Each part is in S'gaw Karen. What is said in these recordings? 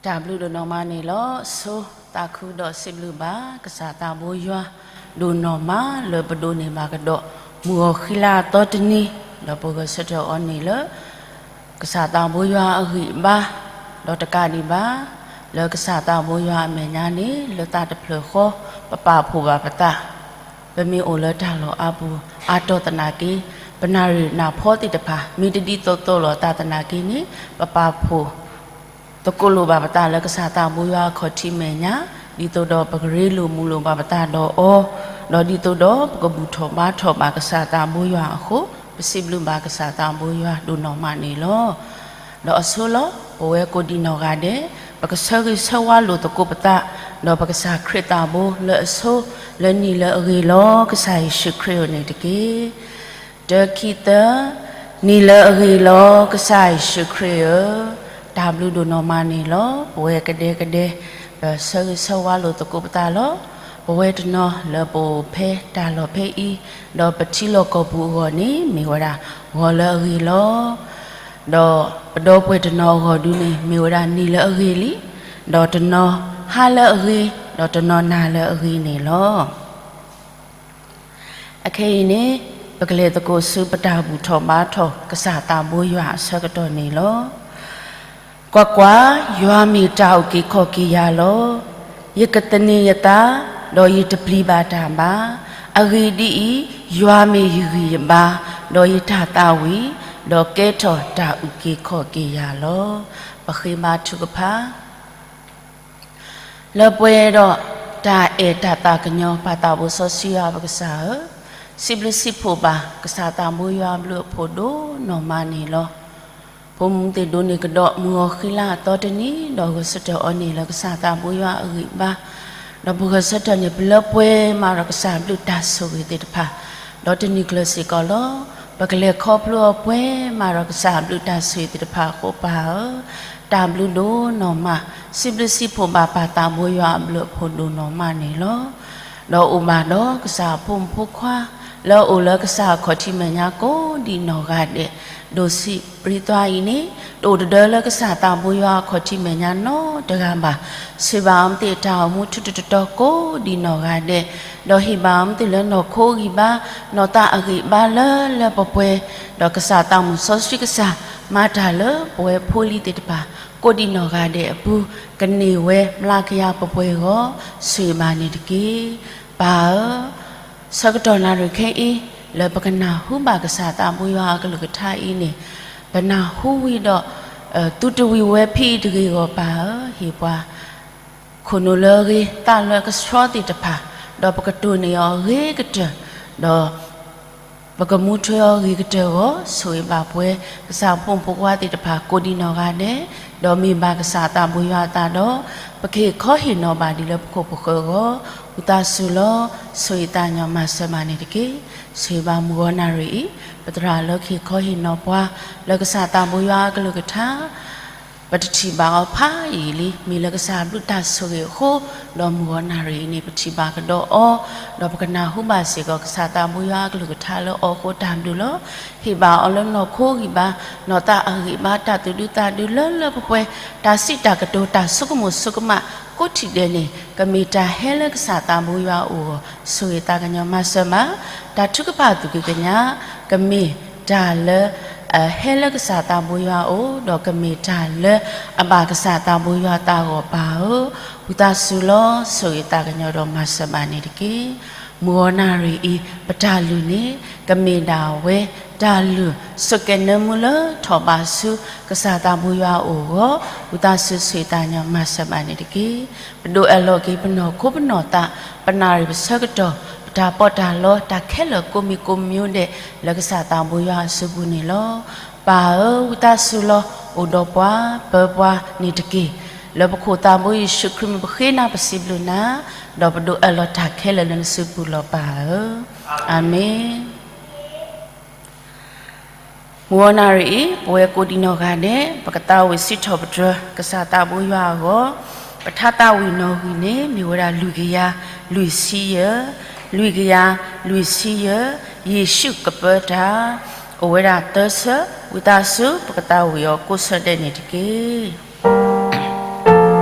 တၢ်ဘျုးဒိၣ်နီၢ်မးန့ၣ်လီၤ. ဆိသးခုဒီးစံးဘျုးဘၣ် ကစၢ်သးဘိယွၤ ဒိၣ်နီၢ်မးလၢပဒိးန့ၢ်ဘၣ်ကဒီး မုၢ်ဂီၤဃံလၤအသီတနံၤ ဒီးပဂဲၤဆၢထၢၣ်အီၤန့ၣ်လၢ ကစၢ်သးဘိယွၤအဂံၢ်အဘါ, ဒီးတကးဒံးဘၣ် လၢကစၢ်သးဘိယွၤအမဲာ်ညါန့ၣ် လၢသးတဖျၢၣ်ဃီ ပပာ်ဖှိၣ်ဘၣ်ပသး ပမ့ၢ်အိၣ်လၢတၢ်လီၢ်အါပူၤ အါတီၢ်သနာ်က့ ပနၣ်ရံၣ်နၢ်ဖီသ့ၣ်တဖၣ် မ့ၢ်တဒ်သိးသိးလိာ်အသးသနာ်က့န့ၣ် ပပာ်ဖှိၣ် သကိးလိာ်ဘၣ်ပသးလၢကစၢ်သးဘိယွၤအခီၣ်ထံးမဲာ်ညါ, ဒ်သိးဒီးပကရ့လိာ်မုာ်လိာ်ဘၣ်ပသးဒီးအီၤ, ဒီးဒ်သိးဒီးပကဘူၣ်ထီၣ်ဘါထီၣ်ဘၣ်ကစၢ်သးဘိယွၤအဃိ, ပစံးဘျုးဘၣ်ကစၢ်သးဘိယွၤဒိၣ်နီၢ်မးန့ၣ်လီၤ. ဒီးအဆိလီၤ ပဝဲကိးဒံးနီၢ်ဂၤဒဲး ပကဆၢဂ့ၤဆၢဝါလိာ်သကိးပသး, ဒီးပကစၢ်ခရံာ်သးဘိလၢအဆိ, လၢနံၤလၢအဂ့ၤလီၤ ကစၢ်ယ့ၣ်ၡူးခရံာ်ဧၢန့ၣ်တက့ၢ်. တၢ ခံ သၢ, နံၤလၢအဂ့ၤလီၤ ကစၢ်ယ့ၣ်ၡူးခရံာ်ဧၢ, တၢ်ဘျုးဒိၣ်နီၢ်မးန့ၣ်လီၤ. ပဝဲကဒဲကဒဲ ပဆၢဂ့ၤဆၢဝါလိာ်သကိးပသးလီၤ. ပဝဲတနီၤလၢပအိၣ်ဖဲတၢ်လီၢ်ဖဲအံၤ, ဒီးပထံလီၢ်ကီၢ်ပူၤအဂီၢ်န့ၣ် မ့ၢ်ဝဲဒၣ်ဂီၤလၢအဂ့ၤလီၤ. ဒီးပဒီပုၢ်ဝဲၢ်တနီၤအဂီၢ်ဒုန့ၣ် မ့ၢ်ဝဲဒၣ်နံၤလၢအဂ့ၤလံ, ဒီးတနီၤဟါလၢအဂ့ၤ, ဒီးတနီၤနၤလၢအဂ့ၤန့ၣ်လီၤ. အခဲအံၤန့ၣ် ပကလဲၤသကိးဆူပတၢ်ဘူၣ်ထီၣ်ဘါထီၣ် ကစၢ်သးဘိယွၤအဆၢကတီၢ်န့ၣ်လီၤ. ကွၢ်ကွၢ်, ယွၤမ့ၢ်တၢ်အုၣ်က့ၤခီၣ်က့ၤယၤလီၤ. ယကသန့ၤယသး, ဒီးယတပျံၤဘၣ်တၢ်ဘၣ်. အဂ့ၢ်ဒ်အံၤ, ယွၤမ့ၢ်ယဂံၢ်ယဘါ, ဒီးယတၢ်သးဝံၣ်, ဒီးကဲထီၣ်တၢ်အုၣ်က့ၤခီၣ်က့ၤယၤလီၤ. ပဃ့ဘါထုကဖၣ် လၢပှဲၤဒီးတၢ်အဲၣ်တၢ်သးကညီၤ ပၢ်သးဘိစီဆှံယွၤပကစၢ်ဧၢ, စံးဘျုးစံးဖှိၣ်ဘၣ် ကစၢ်သးဘိယွၤအဘျုးအဖှိၣ်ဒိၣ်နီၢ်မးန့ၣ်လီၤ. ဖိမုၣ်သ့ၣ်ဒိးန့ၢ်ကဒီးမုၢ်ဂီၤဃံလၤအသီတနံၤ ဒီးဂဲၤဆၢထၢၣ်အီၤန့ၣ်လၢကစၢ်သးဘိယွၤအဂံၢ်ဘါ, ဒီးပဂဲၤဆၢထၢၣ်န့ၣ် ပလၢပှဲၤမးဒီးကစၢ်ဘျုးတၢ်ဆိၣ်ဂ့ၤသ့ၣ်တဖၣ်, ဒီးတနံၤကျၢၤစ့ၢ်ကီးလီၤ. ပကလဲၤခီဖျိအီၤပှဲၤမးဒီးကစၢ်ဘျုးတၢ်ဆိၣ်ဂ့ၤသ့ၣ်တဖၣ်အဃိပၢ်ဧၢ, တၢ်ဘျုးဒိၣ်နီၢ်မး, စံးဘျုးစံးဖှိၣ်ဘၣ်ပၢ်သးဘိယွၤအဘျုးအဖှိၣ်ဒိၣ်နီၢ်မးန့ၣ်လီၤ. ဒီးအိၣ်ဘၣ်ဒီးကစၢ်အဖိမုၣ်ဖိခွါ လၢအအိၣ်လၢကစၢ်အခီၣ်ထံးမဲာ်ညါကိးဒံးနီၢ်ဂၤဒဲး, ဒိၣ်ဆံးပြံသွါအံၤန့ၣ် တအိၣ်တဒၢလၢကစၢ်သးဘိယွၤအခီၣ်ထံးမဲာ်ညါနီတဂၤဘၣ်. ဆိၣ်ဂ့ၤဘၣ်အီၤမ့ၢ်သ့ၣ်တၢ်အိၣ်မူထူထူတီတီကိးဒံးနီၢ်ဂၤဒဲး, ဒီးဟ့ၣ်ဘၣ်အီၤမ့ၢ်သ့ၣ်လၢနီၢ်ခိဂံၢ်ဘါ, နီၢ်သးအဂံၢ်ဘါလၢလၢပှဲၤပှဲၤ, ဒီးကစၢ်သးမုၣ်စီဆှံကစၢ် မၤတၢ်လၢပဝဲဖိလံၤသ့ၣ်တဖၣ် ကိးဒံးနီၢ်ဂၤဒဲးအပူၤ ကန့ၢ်ဝဲမျးကယၤပှဲၤပှဲၤအဂီၢ် ဆိၣ်ဂ့ၤဘၣ်န့ၣ်တက့ၢ်. ပၢ်ဧၢ, ဆၢကတီၢ်နၣ်ရံၣ်ခဲအံၤ လၢပကနၢ်ဟူဘၣ်ကစၢ်သးဘိယွၤအကလုၢ်ကထါအံၤန့ၣ်, ပနၢ်ဟူဝံၤဒီး သုတဝံၤဝဲဖဲအံၤတဂ့ၤအဂီၢ်ပၢ်ဧၢ, ဟ့ၣ်ပှၤ ခိၣ်နူာ်လၢအဂ့ၤ သးလၢအကဆှီသ့ၣ်တဖၣ်, ဒီးပကတိၢ်န့ၢ်အီၤအဂ့ၤကတၢၢ်, ဒီး ပကမူထွဲအီၤဂ့ၤကတၢၢ်အဂီၢ် ဆိၣ်ဂ့ၤဘၣ်ပဝဲ ကစၢ်ဖိမုၣ်ဖိခွါသ့ၣ်တဖၣ် ကိးဒံးနီၢ်ဂၤဒဲး, ဒီးမ့ၢ်ဘၣ်ကစၢ်သးဘိယွၤအသးဒီး ပကဟ့ၣ်ခီဟ့ၣ်နီၤဘၣ်ဒ်လၢပခိၣ်ပဃၢၤအဂီၢ်, ဝံသးစူၤလီၤ ဆိၣ်ဂ့ၤသးကညီၤမၤစၢၤဘၣ်န့ၣ်တက့ၢ်. ဆိၣ်ဂ့ၤဘၣ်မုၢ်ဂီၤနၣ်ရံၣ်အံၤ ပသရၣ်လၢကဟ့ၣ်ခီဟ့ၣ်နီၤပှၤ လၢကစၢ်သးဘိယွၤအကလုၢ်ကထါ ပတထံၣ်ဘၣ်အီၤဖးယံာ်လံ, မ့ၢ်လၢကစၢ်ဘျုးတၢ်ဆိၣ်ဂ့ၤအဃိ, ဒီးမုၢ်ဂီၤနၣ်ရံၣ်အံၤန့ၣ် ပထံၣ်ဘၣ်ကဒီးအီၤ, ဒီးပကနၢ်ဟူဘၣ်စ့ၢ်ကီး ကစၢ်သးဘိယွၤအကလုၢ်ကထါလၢအီၤအဃိတၢ်ဘျုးလီၤ. ဟ့ၣ်ဘၣ်အီၤလၢနီၢ်ခိဂံၢ်ဘါ, နီၢ်သးအဂံၢ်ဘါ, တၢ်သူၣ်ဒူသးဒူလၢလၢပှဲၤပှဲၤ, တၢ်စံးတၢ်ကတိၤ တၢ်ဆိကမိၣ်ဆိကမး ကိးထံၣ်ဒဲးန့ၣ် ကမ့ၢ်တၢ်ဟဲလၢကစၢ်သးဘိယွၤအအိၣ်အဂီၢ်, ဆိၣ်ဂ့ၤသးကညီၤမၤစၢၤဘၣ်, တၢ်ထုကဖၣ်သူၣ်ကံၢ်ကညး ကမ့ၢ်တၢ်လၢ အဟဲလၢကစၢ်သးဘိယွၤအအိၣ်, ဒီးကမ့ၢ်တၢ်လၢအဘၣ်ကစၢ်သးဘိယွၤအသးအဂီၢ်ပၢ်ဧၢ, ဝံသးစူၤလီၤ ဆိၣ်ဂ့ၤသးကညီၤဒီးမၤစၢၤဘၣ်န့ၣ်တက့ၢ်. မုၢ်ဂီၤနၣ်ရံၣ်အံၤ ပတၢ်လုၢ်န့ၣ် ကမ့ၢ်ဒၣ်ဝဲ တၢ်လုၢ်ဆိးကဲနၢမူလၢထီၣ်ဘးဆူ ကစၢ်သးဘိယွၤအအိၣ်အဂီၢ်, ဝံသးစူၤဆိၣ်ဂ့ၤသးကညီၤမၤစၢၤဘၣ်န့ၣ်တက့ၢ်. ပဒိးအၢၣ်လီၤက့ၤပနီၢ်ခိပနီၢ်သး, ပနၣ်ရံၣ်ပဆၢကတီၢ်, ပတၢ်ပီးတၢ်လီ တၢ်ခဲလၢာ်ကိးမံၤကိးမံၤဒဲး လၢကစၢ်သးဘိယွၤအစုပူၤန့ၣ်လီၤ. ပၢ်ဧၢ, ဝံသးစူၤလီၤ အိၣ်ဒီးပှၤ ပၢပှၤန့ၣ်တက့ၢ်. လၢပခိၣ်သးဘိယ့ၣ်ၡူးခရံာ်မံၤပဃ့နၤပစံးဘျုးနၤ, ဒီးပဒိးအၢၣ်လီၤတၢ်ခဲလၢာ်လၢနစုပူၤလီၤပၢ်ဧၢ. အၤမ့ၣ်. မုၢ်ဂီၤနၣ်ရံၣ်အံၤ ပဝဲကိးဒံးနီၢ်ဂၤဒဲး ပကသးဝံၣ်စံးထီၣ်ပတြၢၤ ကစၢ်သးဘိယွၤအဂီၢ်, ပထါသးဝံၣ်နီၣ်ဂံၢ်န့ၣ် မ့ၢ်ဝဲဒၣ်လွံၢ်ကယၤလွံၢ်ဆံယဲၢ်, လွံၢ်ကယၤလွံၢ်ဆံယဲၢ်, ယ့ၣ်ၡူးကပၢတၢ်, အိၣ်ဝဲဒၣ်သၢဆၢ, ဝံသးစူၤ ပကသးဝံၣ်အီၤကိးဆၢဒဲးန့ၣ်တက့ၢ်.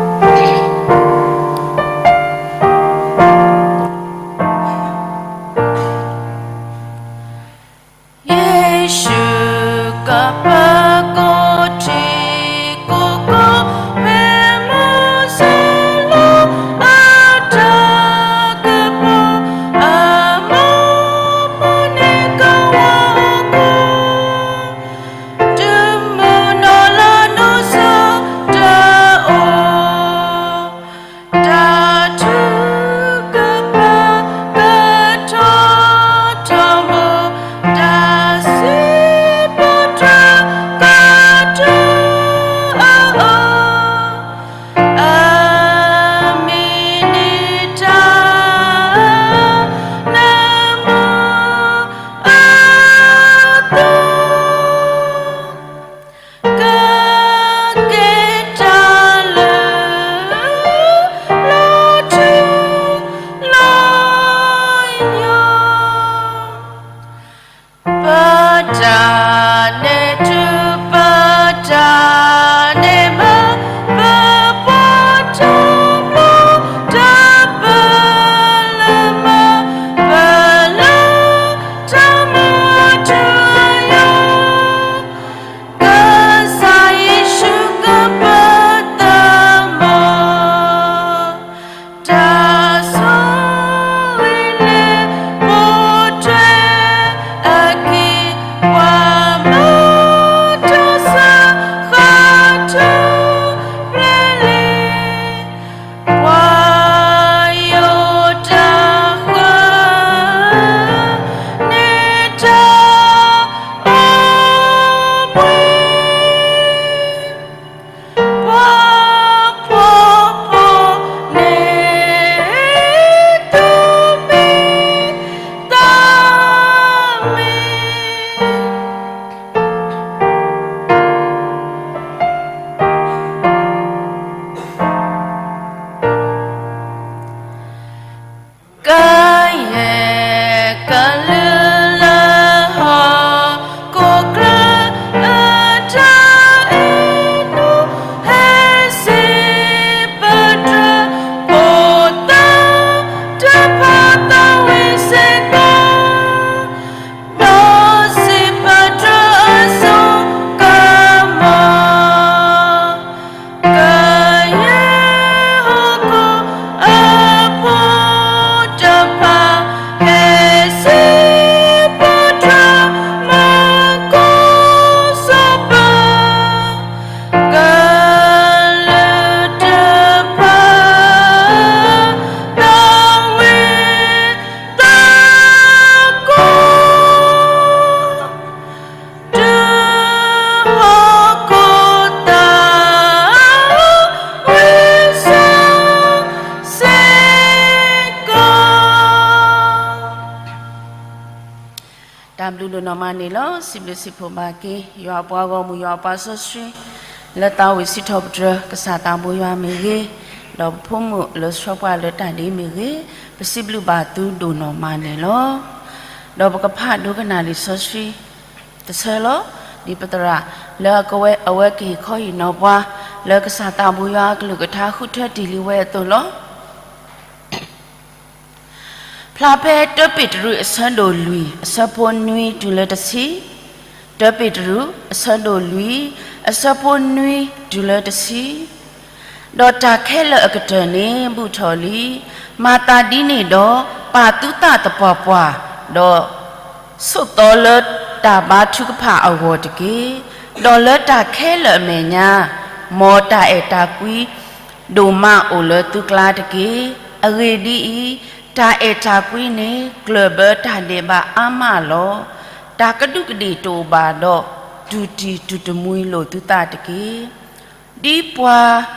ဘျုးဒိၣ်နီၢ်မးန့ၣ်လီၤ. စံးဘျုးစံးဖှိၣ်ဘၣ်က့ၤ ယွၤအပှၤဂီၢ်မုၢ် ယွၤအပှၤစီဆှံ လၢသးဝံၣ်စံးထီၣ်ပတြၢၤ ကစၢ်သးဘိယွၤမ့ၢ်ဂ့ၤ, ဒီးပဖိမုၣ်လၢဆှၢပှၤလၢတၢ်ဒ့မ့ၢ်ဂ့ၤ, ပစံးဘျုးဘၣ်သုဒိၣ်နီၢ်မးန့ၣ်လီၤ. ဒီးပကဖးဒိကနၣ်လံာ်စီဆှံတဆၢလီၤ. ဒ်ပသရၣ်လၢအကဝဲ အဝဲကဟ့ၣ်ခီဟ့ၣ်နီၤပှၤ လၢကစၢ်သးဘိယွၤအကလုၢ်ကထါဃုထၢတ့ၢ်လံဝဲအသိးလီၤ. ဖျါဖဲတၢပ့းတရူးအဆၢဒိၣ်လွံၢ် အဆၢဖိနွံတုၤလၢတဆံ, တၢပ့းတရူး အဆၢဒိၣ်လွံၢ် အဆၢဖိနွံတုၤလၢတဆံ, ဒီးတၢ်ခဲလၢာ်အကတၢၢ်န့ၣ် ဘူးထီၣ်လံ, မၤသးဒ်န့ၣ်ဒီး ပာ်သုသးသပှၢ်ပှၢ်, ဒီး ဆိးသီလၢတၢ်ဘါထုကဖၣ်အဂီၢ်တက့ၢ်. ဒီးလၢတၢ်ခဲလၢာ်အမဲာ်ညါ, မ်တၢ်အဲၣ်တၢ်ကွံဒိၣ်မးအိၣ်လၢသုကျါတက့ၢ်. အဂ့ၢ်ဒ်အံၤ, တၢ်အဲၣ်တၢ်ကွံန့ၣ် ကျၢၢ်ဘၢတၢ်ဒဲးဘးအါမးလီၤ. တၢ်ကဒူးကဒ့ၣ်တအိၣ်ဘၣ်ဒီး, တူၢ်တံၢ်တူၢ်တမှံၤလိာ်သုသးတက့ၢ်. ဒ်ပှၤ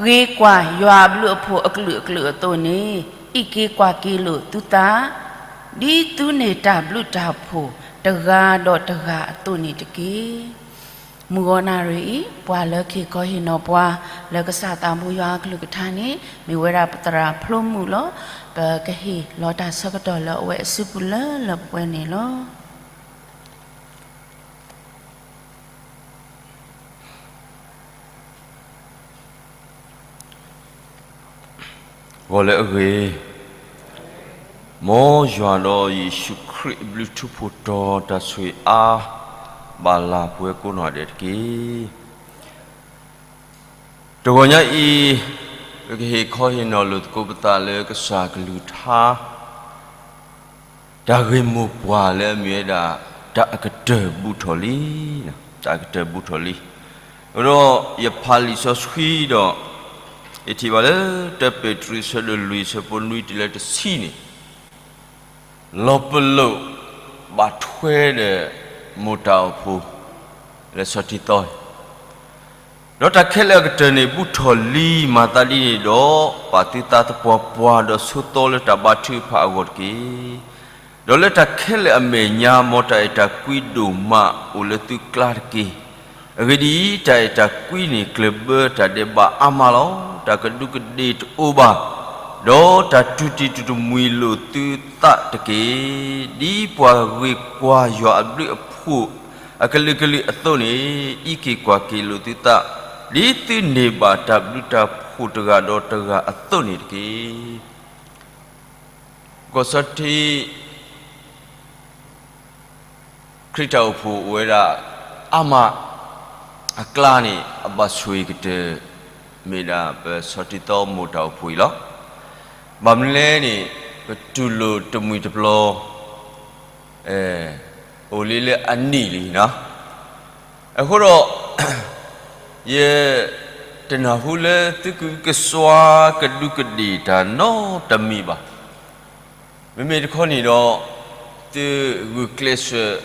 ဂ့ၤကွၢ်ယွၤအဘျုးအဖှိၣ်အကလုာ်အကလုာ်အသိးန့ၣ်, အံးက့ၤကွၢ်က့ၤလိာ်သုသး, ဒ်သုန့ၢ်တၢ်ဘျုးတၢ်ဖှိၣ်တဂၤဒီးတဂၤအသိးန့ၣ်တက့ၢ်. မုၢ်ဂီၤနၣ်ရံၣ်အံၤ, ပှၤလၢကဟ့ၣ်ခီဟ့ၣ်နီၤပှၤ လၢကစၢ်သးဘိယွၤအကလုၢ်ကထါန့ၣ် မ့ၢ်ဝဲဒၣ်ပသရၣ်ဖျိမုၣ်လီၤ. ပကဟ့ၣ်လီၤတၢ်ဆၢကတီၢ်လၢအဝဲအစုပူၤလၢလၢပှဲၤပှဲၤန့ၣ်လီၤ. ဂီၤလၢအဂ့ၤ, မ်ယွၤဒီးယ့ၣ်ၡူးခရံာ်အဘျုးထူးဖှိၣ်တီၤ တၢ်ဆိၣ်ဂ့ၤအါ ဘၣ်လၢပဝဲကိးနီၢ်ဒဲးတက့ၢ်. တဂီၤညါအံၤ, ပကဟ့ၣ်ခီဟ့ၣ်နီၤလိာ်သကိးပသးလၢကစၢ်ကလုၢ်ကထါ တၢ်ဂ့ၢ်မိၢ်ပှၢ်လၢအမ့ၢ်ဝဲဒၣ် တၢ်အကတၢၢ်ဘူးထီၣ်လံ, တၢ်အကတၢၢ်ဘူးထီၣ်လံ. အဃိဒီးယဖးလံာ်စီဆှံဒီး, ယထံၣ်ဘၣ်လၢ တၢပ့းတရူးဆၢဒိၣ်လွံၢ်ဆၢဖိနွံတုၤလၢတဆံန့ၣ်, လီၤပလိာ်ဘၣ်ထွဲဒီး မိၢ်တၢ်အိၣ်ဖှိၣ် လၢစီၤတံၤသီ ဒီးတၢ်ခဲလၢာ်အကတၢၢ်န့ၣ် ဘူးထီၣ်လံ, မၤသးဒ်န့ၣ်ဒီး ပာ်သုသးသပှၢ်ပှၢ် ဒီးဆိးသီလၢတၢ်ဘါထုကဖၣ်အဂီၢ်တက့ၢ်. ဒီးလၢတၢ်ခဲလၢာ်အမဲာ်ညါ, မ်တၢ်အဲၣ်တၢ်ကွံဒိၣ်မးအိၣ်လၢသုကျါတက့ၢ်. အဂ့ၢ်ဒ်အံၤ, တၢ်အဲၣ်တၢ်ကွံန့ၣ် ကျၢၢ်ဘၢတၢ်ဒဲးဘးအါမးလီၤ. တၢ်ကဒူးကဒ့ၣ်တအိၣ်ဘၣ်, ဒီးတၢ်တူၢ်တံၢ်တူၢ်တမှံၤလိာ်သုသးတက့ၢ်. ဒ်ပှၤဂ့ၤကွၢ်ယွၤအဘျုးအဖှိၣ်အကလုာ်ကလုာ်အသိးန့ၣ်, အံးက့ၤကွၢ်က့ၤလိာ်သုသး, ဒ်သုန့ၢ်ဘၣ်တၢ်ဘျုးတၢ်ဖှိၣ်တဂၤဒီးတဂၤအသိးန့ၣ်တက့ၢ်. ကီၢ်စီထံ ခရံာ်တၢ်အိၣ်ဖှိၣ်အိၣ်ဝဲဒၣ်အါမးအကျါန့ၣ် အဘၣ်ဆိၣ်ဂ့ၤကတၢၢ် မ့ၢ်ဒၣ်ပစီၤတံၤသီမိၢ်တၢ်အိၣ်ဖှိၣ်အံၤလီၤ. ဘၣ်မနုၤလဲၣ်န့ၣ် ပတူၢ်လိာ်တမှံၤတပျီၤ အိၣ်လံလၢအနံၣ်လံနီၤ. အဃိဒီး ယတနၢ်ဟူလၢသုကအုကစွါကဒူးကဒ့ၣ်တၢ်နီတမံၤဘၣ်. မ့မ့ၢ်တခီန့ၣ်ဒီး သုဂုာ်ကျဲးစၢး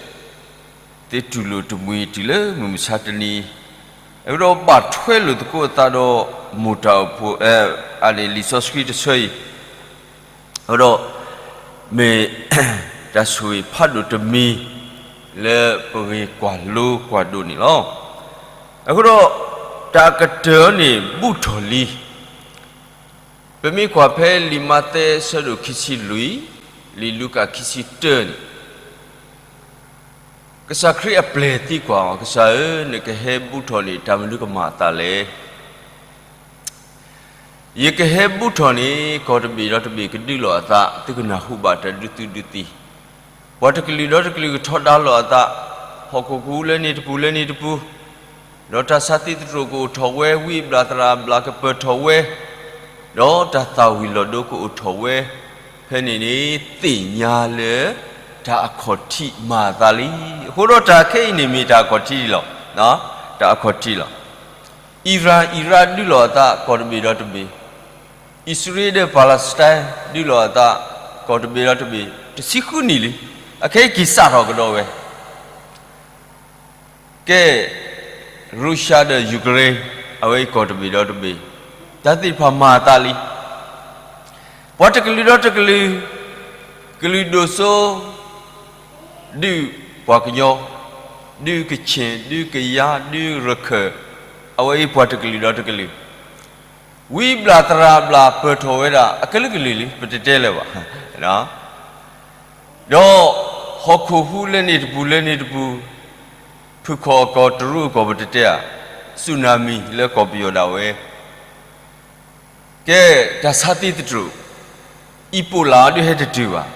သုတူၢ်လိာ်တမှံၤတုၤလၢမုၢ်မဆါတနံၤ, အဃိဒီးဘၣ်ထွဲလိာ်သကိးအသးဒီး မိၢ်တၢ်အိၣ်ဖှိၣ် အန့ၣ်လံာ်စီဆှံတဆၢအံၤ, အဃိဒီး မ့ၢ်တၢ်ဆိၣ်ဂ့ၤဖးဒိၣ်တမံၤ လၢပဂ့ၤကွၢ်လိကွၢ်ဒိးန့ၣ်လီၤ. အဃိဒီး တၢ်အကတၢၢ်န့ၣ်ဘူးထီၣ်လံ. ပမ့ၢ်ကွၢ်ဖဲလံာ်မးသဲအဆၢဒိၣ်ခံဆံလွံၢ်, လံာ်လူၤကၣ်ခံဆံတၢန့ၣ်, ကစၢ်ခရံာ်အပျဲၢ်သံကွၢ်အီၤ, ကစၢ်ဧၢ, နကဟဲဘူးထီၣ်န့ၣ် တၢ်မနုၤကမၤအသးလဲၣ်. ယကဟဲဘူးထီၣ်န့ၣ် ကီၢ်တဘ့ၣ်ဒီးတဘ့ၣ်ကဒုးလိာ်အသး, သုကနၢ်ဟူဘၣ်တၢ်ဒုးသုဒုးသံ, ပှၤတကလုာ်ဒီးတကလုာ်ကထီဒါလိာ်အသး, ဟီၣ်ခိၣ်ကအိၣ်လၢန့ၣ်တပူၤလၢန့ၣ်တပူၤ, ဒီးတၢ်ဆါသံသတြိာ်ကအိၣ်ထီၣ်ဝဲ, ဝံအဘျၣ်သရၣ်အဘျၣ်ကပၢၢ်ထီၣ်ဝဲ, ဒီးတၢ်သၣ်ဝံၤလီၤဒိကအိၣ်ထီၣ်ဝဲ, ဖဲန့ၣ်န့ၣ် သ့ၣ်ညါလၢ တၢ်အခီၣ်ထံးမၤအသးလံ. အဃိဒီးတၢ်ခဲအံၤန့ၣ်မ့ၢ်တၢ်အခီၣ်ထံးလီၤ. တၢ်အခီၣ်ထံးလီၤ. အံရၣ် အံရၣ်ဒုးလိာ်အသး ကီၢ်တဘ့ၣ်ဒီးတဘ့ၣ်, အံၣ်စရ့လးဒီး Palestine ဒုးလိာ်အသး ကီၢ်တဘ့ၣ်ဒီးတဘ့ၣ် တဆံဃုနံၣ်လံ. အခဲအံၤက့ၤစးထီၣ်ကဒီးဝဲ ကဲ Russia ဒီး Ukraine အဝဲအံၤကီၢ်တဘ့ၣ်ဒီးတဘ့ၣ် တၢ်သ့ၣ်တဖၣ်မၤအသးလံ. ပှၤတကလုာ်ဒီးတကလုာ် ကလုာ်ဒိၣ်စိ ဒုၣ်ပှၤကညီ, ဒုၣ်ကခ့ၣ်, ဒုၣ်ကယါ, ဒုၣ်ရခၢၣ်, အဝဲအံၤပှၤတကလုာ်ဒီးတကလုာ်, ဝံဘျၣ်သရၣ်ဘျၣ်ပၢၢ်ထီၣ်ဝဲဒၣ် အကလုာ်ကလုာ်လံ ပတတဲလၢၤဘၣ်. ဒီးဟီၣ်ခိၣ်ဟူးလၢန့ၣ်တပူၤလၢန့ၣ်တပူၤ, ဖုၣ်ခီၣ်အကီၢ်တရူးအကီၢ်ပတတဲဧါ, စူနၤမံၤလၢကီၢ်ပယီၤဒၣ်ဝဲ ကဲ တၢ်ဆါသံသတြိာ်, အံၣ်ပိၣ်လၣ်အီၤဒုးဟဲတတုၤဘၣ်.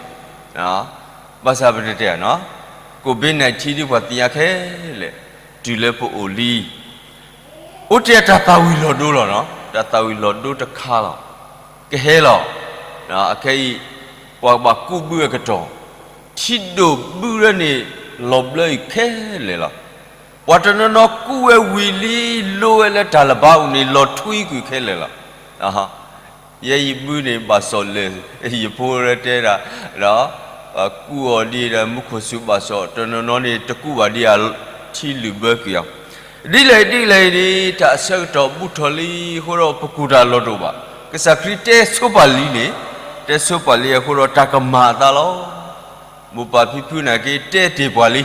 ဘၣ်ဆၣ်ပတတဲဧါနီၤ, ကိးဘ့ၣ်နၢၣ်ထံဒုးပှၤသ့ၣ်ညါခဲလၢာ်, တုၤလၢပအိၣ်လံ, အိၣ်တ့ၢ်တၢ်သၣ်ဝံၤလီၤဒိလီၤနီၤ, တၢ်သၣ်ဝံၤလီၤဒိတခါလီၤ, ကဟဲလီၤ. အခဲအံၤ ပှၤဘၣ်ကူးဘုအကတီၢ်, ထံဒိၣ်ဘုလၢန့ၣ် လီၤဘျၢအံၤခဲလၢာ်လီၤ. ပှၤတနီၤနီၤကူးဝဲဝံၤလံ လိဝဲလၢတၢ်လၢၤဘၣ်အူန့ၣ် လီၤထွံကွံာ်ခဲလၢာ်လီၤ. ယဲယဘုန့ၣ် ဘၣ်စီၣ်လၢာ်, ယဖိရဲတဲဒၣ်, ဒီး ကူးအီၤဒ်ဒီး မူခိၣ်စူၤဘၣ်စီၣ်, တနီၤနီၤန့ၣ် တကူးဘၣ်ဒ်အထံလုၢ်ဘၢကွံာ်အီၤ, ဒ်လဲၣ်ဒ်လဲၣ်န့ၣ် တၢ်အဆၢကတီၢ်ဘူးထီၣ်လံအဃိဒီး ပကူၣ်တၢ်လီၤတအိၣ်ဘၣ်. ကစၢ်ခရံာ်တဲဆိပာ်လံန့ၣ်, တဲဆိပာ်လံအဃိဒီး တၢ်ကမၤအသးလီၤ. မိၢ်ပၢ်ဖံဖုနာ်က့ တဲတ့ၢ်ပှၤလံ,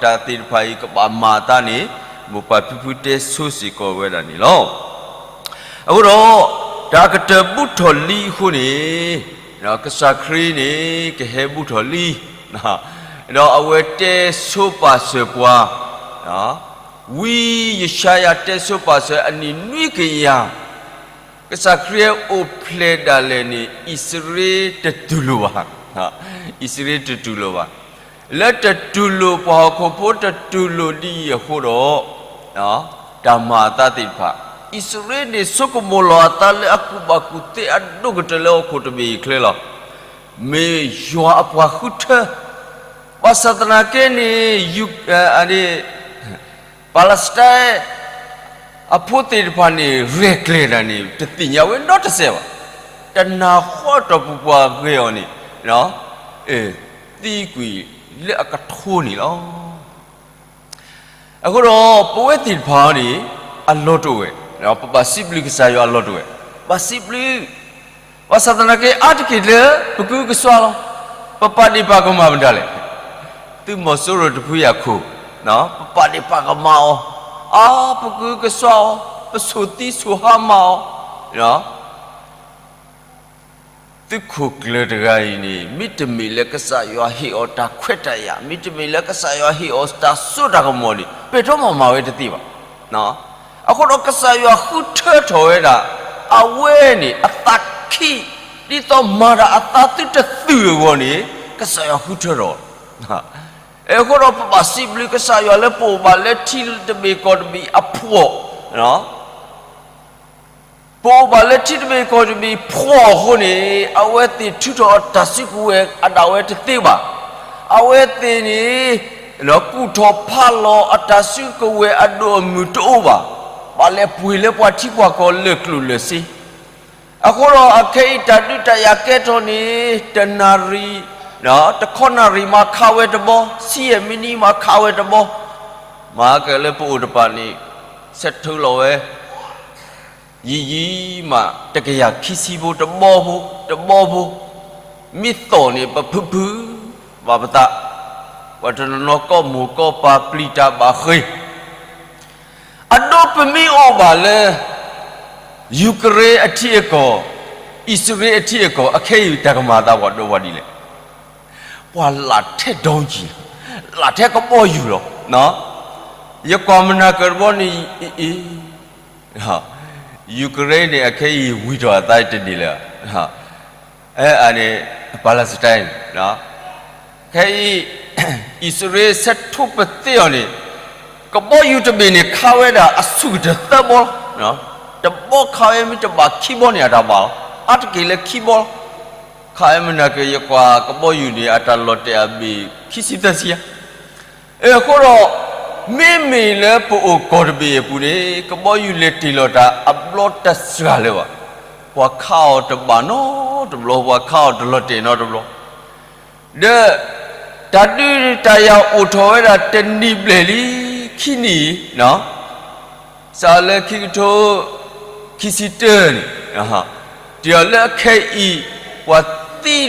တၢ်သ့ၣ်တဖၣ်အံၤကဘၣ်မၤအသးန့ၣ် မိၢ်ပၢ်ဖံဖုတဲဆိစ့ၢ်ကီးဝဲဒၣ်န့ၣ်လီၤ. အဃိဒီး တၢ်ကတၢၢ်ဘူးထီၣ်လံအဃိန့ၣ်, ကစၢ်ခရံာ်န့ၣ် ကဟဲဘူးထီၣ်လံ, ဒီးအဝဲတဲဆိပာ်စၢၤပှၤ, ဝံယၡါယၤတဲဆိပာ်စၢၤအနံၣ်နွံကယၤ ကစၢ်ခရံာ်အိၣ်ဖျဲၣ်ဒၣ်လဲာ်န့ၣ် အံၣ်စရ့လးတတူၢ်လိာ်ဘၣ်, အံၣ်စရ့လးတတူၢ်လိာ်ဘၣ်. လၢတတူၢ်လိာ် ပှၤဟီၣ်ခိၣ်ဖိတတူၢ်လိာ်ဒ်အံၤအဃိဒီး, တၢ်မၤအသးသ့ၣ်တဖၣ်, အံၣ်စရ့လးန့ၣ် ဆိကမိၣ်လီၤအသးလၢအကူၣ်ဘၣ်ကူၣ်သ့အဒိၣ်ကတၢၢ်လၢဟီၣ်ခိၣ်တဘ့ၣ်အံၤချၢလီၤ. မ့ၢ်ယွၤအပှၤဃုထၢ, ဘၣ်ဆၣ်သနာ်က့န့ၣ် ယူၤ, အန့ၣ် Palestine အဖိသ့ၣ်တဖၣ်န့ၣ် ရဲၣ်ကျဲၤတၢ်န့ၣ် တသ့ၣ်ညါဝဲနီတစဲးဘၣ်. တနၤဃီတီၢ်ပူၤပှၤဂဲၤအီၤန့ၣ်, သံကွံာ်လၢအကထိန့ၣ်လီၤ. အဃိဒီး ပဝဲသ့ၣ်တဖၣ်န့ၣ် အလီၢ်တအိၣ်ဝဲ, ပဘၣ်စံးဘျုးကစၢ်ယွၤအလီၢ်တအိၣ်ဝဲ, ဘၣ်စံးဘျုး ဘၣ်ဆၣ်သနာ်က့ အါတက့ၢ်လၢပကုကစွါလီၤ. ပပာ်ဒ့ၣ်ပာ်ကမၣ်မတၤလဲၣ်. သုးမီၤစိရိၤတဖုအံၤအခိၣ်, ပပာ်ဒ့ၣ်ပာ်ကမၣ်အီၤ, အါ ပကုကစွါအီၤ, ပဆိၣ်သံဆိၣ်ဟါမၤအီၤ, သုးခိၣ်ကျၢၢ်တဂၤအံၤန့ၣ် မ့တမ့ၢ်လၢကစၢ်ယွၤဟ့ၣ်အီၤတၢ်ခွဲးတၢ်ယာ်, မ့တမ့ၢ်လၢကစၢ်ယွၤဟ့ၣ်အီၤတၢ်စိတၢ်ကမီၤန့ၣ် ပဲာ်ထီၣ်မၤမၤဝဲတသ့ဘၣ်. အဃိဒီးကစၢ်ယွၤဃုထၢထီၣ်ဝဲဒၣ် အဝဲန့ၣ်အသးခံ, ဒ်သိးမၤတၢ်အသးသုတသုၣ်အဂီၢ်န့ၣ် ကစၢ်ယွၤဃုထၢထီၣ်. အဃိဒီးပဘၣ်စံးဘျုးကစၢ်ယွၤလၢပအိၣ်ဘၣ်လၢထံတဘ့ၣ်ကီၢ်တဘ့ၣ်အဖှီၣ် ပအိၣ်ဘၣ်လၢထံတဘ့ၣ်ကီၢ်တဘ့ၣ်ဖှီၣ်အဃိန့ၣ် အဝဲသ့ၣ်ထုးထီၣ်အတၢ်စုကဝဲၤအဒၣ်ဝဲတသ့ဘၣ်. အဝဲသ့ၣ်န့ၣ် ကူၣ်ထီၣ်ဖးလီၤအတၢ်စုကဝဲၤအဒိၣ်အမုၢ်တအိၣ်ဘၣ်. ဘၣ်လဲၤပှ့ၤလၢပှၤထံပှၤကီၢ်လၢာ်ကျိၣ်လၢာ်စ့. အဃိဒီးအခဲအံၤတၢ်ဒုးတၢ်ယၤကဲထီၣ်န့ၣ် တနၣ်ရံၣ်, တခီနၣ်ရံၣ်မးခးဝဲတဘီ, ဆံယဲၢ်မံးနံးမးခးဝဲတဘီ, မၤကလဲၤပအိၣ်တပၤန့ၣ် ဆဲးထုးလီၤဝဲ ယံာ်ယံာ်မး တကယၤခံဆံဖိတဘီဖိ, တဘီဖိ, မ့ၢ်သီၣ်န့ၣ် ပဖုဖုဘၣ်ပသး, ပှၤတနီၤနီၤကီၢ်မိၢ်ကီၢ်ပၢ်ပျံၤတၢ်ဘၣ်ဃ့. အဒိပမ့ၢ်အိၣ်ဘၣ်လၢ ယူၤကရ့အထံအကီၢ်, အံၣ်စရ့လးအထံအကီၢ် အခဲအံၤတၢ်ကမၤအသးပှၤဒီးပှၤဒ်လဲၣ်. ပှၤလၢထဲဒိကံၢ်, လၢထဲကဘီယူၤလီၤ. ယကွၢ်မုၢ်နၤကၢၢ်တဘီန့ၣ်, အ့, ယူၤကရ့န့ၣ် အခဲအံၤဝံၤထီၣ်အသးတန့ၢ်လၢၤ. အန့ၣ် Palestine န့ၣ်, ခဲအံၤ အံၣ်စရ့လးဆဲးထိပသ့အီၤန့ၣ် ကဘီယူၤတဘ့ၣ်န့ၣ် ခးဝဲဒၣ်အဆူၣ်ကတၢၢ်သၢဘီလီၤ. တဘီခးဝဲမ့ၢ်တဘၣ်ခံဘီန့ၣ် အတၢ်ဘၣ်လီၤ. အါတက့ၢ်လၢခံဘီလီၤ. ခးဝဲမုၢ်နၤကၢၢ် ယကွၢ်ကဘီယူၤန့ၣ် အတၢ်လီၤတဲာ်အဘ့ၣ်ခံဆံသၢဆံဧါ. အဃိဒီး မ့မ့ၢ်လၢပအိၣ်ကီၢ်တဘ့ၣ်အပူၤန့ၣ် ကဘီယူၤလဲၤတ့ၢ်လီၤတၢ်အဘျီတစှၤလၢၤဘၣ်. ပှၤခးအီၤတဘၣ်နီတဘျီ, ပှၤခးအီၤတလီၤတဲာ်နီတဘျီ. ဒီး တၢ်ဒုးတၢ်ယၤအိၣ်ထီၣ်ဝဲဒၣ်တနံၣ်ဘျဲၣ်လံ, ခံနံၣ်, စးလၢခံကထိခံဆံတၢန့ၣ်, တုၤအီၤလၢအခဲအံၤ ပှၤသံ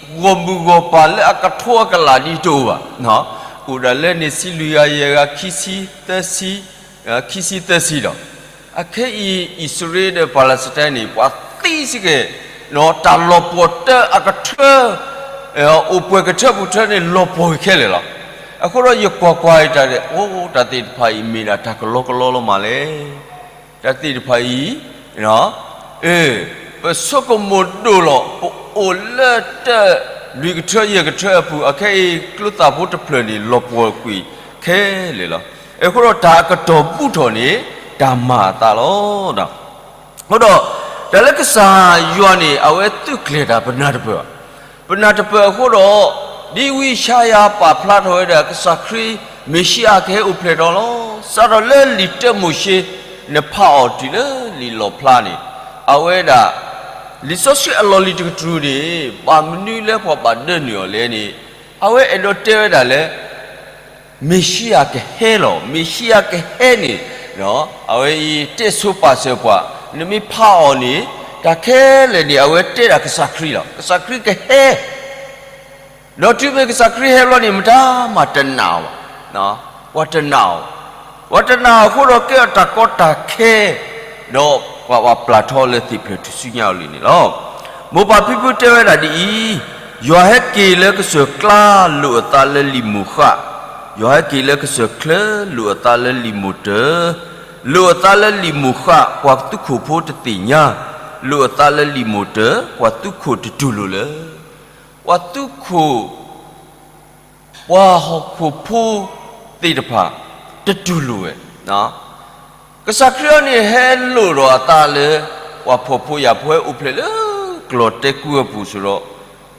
ဂီၢ်မုၢ်ဂီၢ်ပၤလၢအကထိအကလးဒ်တအိၣ်ဘၣ်, အိၣ်ဒၣ်လၢန့ၣ်ဆံလွံၢ်ဂၤယဲၢ်ဂၤ ခံဆံသၢဆံ, ခံဆံသၢဆံဒီး, အခဲအံၤ အံၣ်စရ့လးဒီး Palestine န့ၣ် ပှၤသံစ့ၢ်ကီး, တၢ်လီၤပှီၢ်တၢ်အကထၢ အိၣ်ပှဲၤကထၢပူၤထၢန့ၣ် လီၤပှီၢ်ခဲလၢာ်လီၤ. အဃိဒီးယကွၢ်ကွၢ်အံၤတၢ်ဒီး အိၣ် တၢ်သ့ၣ်တဖၣ်အံၤမ့ၢ်ဒၣ်တၢ်ကလီကလီလီၤမးလဲၣ်. တၢ်သ့ၣ်တဖၣ်အံၤ, ပဆိကမိၣ်ဒိၣ်လီၤ ပအိၣ်လၢတၢ်လွံၢ်ကထၢယဲၢ်ကထၢအပူၤ အခဲအံၤကျိသၣ်ဖိတဖျၢၣ်န့ၣ် လီၤပှီၢ်ကွံာ်ခဲလၢာ်လီၤ. အဃိဒီးတၢ်အကတီၢ်ဘူၣ်ထီၣ်န့ၣ် တၢ်မၤအသးလီၤ. အဃိဒီး တၢ်လၢကစၢ်ယွၤန့ၣ် အဝဲသုးကျဲၤတၢ်ပနၢ်တပၢၢ်, ပနၢ်တပၢၢ်အဃိဒီး, ဒ်ဝံယၡါယၤပာ်ဖျါထီၣ်ဝဲဒၣ် ကစၢ်ခရံာ် မ့ၤၡံအၤကဟဲအိၣ်ဖျဲၣ်ထီၣ်လီၤ. စးထီၣ်လၢလံာ်တၢမိၤၡ့ နဖးအီၤတုၤလၢလံာ်လီၣ်ဖျါန့ၣ်, အဝဲဒၣ် လံာ်စီဆှံအလီၢ်လံၤတကတြူၢ်န့ၣ် ဘၣ်မနုၤလၢပှၤဘၣ်ဒၢနုာ်အီၤလဲၣ်န့ၣ်, အဝဲအဲၣ်ဒိးတဲဝဲဒၣ်လၢ မ့ၤၡံအၤကဟဲလီၤ. မ့ၤၡံအၤကဟဲန့ၣ်, အဝဲအံၤတဲဆိပာ်စၢၤပှၤ, နမ့ၢ်ဖးအီၤန့ၣ် တၢ်ခဲလၢာ်န့ၣ် အဝဲတဲဒၣ်ကစၢ်ခရံာ်လီၤ. ကစၢ်ခရံာ်ကဟဲ ဒီးတုၤမ့ၢ်ကစၢ်ခရံာ်ဟဲဘျီန့ၣ် မတၤမးတနာ်အီၤဘၣ်, ပှၤတနာ်အီၤ, ပှၤတနာ်အီၤအဃိဒီးကဲထီၣ်တၢ်ကီတၢ်ခဲ, ဒီးပှၤဘၣ်ပျၢ်ထီလၢသ့ၣ်ဖျၢၣ်ထူၣ်စုညါအီၤလံန့ၣ်လီၤ. မိၢ်ပၢ်ဖံဖုတဲဝဲဒၣ်ဒ်အံၤ, ယွၤဟဲက့ၤလၢကစၢၢ်ကျါ လိာ်အသးလၢလံာ်မိၢ်ဃၣ်, ယွၤဟဲက့ၤလၢကစၢၢ်ချၢ လိာ်အသးလၢလံာ်မိၢ်တၢၢ်, လိာ်အသးလၢလံာ်မိၢ်ဃၣ် ပှၤသုးခိၣ်ဖိတသ့ၣ်ညါ, လိာ်အသးလၢလံာ်မိၢ်တၢၢ် ပှၤသုးခိၣ်တတူၢ်လိာ်လၢ ပှၤသုးခိၣ် ပှၤဟီၣ်ခိၣ်ဖိသ့ၣ်တဖၣ် တတူၢ်လိာ်ဝဲ, ကစၢ်ခရံာ်အံၤန့ၣ် ဟဲလိာ်ဒီးအသးလၢ ပှၤဖှီၣ်ဖိယာ်ဖိဟဲအိၣ်ဖျဲၣ်လၢကျီၢ်တဲကုအပူၤအဃိဒီး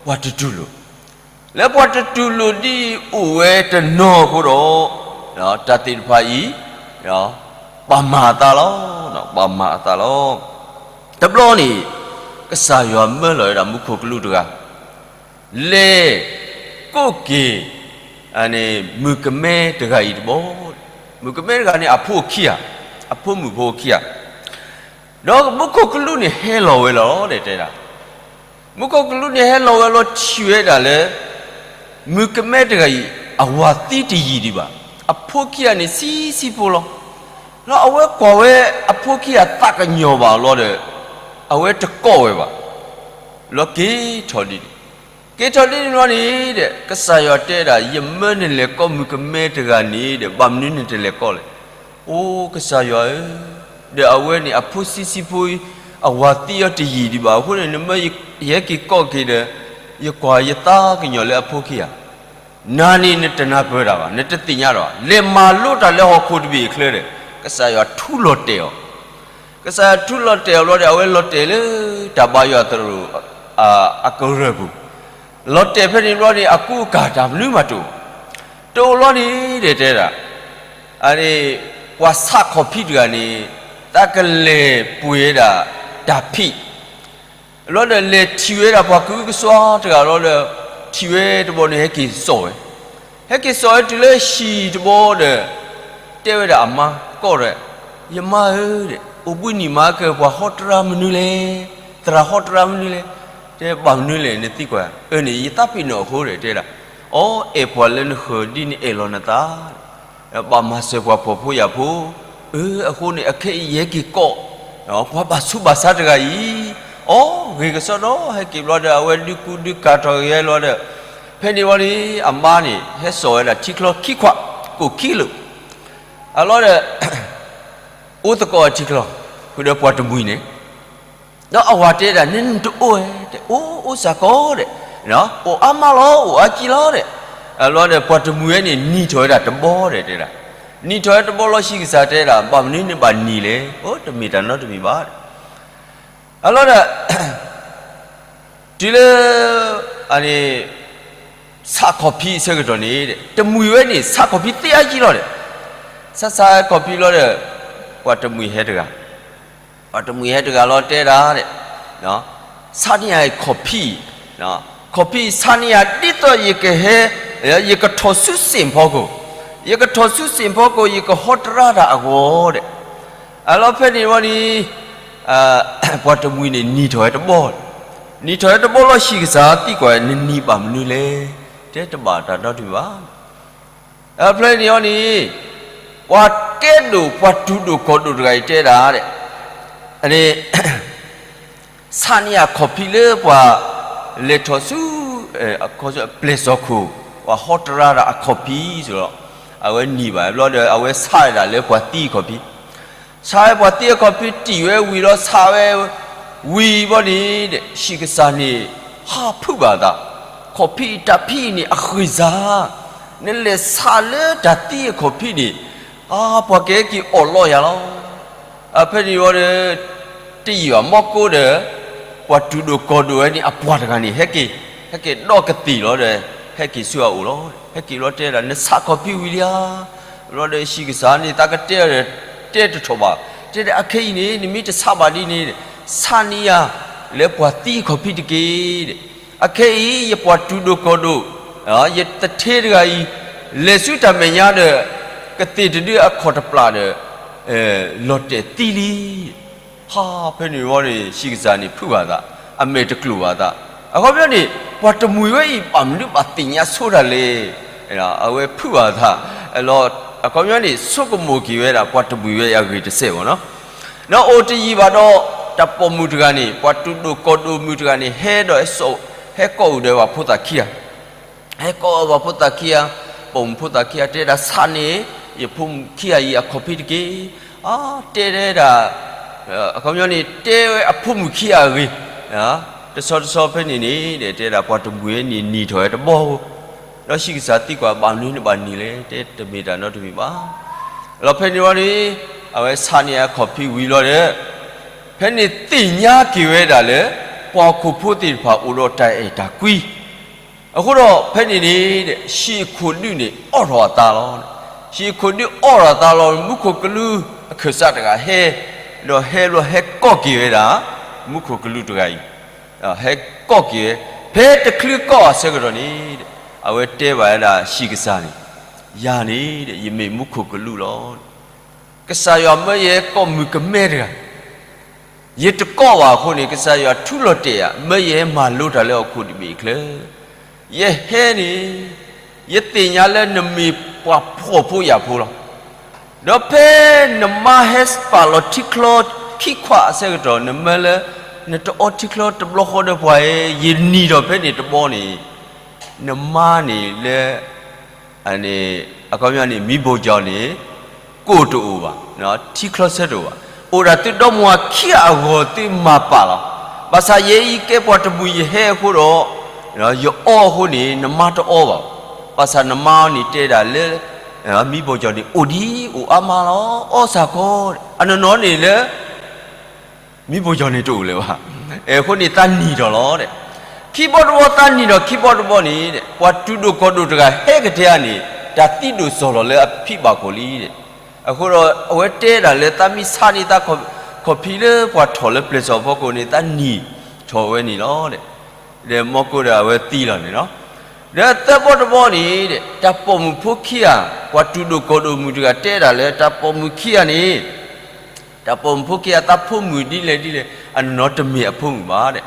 ပှၤတတူၢ်လိာ်, လၢပှၤတတူၢ်လိာ်ဒ်အံၤအိၣ်ဝဲတနီၤအဃိဒီး တၢ်သ့ၣ်တဖၣ်အံၤ ဘၣ်မၤအသးလီၤ, ဘၣ်မၤအသးလီၤ. တဘျီန့ၣ် ကစၢ်ယွၤမၢလီၤဝဲဒၣ်မူခိၣ်ကလူးတဂၤ လဲၤကိးက့ၤ မုၣ်ကမဲတဂၤအံၤတဘျီ, မုၣ်ကမဲတဂၤန့ၣ် အဖိခံဂၤ, အဖိမုၣ်ဖိခံဂၤ, ဒီးမူခိၣ်ကလူးန့ၣ်ဟဲလီၤဝဲလီၤဒီးတဲဒၣ်, မူခိၣ်ကလူးန့ၣ်ဟဲလီၤဝဲလီၤထံၣ်ဝဲဒၣ်လၢ မုၣ်ကမဲတဂၤအံၤ အဝၤသံတယံာ်ဒံးဘၣ်, အဖိခံဂၤန့ၣ်ဆံးဆံးဖိလီၤ. လၢအဝဲကွၢ်ဝဲအဖိခံဂၤသးကညီၤဘၣ်အလီၢ်ဒီး အဝဲတကိးဝဲဘၣ်, လီၤက့ၤထီၣ်ဒ်န့ၣ်, က့ၤထီၣ်ဒ်န့ၣ်ဘျီန့ၣ်ဒီး ကစၢ်ယွၤတဲဒၣ် ယမၢနလဲၤကိးမုၣ်ကမဲတဂၤန့ၣ်ဒီး ဘၣ်မနုၤနတလဲၤကိးလဲၣ်. အိ ကစၢ်ယွၤဧၢ, ဒီးအဝဲန့ၣ်အဖိဆံးဆံးဖိအံၤ အဝၤသံအီၤတယံာ်ဒံးဘၣ်အဃိန့ၣ် နမၢယဟဲက့ၤကိးက့ၤဒီး ယကွၢ်ယသးကညီၤလၢအဖိခံဂၤ, နၤန့ၣ်နတနၢ်ပၢၢ်တၢ်ဘၣ်, နတသ့ၣ်ညါတၢ်ဘၣ်, လဲၤမၤလိတၢ်လၢဟီၣ်ခိၣ်တဘ့ၣ်အချၢဒီး ကစၢ်ယွၤထူလီၤတဲာ်အီၤ, ကစၢ်ယွၤထူလီၤတဲာ်အီၤဘျီဒီး အဝဲလီၤတဲာ်လၢတၢ်ဘါယွၤသရိာ် အကရၢၢ်ပူၤ, လီၤတဲာ်ဖဲန့ၣ်ဘျီန့ၣ် အကူအကၤတၢ်မနုၤမးတအိၣ်, တအိၣ်လီၤန့ၣ်ဒီးတဲဒၣ် အန့ၣ် ပှၤဆးခီၣ်ဖံးတဂၤန့ၣ် သးကလဲၤပှ့ၤဝဲဒၣ်တၢ်ဖံး, လီၤဒီးလဲၤထံၣ်ဝဲဒၣ်ပှၤကအုကစွါတဂၤလီၤဒီး ထံၣ်ဝဲတဘျီန့ၣ် ဟဲက့ၤစိာ်ဝဲ, ဟဲက့ၤစိာ်ဝဲတုၤလၢဟံၣ်တဘျီဒီး တဲဝဲဒၣ်အမါကီၢ်ဒီး, ယမါဧၢဒီး အိၣ်ဘှံးနံၤမၤကဲပှၤဟီတရါမနုၤလဲၣ်, သရၣ်ဟီတရါမနုၤလဲၣ်, တဲဘၣ်မနုၤလဲၣ် နသံကွၢ်, အန့ၣ် ယသးပ့ၤနီၣ်အဃိဒီးတဲဒၣ်, အီ အဲၣ်ပှၤလၢနဃၢၤဒ်န့ၣ်အဲၣ်လီၤနသး ဘၣ်မၤစၢၤပှၤဖှီၣ်ဖိယာ်ဖိ, အၢ အဃိန့ၣ် အခဲအံၤယဟဲက့ၤကိး ပှၤဘၣ်ဆူးဘၣ်ဆါတဂၤအံၤ, အီ ဂ့ၤကစီဒီ ဟဲက့ၤဘျီဒီး အဝဲဒုးကူဒုးကၤထီၣ်ဂဲၤလီၤဒီး, ဖဲန့ၣ်ဝံၤလံ အမါန့ၣ် ဟဲစိာ်ဝဲဒၣ်ထံချီခံခွး ကိၣ်ခံလိာ်, အလီၤဒီး အိၣ်သကိးအထံချီ, ဃုာ်ဒီးပှၤတမှံၤန့ၣ် ဒီးအဝၤတဲဒၣ် နနတအိၣ်ဧဲ, အိၣ်အိၣ်စ့ၢ်ကီးဒီး, အိၣ်အါမးလီၤ အိၣ်အါကံလီၤဒီး, အလီၤဒီးပှၤတမှံၤဝဲန့ၣ် နံၤထီၣ်ဝဲဒၣ်တဘီဒီးတဲဒၣ်, နံၤထီၣ်ဝဲတဘီလီၤ ဆံးကစၢ်တဲဒၣ် ဘၣ်မနုၤနဘၣ်နံၤလဲၣ်, အိၣ်တမ့ၢ်တၢ်နီတမံၤဘၣ်ဒီး, အလီၤဒီး တုၤလၢ အန့ၣ် ဆးခီၣ်ဖံးအဆၢကတီၢ်န့ၣ် တမှံၤဝဲန့ၣ် ဆးခီၣ်ဖံးသ့အါကံလီၤဒီး, ဆးဆးခီၣ်ဖံးလီၤဒီး ပှၤတမှံၤဟဲတဂၤ, ပှၤတမှံၤဟဲတဂၤလီၤတဲဒၣ်ဒီး, ဆးန့ၢ်ယၤခီၣ်ဖံး, ခီၣ်ဖံးဆးန့ၢ်ယၤဒ်သိးယကဟဲ, ယကထီၣ်ဆူစ့ၣ်ဖီခိၣ်, ယကထီၣ်ဆူစ့ၣ်ဖီခိၣ် ယကဟီတရါတၢ်အဂီၢ်ဒီး, အလီၤဖဲန့ၣ်ဝံၤန့ၣ် ပှၤတမှံၤန့ၣ် နံၤထီၣ်ဝဲတဘီဒီး, နံၤထီၣ်ဝဲတဘီလီၤ ဟံၣ်ကစၢ်သံကွၢ် နနံၤဘၣ်မနုၤလဲၣ်, တဲတဘၣ်တၢ်နီတမံၤဘၣ်. အဖျဲန့ၣ်အီၤန့ၣ် ပှၤကဲဒိၣ် ပှၤတူၢ်ဒိၣ်ကီၢ်ဒိၣ်တဂၤအံၤတဲဒၣ်, န့ၣ် ဆးန့ၢ်အခီၣ်ဖံးလၢပှၤ လဲၤထီၣ်ဆူ ပျဲၢ်စီၣ်ခိၣ် ပှၤဟီတရါတၢ်အခီၣ်ဖံးစ့ၢ်ကီး, အဝဲနံၤဘၣ်ဘျီဒီး အဝဲဆးဝဲဒၣ်လၢပှၤသံအခီၣ်ဖံး ဆးဝဲပှၤသံအခီၣ်ဖံး တံၢ်ဝဲဝံၤလီၤ ဆးဝဲဝံၤဘီန့ၣ် ဟံၣ်ကစၢ်န့ၣ် ဟးဖုးဘၣ်သး, ခီၣ်ဖံးတၢ်ဖံးန့ၣ်အဃံၢ်စၢ်, နလဲၤဆးလၢတၢ်သံအခီၣ်ဖံးန့ၣ် အါ ပှၤကဟဲက့ၤအီၣ်လီယၤလီၤ. အဖဲန့ၣ်ဝံၤဒီး တယံာ်ဘၣ် မီၢ်ကိဒီး ပှၤတူၢ်ဒိၣ်ကီၢ်ဒိၣ်ဝဲန့ၣ် အပှၤတဂၤန့ၣ် ဟဲက့ၤ, ဟဲက့ၤဒီးကသ့ၣ်လီၤဒီး ဟဲက့ၤဆူအအိၣ်လီၤ. ဟဲက့ၤလီၤတဲဒၣ် နဆးခီၣ်ဖံးဝံၤလံဧါ. လီၤဒီးဟံၣ်ကစၢ်န့ၣ် သးကတဲအီၤဒီး တဲတထီၣ်ဘၣ်. တဲဒၣ် အခဲအံၤန့ၣ် နမ့ၢ်တဆးဘၣ်ဒ်န့ၣ် ဆးန့ၢ်ယၤ လၢပှၤသံအခီၣ်ဖံးတက့ၢ်. အခဲအံၤ ယပှၤတူၢ်ဒိၣ်ကီၢ်ဒိၣ် ယသထ့တဂၤအံၤ လဲၤဆူတၢ်မဲာ်ညါဒီး ကသ့ၣ်တဒုအခီၣ်တပျၢ်ဒီး လီၤတဲာ်သံလံ. ဟါ ဖဲန့ၣ်ဝံၤန့ၣ် ဟံၣ်ကစၢ်န့ၣ်ဖုးဘၣ်သး, အမဲာ်တကျိၤဘၣ်သး. အခီပညီန့ၣ် ပှၤတမှံၤဝဲအံၤ ဘၣ်မနုၤဘၣ်သ့ၣ်ညါဆိတၢ်လဲၣ်. အဝဲဖုးဘၣ်သး, အခီပညီန့ၣ် ဆိကမိၣ်က့ၤဝဲဒၣ် ပှၤတမှံၤဝဲအံၤအဂ့ၢ်တစဲးဘၣ်နီၤ. ဒီးအိၣ်တယံာ်ဘၣ်ဒီး တၢ်ပိာ်မုၣ်တဂၤန့ၣ် ပှၤတူၢ်ဒိၣ်ကီၢ်ဒိၣ်မုၣ်တဂၤန့ၣ် ဟဲဒီး ဟဲကိးအုၣ်ဒီးပှၤဖိသၣ်ခံဂၤ ဟဲကိးပှၤဖိသၣ်ခံဂၤ, ပိာ်မုၣ်ဖိသၣ်ခံဂၤတဲဒၣ် ဆးန့ၢ် ယဖိမုၣ်ခံဂၤအံၤအခီၣ်ဖံးတက့ၢ်. အါ တဲဒၣ် အခီပညီန့ၣ် တဲဝဲအဖိမုၣ်ခံဂၤအဂ့ၢ်, တဆီတဆီဖဲန့ၣ်န့ၣ် တဲဒၣ်ပှၤတမှံၤဝဲန့ၣ်နံၤထီၣ်ဝဲတဘီ, ဒီးဟံၣ်ကစၢ်သံကွၢ် ဘၣ်မနုၤနဘၣ်နံၤလဲၣ်, တဲတမ့ၢ်တၢ်နီတမံၤဘၣ်. လီၤဖဲန့ၣ်ဝံၤန့ၣ် အဝဲဆးန့ၢ်အခီၣ်ဖံးဝံၤလီၤဒီး ဖဲန့ၣ်သ့ၣ်ညါက့ၤဝဲဒၣ်လၢ ပှၤဟီၣ်ခိၣ်ဖိသ့ၣ်တဖၣ်အိၣ်ဒီးတၢ်အဲၣ်တၢ်ကွံ အဃိဒီးဖဲန့ၣ်န့ၣ် ဟံၣ်အခိၣ်ဒုန့ၣ် အိးထီၣ်အသးလီၤ. ဟံၣ်အခိၣ်ဒုအိးထီၣ်အသးလီၤ, မူခိၣ်ကလူးအခၢၣ်စးတဂၤဟဲ, ဒီးဟဲဘျီဟဲကိးက့ၤဝဲဒၣ် မူခိၣ်ကလူးတဂၤအံၤ, ဟဲကိးက့ၤဝဲ, ဖဲတချုးကိးအဆၢကတီၢ်န့ၣ် အဝဲတဲဘၣ်ဝဲဒၣ်ဟံၣ်ကစၢ်န့ၣ်, ယၤန့ၣ် ယမ့ၢ်မူခိၣ်ကလူးလီၤ. ကစၢ်ယွၤမၢယဟဲကိးမုၣ်ကမဲတဂၤ ယတကိးဘၣ်အဃိန့ၣ် ကစၢ်ယွၤထူလီၤတဲာ်ယၤ, မၢယဟဲမၤလိတၢ်လၢဟီၣ်ခိၣ်တဘ့ၣ်အချၢ. ယဟဲန့ၣ် ယသ့ၣ်ညါလၢနမ့ၢ်ပှၤဖှီၣ်ဖိယာ်ဖိလီၤ. ဒီးဖဲနမါဟဲပာ်လီၤထံချီခံခွးအဆၢကတီၢ် နမၢလၢ နတအီထံချီတဘျီဃီဒီးပှၤဧၢ, ယနံၤထီၣ်ဖဲန့ၣ်တဘီန့ၣ် နမါန့ၣ်လၢ အခီပညီန့ၣ် မံဘိၣ်ကၠီၤန့ၣ် ကိၢ်တအိၣ်ဘၣ်, ထံချီဆၢတအိၣ်ဘၣ်. အိၣ်ဒၣ်သုဒီမါဝၤခံဂၤအဂီၢ်သုမၤပာ်လီၤ. ဘၣ်ဆၣ်ယဲအံၤကဲပှၤတမှံၤယဟဲအဃိဒီး ယအီအဃိန့ၣ် နမါတအီဘၣ်. ဘၣ်ဆၣ်နမါန့ၣ်တဲဒၣ်လၢ မံဘိၣ်ကၠီၤန့ၣ် အိၣ်ဒံးအိၣ်အါမးလီၤ, အီစ့ၢ်ကီး, အနီၢ်နီၢ်န့ၣ်လၢ မံဘိၣ်ကၠီၤန့ၣ်တအိၣ်လၢၤဘၣ်. အဃိန့ၣ်သးနံၤထီၣ်လီၤ. ခံဘီတဘီသးနံၤထီၣ်ခံဘီတဘီန့ၣ် ပှၤတူၢ်ဒိၣ်ကီၢ်ဒိၣ်တဂၤဟဲကတဲဧါန့ၣ် တၢ်သံဒိၣ်စီၣ်လီၤလၢအဖံဘၣ်ခိၣ်လံ. အဃိဒီးအဝဲတဲဒၣ်လၢသးမ့ၢ်ဆါန့ၢ်သးခီၣ်ဖံးလၢပှၤထီၣ်လၢပျဲၢ်စီၣ်ဖီခိၣ်န့ၣ် သးနံၤထီၣ်ဝဲန့ၣ်လီၤ. ဒီးမီၢ်ကိဒီးအဝဲသံလီၤန့ၣ်လီၤ. ဒီးသၢဘီတဘီန့ၣ် တၢ်ပိာ်မုၣ်ဖိခံဂၤ ပှၤတူၢ်ဒိၣ်ကီၢ်ဒိၣ်မုၣ်တဂၤတဲဒၣ်လၢတၢ်ပိာ်မုၣ်ခံဂၤန့ၣ် တၢ်ပိာ်မုၣ်ဖိခံဂၤသးဖိမုၣ်ဒ်လဲၣ်ဒ်လဲၣ် အနီၢ်နီၢ်တမ့ၢ်အဖိမုၣ်ဘၣ်.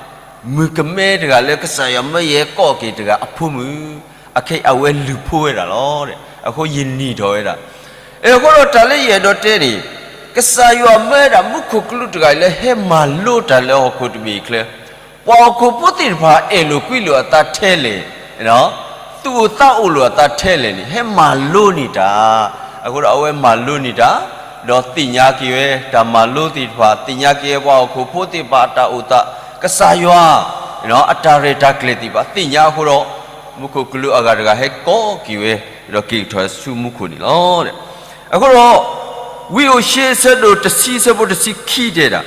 မုၣ်ကမဲတဂၤလၢကစၢ်ယွၤမၢယဟဲကိးက့ၤတဂၤအဖိမုၣ်, အခဲအံၤအဝဲလုၢ်ဖိဝဲဒၣ်လီၤ. အဃိယနံၤထီၣ်ဝဲဒၣ်. အဃိဒီးတၢ်လၢယအဲၣ်ဒိးတဲန့ၣ် ကစၢ်ယွၤမၢဝဲဒၣ်မူခိၣ်ကလူးတဂၤအံၤလၢဟဲမၤလိတၢ်လၢဟီၣ်ခိၣ်တဘ့ၣ်အချၢ ပှၤဟီၣ်ခိၣ်ဖိသ့ၣ်တဖၣ်အဲၣ်လိာ်ကွံလိာ်အသးထဲလဲၣ်, သူၣ်အိၣ်သးအိၣ်လိာ်အသးထဲလဲၣ်န့ၣ် ဟဲမၤလိန့ၢ်တၢ်. အဃိဒီးအဝဲမၤလိန့ၢ်တၢ်, ဒီးသ့ၣ်ညါက့ၤဝဲ တၢ်မၤလိသ့ၣ်တဖၣ်, သ့ၣ်ညါက့ၤဝဲပှၤဟီၣ်ခိၣ်ဖိသ့ၣ်တဖၣ်အတၢ်အိၣ်သး, ကစၢ်ယွၤ အတၢ်ရဲၣ်တၢ်ကျဲၤသ့ၣ်တဖၣ် သ့ၣ်ညါအဃိဒီး မူခိၣ်ကလူးအဂၤတဂၤဟဲကိးက့ၤဝဲ, ဒီးက့ၤကထီၣ်ဆူမူခိၣ်န့ၣ်လီၤ. အဃိဒီး ဝံဧိၤၡ့အဆၢဒိၣ်တဆံအဆၢဖိတဆံခံတဲဒၣ်,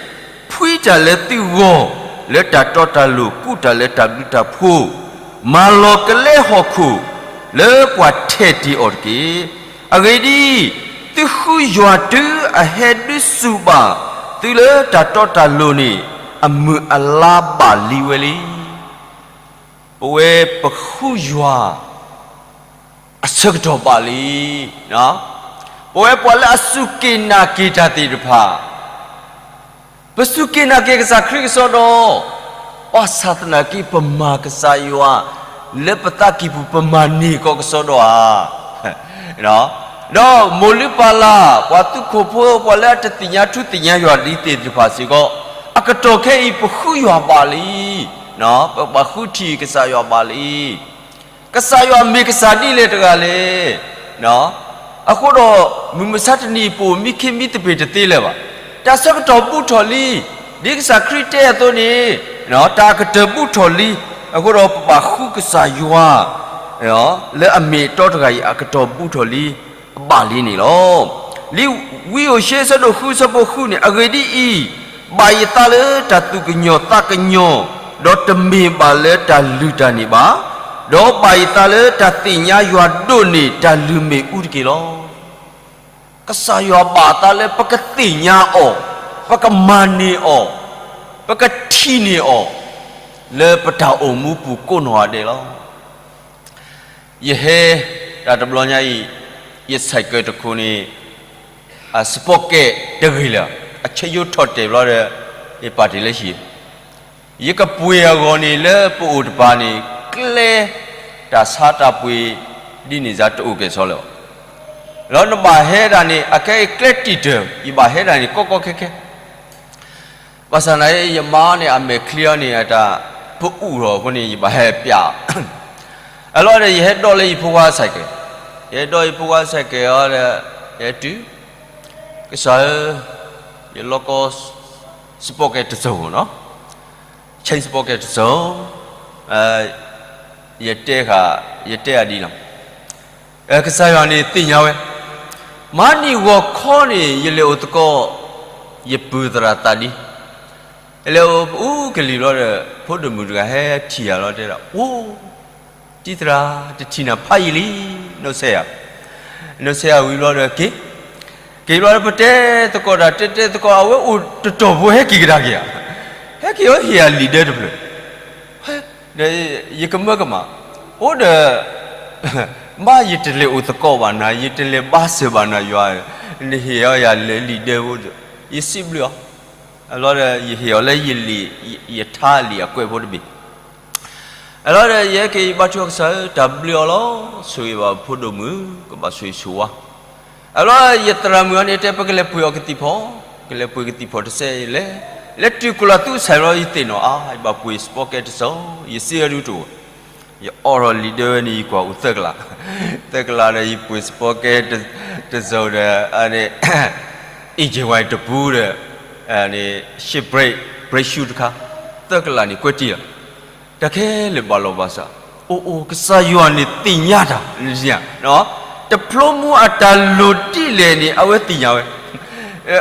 ဖှံတၢ်လၢသုဂီၢ်, လၢတၢ်တီတၢ်လိၤ ကူးတၢ်လၢတၢ်ဘျုးတၢ်ဖှိၣ်, မၤလီၤကလဲဟီၣ်ခိၣ် လၢပှၤထဲးတ့ၢ်အီၤတက့ၢ်. အဂ့ၢ်ဒ်အံၤ, သုဃုယွၤတုၤအဟဲဒုးစူၤဘၣ်သုလၢတၢ်တီတၢ်လိၤန့ၣ် အမုၢ်အလါဘၣ်လံဝဲလံ. ပဝဲပဃုယွၤ အဆၢကတီၢ်ဘၣ်လံ. ပဝဲပှၤလၢအစူၢ်က့ၤနာ်က့ၤတၢ်သ့ၣ်တဖၣ်, ပစူၢ်က့ၤနာ်က့ၤကစၢ်ခရံာ်ကစီဒီး, ဘၣ်ဆၣ်သနာ်က့ ပမၤကစၢ်ယွၤ လၢပသးကံၢ်ပူၤ ပမၤန့ၢ်ကီၢ်ကစီဒီဧါ. ဒီးမိၢ်လုၢ်ပၢ်လၢ် ပှၤသူခိၣ်ဖိ ပှၤလၢအတသ့ၣ်ညါထူသ့ၣ်ညါယွၤဒ်သ့ၣ်တဖၣ်စ့ၢ်ကီး, အကတီၢ်ခဲအံၤ ပဃုယွၤဘၣ်လံ, ပဘၣ်ဃုထံၣ်ကစၢ်ယွၤဘၣ်လံ. ကစၢ်ယွၤမ့ၢ်ကစၢ်ဒ်လဲၣ်တဂၤလဲၣ်. အဃိဒီး မုၢ်မဆါတနံၤ ပအိၣ်မံခ့မံသပ့ၤတသ့လၢၤဘၣ်. တၢ်ဆၢကတီၢ်ဘူးထီၣ်လံ. ဒ်ကစၢ်ခရံာ်တဲအသိးန့ၣ်, တၢ်အကတၢၢ်ဘူးထီၣ်လံ. အဃိဒီးပဘၣ်ဃုကစၢ်ယွၤ လၢအမ့ၢ်အတီတဂၤအံၤ အကတီၢ်ဘူးထီၣ်လံ အဘၣ်လံန့ၣ်လီၤ. လံာ်ဝံဧိၤၡ့ အဆၢဒိၣ်ဃု အဆၢဖိဃုန့ၣ်, အဂ့ၢ်ဒ်အံၤ, ဘၣ်ယသးလၢတၢ်သူၣ်ကညီၤသးကညီၤ, ဒီးတမ့ၢ်ဘၣ်လၢတၢ်လုၢ်တၢ်န့ၢ်ဘၣ်, ဒီးဘၣ်ယသးလၢတၢ်သ့ၣ်ညါယွၤဒိၣ်န့ၢ်တၢ်လုၢ်မ့ၣ်အူတက့ၢ်လီၤ. ကစၢ်ယွၤဘၣ်အသးလၢပကသ့ၣ်ညါအီၤ, ပကမၤန့ၢ်အီၤ, ပကထံၣ်န့ၢ်အီၤ လၢပတၢ်အိၣ်မူပူၤကိးနီၢ်ဂၤဒဲးလီၤ. ယဟဲ တၢ်တဘျီညါအံၤ ယ cycle တခိၣ်န့ၣ် အစပီးကဲတဂ့ၤလၢၤ, အဆၢယိထီၣ်တဲာ်ဘျီဒီး ယပာ်တ့ၢ်လၢဟံၣ်, ယကပှ့ၤအဂီၢ်န့ၣ် လၢပအိၣ်တပၤန့ၣ် ကျဲ တၢ်ဆါတၢ်ပှ့ၤ ဒ်န့ၣ်စ့ၢ်တအိၣ်ကဲၣ်ဆိးလၢၤဘၣ်. ဒီးနဘၣ်ဟဲဒၣ်န့ၣ် အခဲအံၤကျဲတံာ်တၢၢ် ယဘၣ်ဟဲဒၣ်န့ၣ် ကီကီခဲခဲ ဘၣ်ဆၣ်သနာ်က့ ယမါန့ၣ် အမဲာ်ချံအီၤန့ၣ် အတၢ်ပအူၣ်ထီၣ်အဃိန့ၣ် ယဘၣ်ဟဲပျးအီၤ, အလီၢ်ဒီး ယဟဲဒီးလၢယဖိခွါ cycle, ယဟဲဒီးယဖိခွါ cycle အီၤဒီး ယဟဲတုၤ, ကစၢ်ဧၢ, ယလီၢ်ကီ စပီးကဲတစိၤနီၤ, chain စပီးကဲတစိၤ, ယတဲဃာ်, ယတဲအဒ်လီၤ. ကစၢ်ယွၤန့ၣ်သ့ၣ်ညါဝဲ, မၤနံၣ်ဂီၤခီန့ၣ် ယလဲၤအိၣ်သကိး ယပုၢ်သရၣ်သးဒံ, ယလဲၤအိၣ်အူကလံၤဘျီဒီး ဖိဒိၣ်မုၣ်တဂၤဟဲထံၣ်ယၤလီၤ တဲဒၣ်, အိ, တံၤသရၣ် တထံၣ်နၤဖးယံာ်လံ, နီၢ်ဆဲးယၤ, နီၢ်ဆဲးယၤဝံၤဘျီဒီး က့ၤ, က့ၤဘျီဒီး ပတဲသကိးတၢ် တဲတဲသကိး အဝဲအိၣ်တတီၢ်ဖိ ဟဲက့ၤကဒါက့ၤဧါ, ဟဲက့ၤအီၤဟ့ၣ်ယၤလံာ်ဒၢတဖျၢၣ် ဒီးယကမၢကမၣ်, အိၣ်ဒီး ဘၣ်ယတလဲၤအိၣ်သကိးဘၣ်နၤ, ယတလဲၤဘါစၢၤဘၣ်နၤယွၤ, နဟ့ၣ်အီၤယၤလၢလံာ်ဒၢဖိ, ယစံးဘျုးအီၤ, အလီၢ်ဒီး ယဟ့ၣ်အီၤလၢယလံာ်, ယထါလံာ်အကွဲးဖိတဘ့ၣ်, အလီၢ်ဒီး ယဟဲက့ၤယဘါထုကစၢ်ဧၢ, တၢ်ဘျုးအီၤလီၤ, ဆိၣ်ဂ့ၤဘၣ်ဖိဒိၣ်မုၣ် ကဘၣ်ဆိၣ်ဂ့ၤဆိၣ်ဝါ အလီၢ် ယသရၣ်မုၣ်အီၤန့ၣ် တဲ ပကလဲၤပှ့ၤအီၤကသံၣ်ဖီ, ကလဲၤပှ့ၤကသံၣ်ဖီတစဲးလဲၣ်, လဲၤတုၤကိးလီၤသူစဲးလီၤ ယသ့ၣ်နီၣ်အါ, ယဘၣ်ပှ့ၤစပီးကဲတစိၤ, ယစ့အဒုတအိၣ်, ယအိးထီၣ်လံာ်ဒၢဝဲန့ၣ် ယကွၢ်အိၣ်သၢကလး, သၢကလးဒီး ယပှ့ၤစပီးကဲတစိၤဒီး အ့ၣ်က့ၤဝဲတပူၤဒီး ရှ့း brake, brake shoe တခါ, သၢကလးန့ၣ်ကွဲးတံၢ်လီၤ တၢ်ခဲလၢာ်ဘၣ်လီၤဘၣ်စး, အိၣ်အိၣ် ကစၢ်ယွၤန့ၣ်သ့ၣ်ညါတၢ်, တဖျိမူအတၢ်လိၣ်ဒ်လဲၣ်န့ၣ် အဝဲသ့ၣ်ညါဝဲ,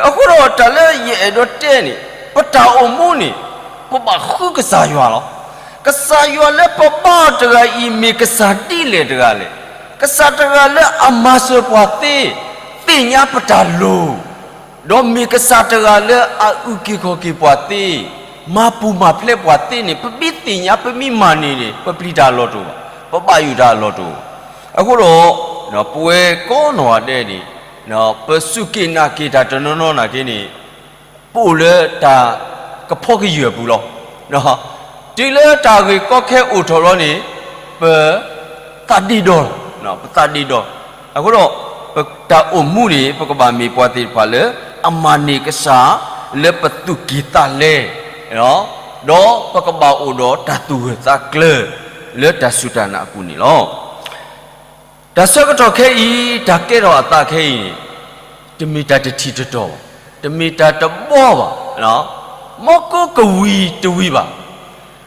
အဃိဒီးတၢ်လၢယအဲၣ်ဒိးတဲန့ၣ် ပတၢ်အိၣ်မူန့ၣ် ပဘၣ်ဃုကစၢ်ယွၤလီၤ. ကစၢ်ယွၤလၢပဘါအီၤတဂၤအံၤ မ့ၢ်ကစၢ်ဒ်လဲၣ်တဂၤလဲၣ်. ကစၢ်တဂၤလၢအမၤစၢၤပှၤသ့, သ့ၣ်ညါပတၢ်လိၣ် ဒီးမ့ၢ်ကစၢ်တဂၤလၢအအုၣ်က့ၤခီၣ်က့ၤပှၤသ့, မၤပူၤမၤဖျဲးပှၤသ့န့ၣ် ပမ့ၢ်သ့ၣ်ညါ ပမ့ၢ်မၤန့ၢ်န့ၣ် ပပျံၤတၢ်အလီၢ်တအိၣ်ဘၣ်, ပဘၣ်ယိၣ်တၢ်အလီၢ်တအိၣ်ဘၣ်. အဃိဒီး ပဝဲကိးနီၢ်ဂၤဒဲးန့ၣ် ပစူၢ်က့ၤနာ်က့ၤတၢ်တနီၤနီၤနာ်က့န့ၣ် ပအိၣ်လၢတၢ်ကဖီကယၢၢ်အပူၤလီၤ. တုၤလၢတၢ်ဂ့ၢ်ကီခဲအိၣ်ထီၣ်လီၤန့ၣ် ပသးဒ့ဒီလီၤ, ပသးဒ့ဒီ. အဃိဒီး ပတၢ်အိၣ်မူန့ၣ် ပကဘၣ်မ့ၢ်ပှၤသ့ၣ်တဖၣ်လၢ အမၤန့ၢ်ကစၢ် လၢပသူၣ်ကံၢ်သးလဲ, ဒီးပကဘၣ်အိၣ်ဒီးတၢ်သူၣ်ဂၢၢ်သးကျၢၤ လၢတၢ်စူၢ်တၢ်နာ်အပူၤန့ၣ်လီၤ. တၢ်ဆၢကတီၢ်ခဲအံၤ တၢ်ကဲထီၣ်အသးခဲအံၤန့ၣ် တမ့ၢ်တၢ်တထံၣ်တတီၤဘၣ်, တမ့ၢ်တၢ်တဘီဘၣ်, မီၢ်ကိးကဝံၤတဝံၤဘၣ်.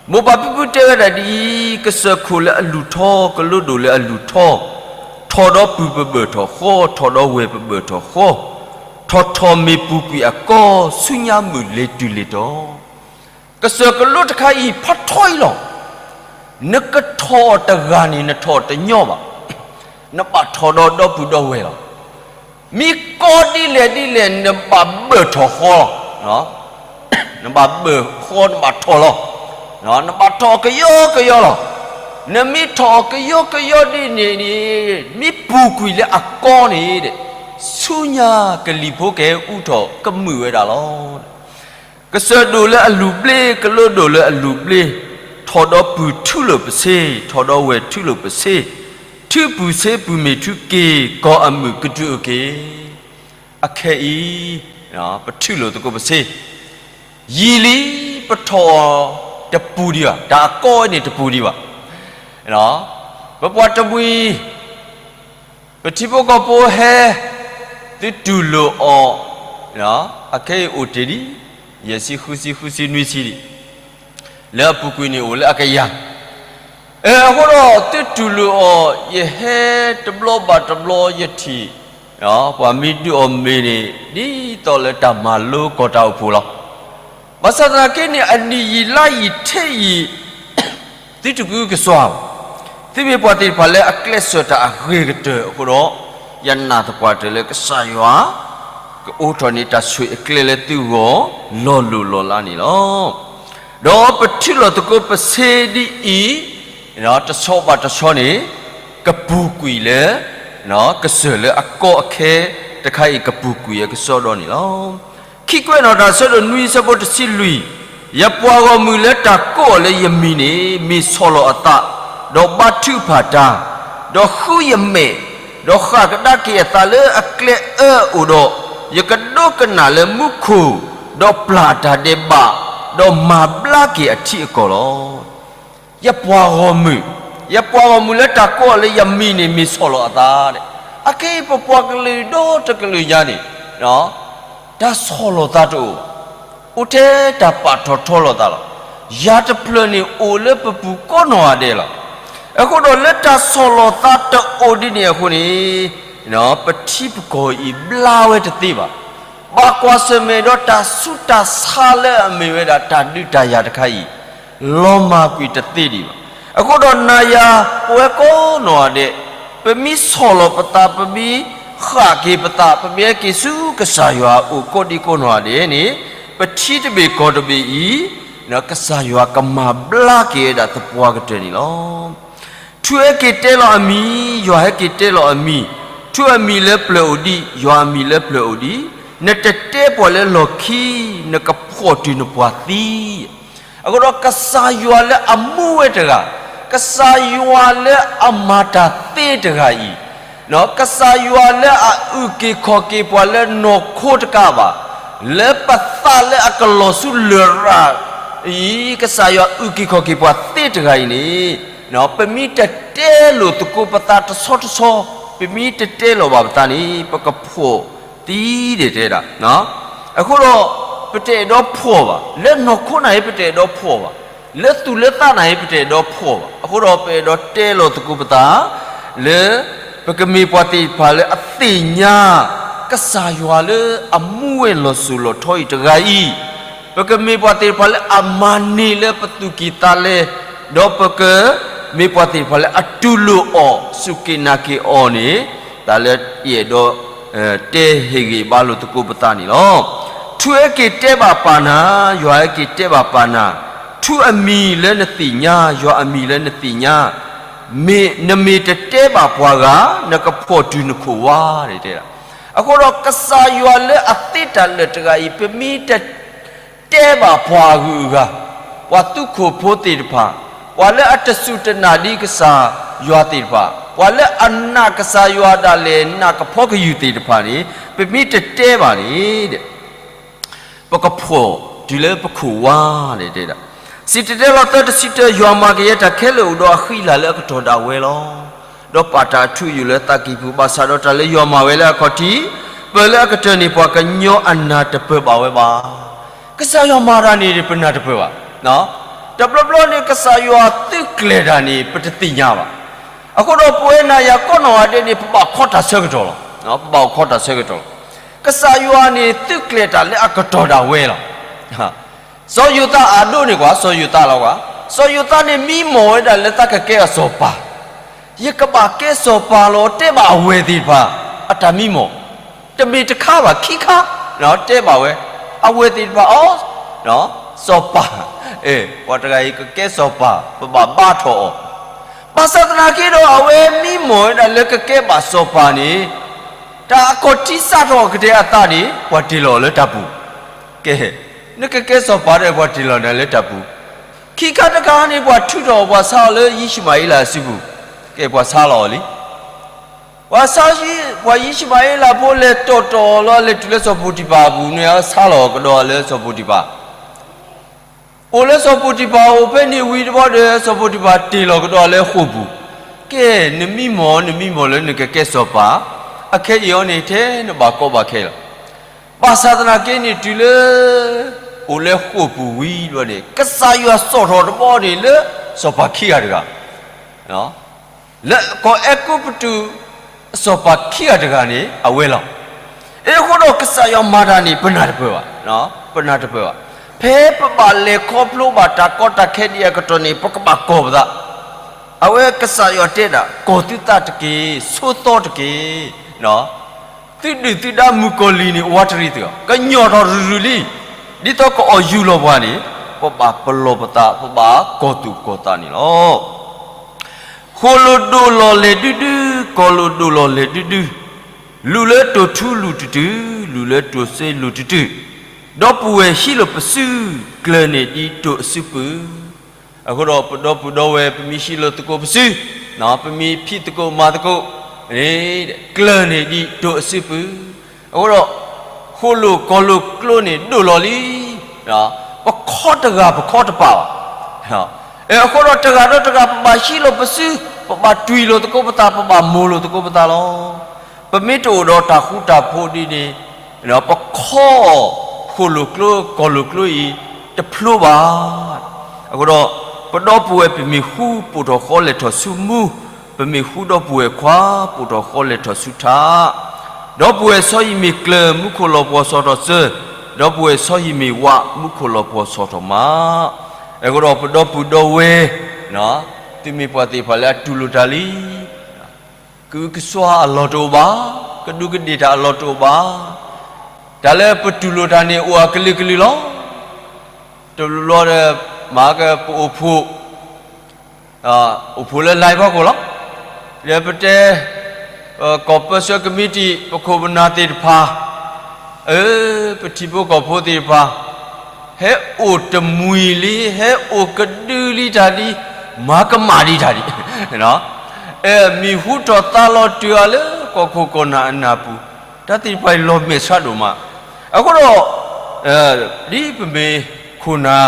မိၢ်ပၢ်ဖံဖုတဲဝဲဒၣ်ဒ်အံၤ, ကစၢၢ်ခိၣ်လၢအလူၢ်ထီ, ကလိဒိၣ်လၢအလူၢ်ထီ, ထီၣ်ဒီးပုၢ်ပဘၢၣ်ထီၣ်ဃီ, ထီၣ်ဒီးဝဲၢ်ပဘၢၣ်ထီၣ်ဃီ, ထီၣ်ထီၣ်မ့ၢ်ပူၤကွံာ်အကီ, ဆူညါမုၢ်လ့ၤတုၤလ့ၤတီၤ ကစၢၢ်ကလိတခါအံၤ ဖးထီအံၤလီၤ. နကထီၣ်အီၤတဂၤန့ၣ် နထီၣ်အီၤတညီဘၣ်. နဘၣ်ထီၣ်ဒီးဒီပုၢ်ဒီဝဲၢ်လီၤ. မ့ၢ်ကီဒ်လဲၣ်ဒ်လဲၣ် နဘၣ်ဘၢၣ်ထီၣ်ဃီလီၤ. နဘၣ်ဘၢၣ်ဃီ နဘၣ်ထီၣ်လီၤ. နဘၣ်ထီၣ်အီၤကယီကယီလီၤ. နမ့ၢ်ထီၣ်အီၤကယီကယီဒ်န့ၣ်န့ၣ် မ့ၢ်ပူၤကွံာ်လၢအကီန့ၣ် ဆူညါကလံၤဖိကဟဲအူထီၣ်ကမုာ်ဝဲဒၣ်လီၤ. ကစၢၢ်ဒိၣ်လၢအလူၤဘျ့, ကလၢဒိၣ်လၢအလူၤဘျ့, ထီၣ်ဒီးပုၢ်ထူလိာ်ပဆ့, ထီၣ်ဒီးဝဲၢ်ထူလိာ်ပဆ့, ထုပုၢ်ဆ့ပုၢ်မ့ၢ်ထူက့ၤ, ကီၢ်အမုၢ်ကဒုးအုၣ်က့ၤ, အခဲအံၤ ပထူလိာ်သကိးပဆ့, ယံာ်လံ ပထီၣ်တပူၤဒံးဘၣ်, တၢ်အကီန့ၣ်တပူၤဒံးဘၣ်. ပပှၤတမှံၤ ပထံဖိကီၢ်ဖိဟဲ သုတူၢ်လိာ်အီၤ, အခဲအံၤအိၣ်တ့ၢ်ဒံး, ယဲၢ်ဆံ ဃုဆံ ဃုဆံ နွံဆံဒံး, လၢအပူၤကွံာ်န့ၣ်အိၣ်လၢအကယၤ. အဃိဒီးသုတူၢ်လိာ်အီၤ, ယဟဲတဘျီဘၣ်တဘျီ ယထံၣ် ပှၤမ့ၢ်ဒုးအီၤမ့ၤန့ၣ် ဒ်သိးလၢတၢ်မၤလိကီၢ်တၢ်အိၣ်ဖှိၣ်လီၤ. ဘၣ်ဆၣ်သနာ်က့န့ၣ် အနံၣ်ယံာ်လါယံာ်ထ့ယံာ် သုတကဟုကစွါဘၣ်. သုမ့ၢ်ပှၤသ့ၣ်တဖၣ်လၢအကျဲးစၢးတၢ်အဂ့ၤကတၢၢ်အဃိဒီး, ယနာ်သပှၢ်တၢၢ်လၢကစၢ်ယွၤ ကအိးထီၣ်န့ၢ်တၢ်ဆိၣ်ဂ့ၤအကျဲလၢသုဂီၢ် လီၤလိၢ်လီၤလးန့ၣ်လီၤ. ဒီးပထူလိာ်သကိးပဆ့ဒ်အံၤ, တဆီဘၣ်တဆီန့ၣ် ကပူၤကွံာ်လၢ ကစၢၢ်လၢအကီအခဲတခါအံၤ ကပူၤကွံာ်အကစီဒီန့ၣ်လီၤ. ခံကွဲးနီၣ်တၢ် အဆၢဒိၣ်နွံ အဆၢဖိတဆံလွံၢ်, ယပှၤဂီၢ်မုၢ်လၢတၢ်ကိးအီၤလၢယမံၤန့ၣ် မ့ၢ်ဆီၣ်လီၤအသး, ဒီးဘါထုကဖၣ်တၢ်, ဒီးဃုယမဲာ်, ဒီးဃၣ်ကဒါက့ၤအသးလၢအကျဲအၢအအိၣ်ဒီး, ယကဒိကနၣ်လၢမူခိၣ်, ဒီးပျၢ်အတၢ်ဒဲးဘး, ဒီးမၤဘျါက့ၤအထံအကီၢ်လီၤ. ယပှၤဂီၢ်မုၢ်, ယပှၤဂီၢ်မုၢ်လၢတၢ်ကိးအီၤလၢယမံၤန့ၣ် မ့ၢ်ဆီၣ်လီၤအသး. အခဲအံၤပပှၤကလုာ်ဒီတကလုာ်ညါန့ၣ် တၢ်ဆီၣ်လီၤသးတအိၣ်ဘၣ်. အိၣ်ထဲတၢ်ပာ်ထီၣ်ထီလိာ်သးလီၤ. ယၤတဖျၢၣ်န့ၣ် အိၣ်လၢပပူၤကိးနီၢ်ဂၤဒဲးလီၤ. အဃိဒီးလၢတၢ်ဆီၣ်လီၤသးတအိၣ်ဒ်န့ၣ်အဃိန့ၣ်, ပထံပကီၢ်အံၤဘျါဝဲတသ့ဘၣ်. ဘၣ်ကွၢ်ဆၢၣ်မဲာ်ဒီးတၢ်ဆူးတၢ်ဆါလၢအမ့ၢ်ဝဲဒၣ်တၢ်ဒုးတၢ်ယၤတခါအံၤ လီၤမၢ်ကွံာ်တသ့ဒံးဘၣ်. အဃိဒီးနၤယၤပဝဲကိးနီၢ်ဂၤဒဲး, ပမ့ၢ်ဆီၣ်လီၤပသး, ပမ့ၢ်ဃၣ်က့ၤပသး, ပမ့ၢ်ဟဲက့ၤဆူကစၢ်ယွၤအအိၣ်ကိးဒံကိးနီၢ်ဂၤဒဲးန့ၣ်, ပထံတဘ့ၣ်ကီၢ်တဘ့ၣ်အံၤ, ကစၢ်ယွၤကမၤဘျါက့ၤဝဲဒၣ်သပှၢ်ကတၢၢ်န့ၣ်လီၤ. ထူးဟဲက့ၤတဲလီၤအမံၤ, ယွၤဟဲက့ၤတဲလီၤအမံၤ, ထူးအမံၤလၢပျၢၤအိၣ်ဒံး, ယွၤအမံၤလၢပျၢၤအိၣ်ဒံး, နတတဲပှၤလၢလီၢ်ခံ, နကဖှီၣ်တုၤနပှၤသံ. အဃိဒီးကစၢ်ယွၤလၢအမူဝဲတဂၤ, ကစၢ်ယွၤလၢအမၤတၢ်သ့တဂၤအံၤ, ကစၢ်ယွၤလၢအအုၣ်က့ၤခီၣ်က့ၤပှၤလၢနီၢ်ခိတကးဘၣ်, လၢပသးလၢအကလီၤဆူလရာ်အံၤ, ကစၢ်ယွၤအုၣ်က့ၤခီၣ်က့ၤပှၤသ့တဂၤအံၤန့ၣ်, ပမ့ၢ်တတဲလိာ်သကိးပသးတဆီတဆီ, ပမ့ၢ်တတဲလီၤဘၣ်ပသးန့ၣ် ပကဖှီၣ်သံဒဲးတဲဒၣ်. အဃိဒီး ပတအဲၣ်ဒိးဖှီၣ်ဘၣ်, လၢနီၢ်ခိနၢ်ဟဲပတအဲၣ်ဒိးဖှီၣ်ဘၣ်, လၢသူၣ်လၢသးနၢ်ဟဲပတအဲၣ်ဒိးဖှီၣ်ဘၣ်. အဃိဒီးပအဲၣ်ဒိးတဲလီၤသကိးပသး လၢ ပကမ့ၢ်ပှၤသ့ၣ်တဖၣ်လၢအသ့ၣ်ညါ ကစၢ်ယွၤလၢအမူဝဲလီၤစိၤလီၤထီအံၤတဂၤအံၤ, ပကမ့ၢ်ပှၤသ့ၣ်တဖၣ်လၢအမၤန့ၢ်လၢပသူၣ်ကံၢ်သးလဲ, ဒီးပကမ့ၢ်ပှၤသ့ၣ်တဖၣ်လၢအတူၢ်လိာ်အီၤ စူၢ်က့ၤနာ်က့ၤအီၤန့ၣ်, တၢ်လၢယအဲၣ်ဒိး တဲဟ့ၣ်ဂံၢ်ဘါလိာ်သကိးပသးန့ၣ်လီၤ. ထူးဟဲက့ၤတဲဘၣ်ပၢ်နၤ, ယွၤဟဲက့ၤတဲဘၣ်ပၢ်နၤ, ထူးအမံၤလၢနသ့ၣ်ညါ, ယွၤအမံၤလၢနသ့ၣ်ညါ, မ့ၢ်နမ့ၢ်တတဲဘၣ်ပှၤဂၤ, နကဖှီၣ်တုၤနခိၣ်ဝါန့ၣ်တဲဒၣ်. အဃိဒီးကစၢ်ယွၤလၢအသ့တၢ်လၢာ်တဂၤအံၤ ပမ့ၢ်တ တဲဘၣ်ပှၤအဂုၤအဂၤ, ပှၤသူခိၣ်ဖိသ့ၣ်တဖၣ်, ပှၤလၢအတစူၢ်တနာ်ဒံးကစၢ်ယွၤသ့ၣ်တဖၣ်, ပှၤလၢအနာ်ကစၢ်ယွၤဒၣ်လဲာ်နာ်ကဖီကယုၢ်သ့ၣ်တဖၣ်န့ၣ်, ပမ့ၢ်တတဲဘၣ်န့ၣ်, ပကဖှီၣ်တုၤလၢပခိၣ်ဝါန့ၣ်တဲဒၣ်. စံၣ်တဲၤတဲလီၤသၢ တဆံတၢ, ယွၤမၤကယဲၢ်တၢ်ခဲလၢာ်အိၣ်ဒီးအဃံအလၤလၢအကတီၢ်ဒၣ်ဝဲလီၤ. ဒီးပာ်တၢ်အထူအယိာ်လၢသးကံၢ်ပူၤ, ဘၣ်ဆၣ်ဒီးတၢ်လၢယွၤမၤဝဲလၢအခီၣ်ထံး, ပၢၢ်လၢအကတၢၢ်န့ၣ် ပှၤကညီအနၢ်တပၢၢ်ဘၣ်ဝဲဘၣ်. ကစၢ်ယွၤမၤတၢ်န့ၣ် ပနၢ်တပၢၢ်ဘၣ်. တဘျီဘျီန့ၣ် ကစၢ်ယွၤသုးကျဲၤတၢ်န့ၣ် ပတသ့ၣ်ညါဘၣ်. အဃိဒီးပဝဲနၤယၤကိးနီၢ်ဂၤဒဲးန့ၣ် ပဘၣ်ခီတၢ်ဆၢကတီၢ်လီၤ. ပဘၣ်အိၣ်ခီတၢ်ဆၢကတီၢ်လီၤ. ကစၢ်ယွၤန့ၣ်သုးကျဲၤတၢ်လၢအကတီၢ်ဒၣ်ဝဲလီၤ. စီၤယိၤသးအဒိန့ၣ်ကွၢ်, စီၤယိၤသးလီၤကွၢ်, စီၤယိၤသးန့ၣ်မံမီၢ်ဝဲဒၣ်လၢသးကကဲအစီၤပၤ, ယကဘၣ်ကဲစီၤပၤလီၤ တဲဘၣ်အဝဲၢ်သ့ၣ်တဖၣ် အတၢ်မံမီၢ်, တမ့ၢ်တခါဘၣ်ခံခါ, တဲဘၣ်ဝဲ, အဝဲၢ်သ့ၣ်တဖၣ်အီၤ, စီၤပၤ, ပှၤတဂၤအံၤကကဲစီၤပၤ ပဘၣ်ဘါထီၣ်အီၤ. ဘၣ်ဆၣ်သနာ်က့ဒီး အဝဲမံမီၢ်ဝဲဒၣ်လၢကကဲဘၣ်စီၤပၤန့ၣ်, တၢ်အခီၣ်ထံးစးထီၣ်ကတဲာ်အသးန့ၣ် ပှၤတ့ၢ်လီၤအီၤလၢတၢ်ပူၤ, ကဲ နကကဲစီၤပၤဒီးပှၤတ့ၢ်လီၤနၤလၢတၢ်ပူၤ, ခံခါတခါန့ၣ် ပှၤထုးထီၣ်ပှၤဆါအီၤလၢယံၡမၤဧ့လးအစုပူၤ, ကဲပှၤဆါလီၤအီၤလံ. ပှၤဆါ, ပှၤယံၡမၤဧ့လးဖိလဲၤတီၢ်တီၢ်လီၤ လဲၤတုၤလၢစီၤပိၤတံၤဖၢ်အပူၤန့ၣ် ဆါလီၤကဒီးလၢစီၤပိၤတံၤဖၢ် အိၣ်လၢစီၤပိၤတံၤဖၢ်အိၣ်ဖဲန့ၣ်ဝံၤတဘျီဒီး စီၤပိၤတံၤဖၢ်တ့ၢ်လီၤကဒီးလၢဃိာ်ပူၤ, ကဲ နမံမီၢ် နမံမီၢ်လၢနကကဲစီၤပၤ, အခဲအံၤအီၤန့ၣ် ထဲနဘၣ်ကီဘၣ်ခဲလီၤ. ဘၣ်ဆၣ်သနာ်က့န့ၣ် တုၤလၢ အိၣ်လၢဃိာ်ပူၤဝံၤဘျီန့ၣ် ကစၢ်ယွၤစိာ်ထီၣ်တဘျီန့ၣ်လၢ စီၤပၤခံဂၤတဂၤ လၢကီၢ်အဲၤကူပတူး စီၤပၤခံဂၤတဂၤန့ၣ် အဝဲလီၤ. အဃိဒီးကစၢ်ယွၤမၤတၢ်န့ၣ် ပနၢ်တပၢၢ်ဘၣ်, ပနၢ်တပၢၢ်ဘၣ်. ဖဲပဘၣ်လဲၤခီဖျိဘၣ်တၢ်ကီတၢ်ခဲဒ်အကတီၢ်န့ၣ် ပကဘၣ်ကီၢ်ပသး, အဝဲကစၢ်ယွၤတဲဒၣ် ကီၢ်သုသးတက့ၢ်, ဆိသီတက့ၢ် သုဒုၣ်သုဒါမုၣ်ကီၤလံၤန့ၣ် အိၣ်ဝးတရံးသု, ကညီၤထီၣ်ရုၢ်ရုၢ်လံ, ဒ်သိးကအီၣ်ယူၢ်လီၤပှၤန့ၣ် ပဘၣ်ပလီၢ်ပသး ပဘၣ်ကီၢ်သူၣ်ကီၢ်သးန့ၣ်လီၤ. ဃိာ်လိာ်ဒိၣ်လီၤလဲၤဒုဒု, ကီၢ်လိာ်ဒိၣ်လီၤလဲၤဒုဒု, လူၤလၢတိၢ်ထူလူၤတတုၤ, လူၤလၢတိၢ်စ့လူၤတတုၤ, ဒီပုၢ်ဝဲၢ်ဟံးလိာ်ပစု, ကျၢၤန့ၢ်ဒံးတိၢ်အစုပူၤ အဃိဒီးပဒီပုၢ်ဒီဝဲၢ် ပမ့ၢ်ဟံးလိာ်သကိးပစု, ပမ့ၢ်ဖံးသကိးမၤသကိး, ကျၢၤန့ၢ်ဒံးတိၢ်အစုပူၤ, အဃိဒီး ဃိာ်လိာ်ကီၢ်လိာ်ကျိန့ၣ်ဒိၣ်လီၤလံ, ပခီတဂၤပခီတပာ်ဘၣ်. အဃိဒီးတဂၤဒီးတဂၤ ပဘၣ်ဟံးလိာ်ပစု, ပဘၣ်တွံၢ်လိာ်သကိးပသး, ပဘၣ်မိၢ်လိာ်သကိးပသးလီၤ. ပမ့ၢ်တအိၣ်ဒီးတၢ်ဃူတၢ်ဖိးဒ်န့ၣ် ပခီအီၤ ဃိာ်လိာ်ကျိ ကီၢ်လိာ်ကျိအံၤ တဖျိဘၣ်. အဃိဒီး ပဒီပုၢ်ဝဲၢ်ပမ့ၢ်ဃူ ပိာ်ထီၣ်ဃီလဲၤထီၣ်ဆူမူ, ပမ့ၢ်ဃူဒီပုၢ်ဝဲၢ်ခွါ ပိာ်ထီၣ်ဃီလဲၤထီၣ်ဆူထး, ဒီပုၢ်ဝဲၢ်ဆီဟံၣ်မ့ၢ်ကျၢၤ မူခိၣ်လီၤပှီၢ်ဆီၣ်ထီၣ်စၢၤ, ဒီပုၢ်ဝဲၢ်ဆီဟံၣ်မ့ၢ်ဝး မူခိၣ်လီၤပှီၢ်ဆီၣ်ထီၣ်မး. အဃိဒီးပဒီပုၢ်ဒီဝဲၢ် သုမ့ၢ်ပှၤသ့ၣ်တဖၣ်လၢအတူၢ်လိာ်တၢ်လံ ကအုကစွါအလီၢ်တအိၣ်ဘၣ်, ကဒူးကဒ့ၣ်တၢ်အလီၢ်တအိၣ်ဘၣ်. တၢ်လၢပတူၢ်လိာ်တၢ်န့ၣ် အိၣ်အကလုာ်ကလုာ်လီၤ. တဘျီဘျီဒီး မၤကပအိၣ်ဖှိၣ်, အိၣ်ဖှိၣ်လၢ live ဖီခိၣ်လီၤ. ဒီးပတဲ ကီၢ်ပၢဆှၢကမံးတံာ် ပခိၣ်ပနၢ်သ့ၣ်တဖၣ်, အၢ ပထံဖိကီၢ်ဖိသ့ၣ်တဖၣ် ဟဲအိၣ်တမှံၤလံ ဟဲအိၣ်ကဒုလံတၢ်ဒ် မၤကမၣ်ဒံးတၢ်ဒံး, မံၤဟူထီၣ်သါလီၤတုၤအီၤလၢကီၢ်ခိၣ်ကီၢ်နၢ်အနၢ်ပူၤ, တၢ်သ့ၣ်တဖၣ်အံၤလီၤမဲာ်ဆှးဒိၣ်မး. အဃိဒီး ဒ်ပမ့ၢ်ခိၣ်နၢ်,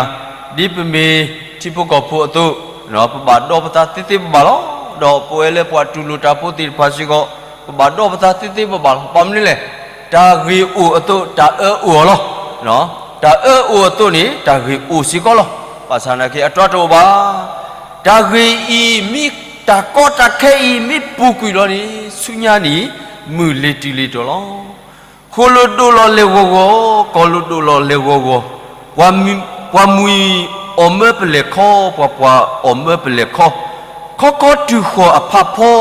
ဒ်ပမ့ၢ်ထံဖိကီၢ်ဖိအသိး, ပဘၣ်ဒီပသးသ့သ့ဘၣ်ဘၣ်လီၤ. ဒီးပဝဲလၢပှၤတူၢ်လိာ်တၢ်ဖိသ့ၣ်တဖၣ်စ့ၢ်ကီး ပဘၣ်ဒီပသးသ့သ့ဘၣ်ဘၣ်လီၤ. ဘၣ်မနုၤလဲၣ်, တၢ်ဂ့ၢ်အိၣ်အသိး တၢ်အၢအိၣ်အီၤလီၤ. တၢ်အၢအိၣ်အသိးန့ၣ် တၢ်ဂ့ၢ်အိၣ်စ့ၢ်ကီးလီၤ. ဘၣ်ဆၣ်သနာ်က့ အတြီတအိၣ်ဘၣ်. တၢ်ဂ့ၢ်အံၤမ့ၢ် တၢ်ကီတၢ်ခဲအံၤမ့ၢ်ပူၤကွံာ်လီၤန့ၣ် ဆူညါန့ၣ် မုၢ်လ့ၤတုၤလ့ၤတီၤလီၤ. ဃိာ်လိာ်ဒိၣ်လီၤလဲၤဂီၤဂီၤ, ကီၢ်လိာ်ဒိၣ်လီၤလဲၤဂီၤဂီၤ, ပှၤမုၢ်အီၣ်မၢပလဲၤခီ, ပှၤပှၤအီၣ်မၢပလဲၤခီ, ခီခီတုၤဃီၤအဖးဖီ,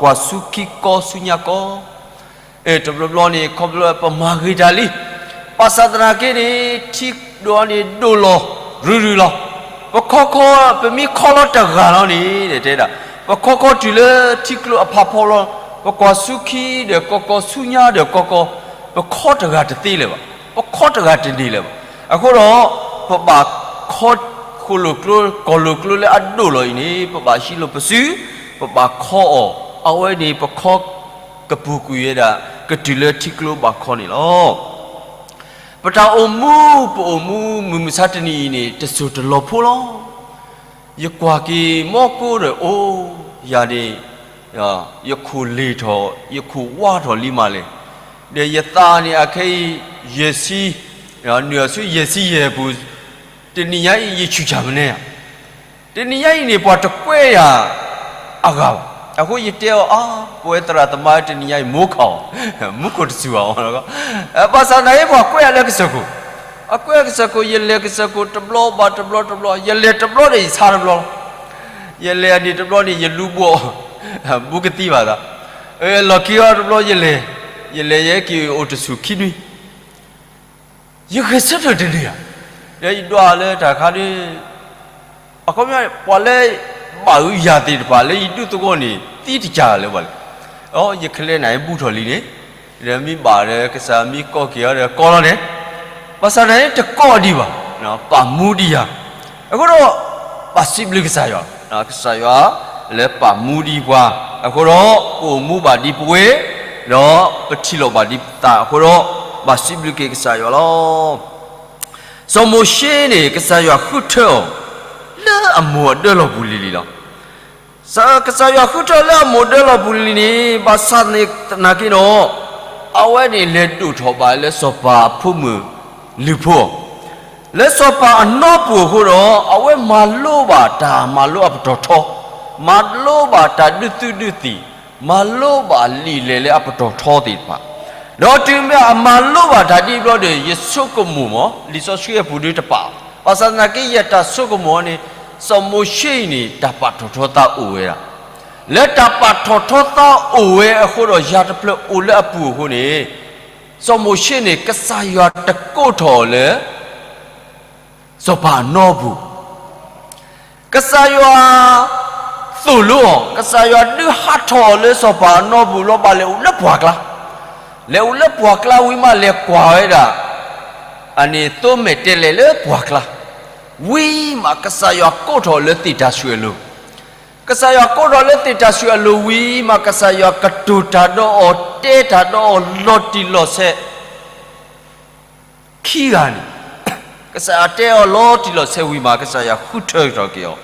ကွၢ်ဆူခံကီဆူညါကီ. တဘျီဘျီန့ၣ် ခီဖျိပမၤဂ့ၤတၢ်လံ, ဘၣ်ဆၣ်သနာ်က့န့ၣ် ထံဒိၣ်န့ၣ်ဒိၣ်လီၤရုၢ်ရုၢ်လီၤ. ပခီခီ ပမ့ၢ်ခီလီၤတဂၤလီၤန့ၣ် တဲဒၣ် ပခီခီတုၤလၢထံကျိအဖးဖီလီၤ. ပကွၢ်ဆူခံဒီးကီကီ ဆူညါဒီးကီကီ, ပခီတဂၤတသ့လၢၤဘၣ်, ပခီတဂၤတန့ၢ်လၢၤဘၣ်. အဃိဒီး ပဘၣ်ခီ ဃိာ်လိာ်ကျိ ကီၢ်လိာ်ကျိလၢအဒိၣ်လီၤအံၤန့ၣ် ပဘၣ်ဟံးလိာ်ပစု, ပဘၣ်ခီအီၤ, အဝဲန့ၣ်ပခီကပူၤကွံာ်ဝဲဒၣ် ကတုၤလၢထံကျိဘၣ်ခီန့ၣ်လီၤ. ပတၢ်အိၣ်မူ ပအိၣ်မူ မုၢ်မဆါတနံၤအံၤန့ၣ် တစိၢ်တလီၤဖိလီၤ. ယကွၢ်က့ၤမီၢ်ကိၢ်ဒီး အိၣ် ယၤန့ၣ် ယခိၣ်လ့ၤထီၣ် ယခိၣ်ဝါထီၣ်လံမးလဲၣ်. ဒီးယသးန့ၣ် အခဲအံၤ ယဲၢ်ဆံ, နုာ်အီၤဆူယဲၢ်ဆံယဲၢ်ပူၤ, တနံၤညါအံၤ ယဆူၣ်ဆၣ်မနုၤဧါ. တနံၤညါအံၤန့ၣ် ပှၤတကွဲယၤအဂၤဘၣ်. အဃိယတဲအီၤ အါ ပဝဲသရၣ်သမါ တနံၤညါအံၤ မိၢ်ခးအီၤ, မူခိၣ်တစူၢ်ဘၣ်အီၤ. ဘၣ်ဆၣ်သနာ်က့ ပှၤကွဲယၤလၢကစၢၢ်ခိၣ်, အကွဲကစၢၢ်ခိၣ် ယလဲၤကစၢၢ်ခိၣ်တဘျီဘၣ်တဘျီတဘျီ, ယလဲၤတဘျီဒီးယဆါတဘျီလီၤ. ယလဲၤအန့ၣ်တဘျီန့ၣ် ယလူၤဘှီၣ် ဘူးကသံဘၣ်သး, လီၢ်ခံအီၤတဘျီယလဲၤ, ယလဲၤယဟဲက့ၤအိၣ်တဆူၣ်ခံနွံ ယဂဲၤဆၢထၢၣ်တန့ၢ်ဧါ. ဒီးယဒွးလၢတၢ်ခါဒီး အခီပညီ ပှၤလၢဘၣ်အုးယၤသ့ၣ်တဖၣ်လၢယဒူၣ်သဝီန့ၣ် သံတကၢ်လၢၤဘၣ်လဲၣ်. အိ ယခဲလၢာ်န့ၣ် ဘူးထီၣ်လံန့ၣ်, ဒီးမ့ၢ်ဘၣ်ဒီးကစၢ်မ့ၢ်ကိးက့ၤအီၤဒီးကိးလီၤန့ၣ်, ဘၣ်ဆၣ်သနာ်က့တကိးဒံးဘၣ်, ပာ်မူဒံးယၤ, အဃိဒီး ပစံးဘျုးကစၢ်ယွၤ, ကစၢ်ယွၤလၢပာ်မူဒံးပှၤ, အဃိဒီး ပအိၣ်မူဘၣ်ဒံးပဝ့ၢ်, ဒီးပထံၣ်လိာ်ဘၣ်ဒံးပသးအဃိဒီး ပစံးဘျုးက့ၤကစၢ်ယွၤလီၤ. စီၤမိၤၡ့န့ၣ် ကစၢ်ယွၤဃုထၢအီၤ လၢအမိၢ်အဒၢလီၢ်ပူၤလံၤလံၤလီၤ. ကစၢ်ယွၤဃုထၢလၢအမိၢ်ဒၢလီၢ်ပူၤလံၤလံၤန့ၣ် ဘၣ်ဆၣ်သနာ်က့ဒီး အဝဲန့ၣ်လဲၤဒိၣ်ထီၣ်ဘၣ်လၢစီၤပၤအဖိမုၣ်လုၢ်ဖိအီၤ, လၢစီၤပၤအနီပူၤအဃိဒီး အဝဲမၤလိဘၣ်တၢ်မၤလိအပတီၢ်ထီ, မၤလိဘၣ်တၢ်ဒုးသုးဒုးသံၣ်, မၤလိဘၣ်လံာ်လဲၢ်လၢအပတီၢ်ထီသ့ၣ်တဖၣ်, ဒီးတုၤမ့ၢ်အမၤလိဘၣ်တၢ်ဒ်အံၤဘျီဒီး ယဆိကမိၣ်မး လံာ်စီဆှံအပူၤဒုတပာ်, ဘၣ်ဆၣ်သနာ်က့ယတၢ်ဆိကမိၣ်န့ၣ် စီၤမိၤၡ့အံၤန့ၣ် တၢ်ပာ်ထီၣ်ထီသးအိၣ်ဝဲဒၣ်, လၢတၢ်ပာ်ထီၣ်ထီသးအိၣ်ဝဲအဃိဒီး ယၤတဖျၢၣ်အိၣ်လၢအပူၤအဃိန့ၣ်, စီၤမိၤၡ့န့ၣ် ကစၢ်ယွၤတကိးထီၣ်အီၤလၢ စီၤပၤအနီပူၤ, ကစၢ်ယွၤသိၣ်လိအီၤ, ကစၢ်ယွၤဒုးဟးထီၣ်အီၤလၢစီၤပၤအနီပူၤလီၤ ဘၣ်လဲၤအိၣ်လၢပှၢ်ကျါ, လဲၤအိၣ်လၢပှၢ်ကျါဝံၤမး လဲၤကွၢ်ဝဲဒၣ် အန့ၣ်သိမဲာ်တဲလဲၣ်လၢပှၢ်ကျါ, ဝံၤမးကစၢ်ယွၤကိးထီၣ်လၢသ့ၣ်တၢ်ဆူၣ်အလိၤ, ကစၢ်ယွၤကိးထီၣ်လၢသ့ၣ်တၢ်ဆူၣ်အလိၤဝံၤမး ကစၢ်ယွၤကတိၤတၢ်ဒီးအီၤ တဲတၢ်ဒီးအီၤလီၤတံၢ်လီၤဆဲး ခံဂၤန့ၣ်, ကစၢ်ယွၤတဲအီၤလီၤတံၢ်လီၤဆဲးဝံၤမး ကစၢ်ယွၤဃုထၢထီၣ်က့ၤအီၤ,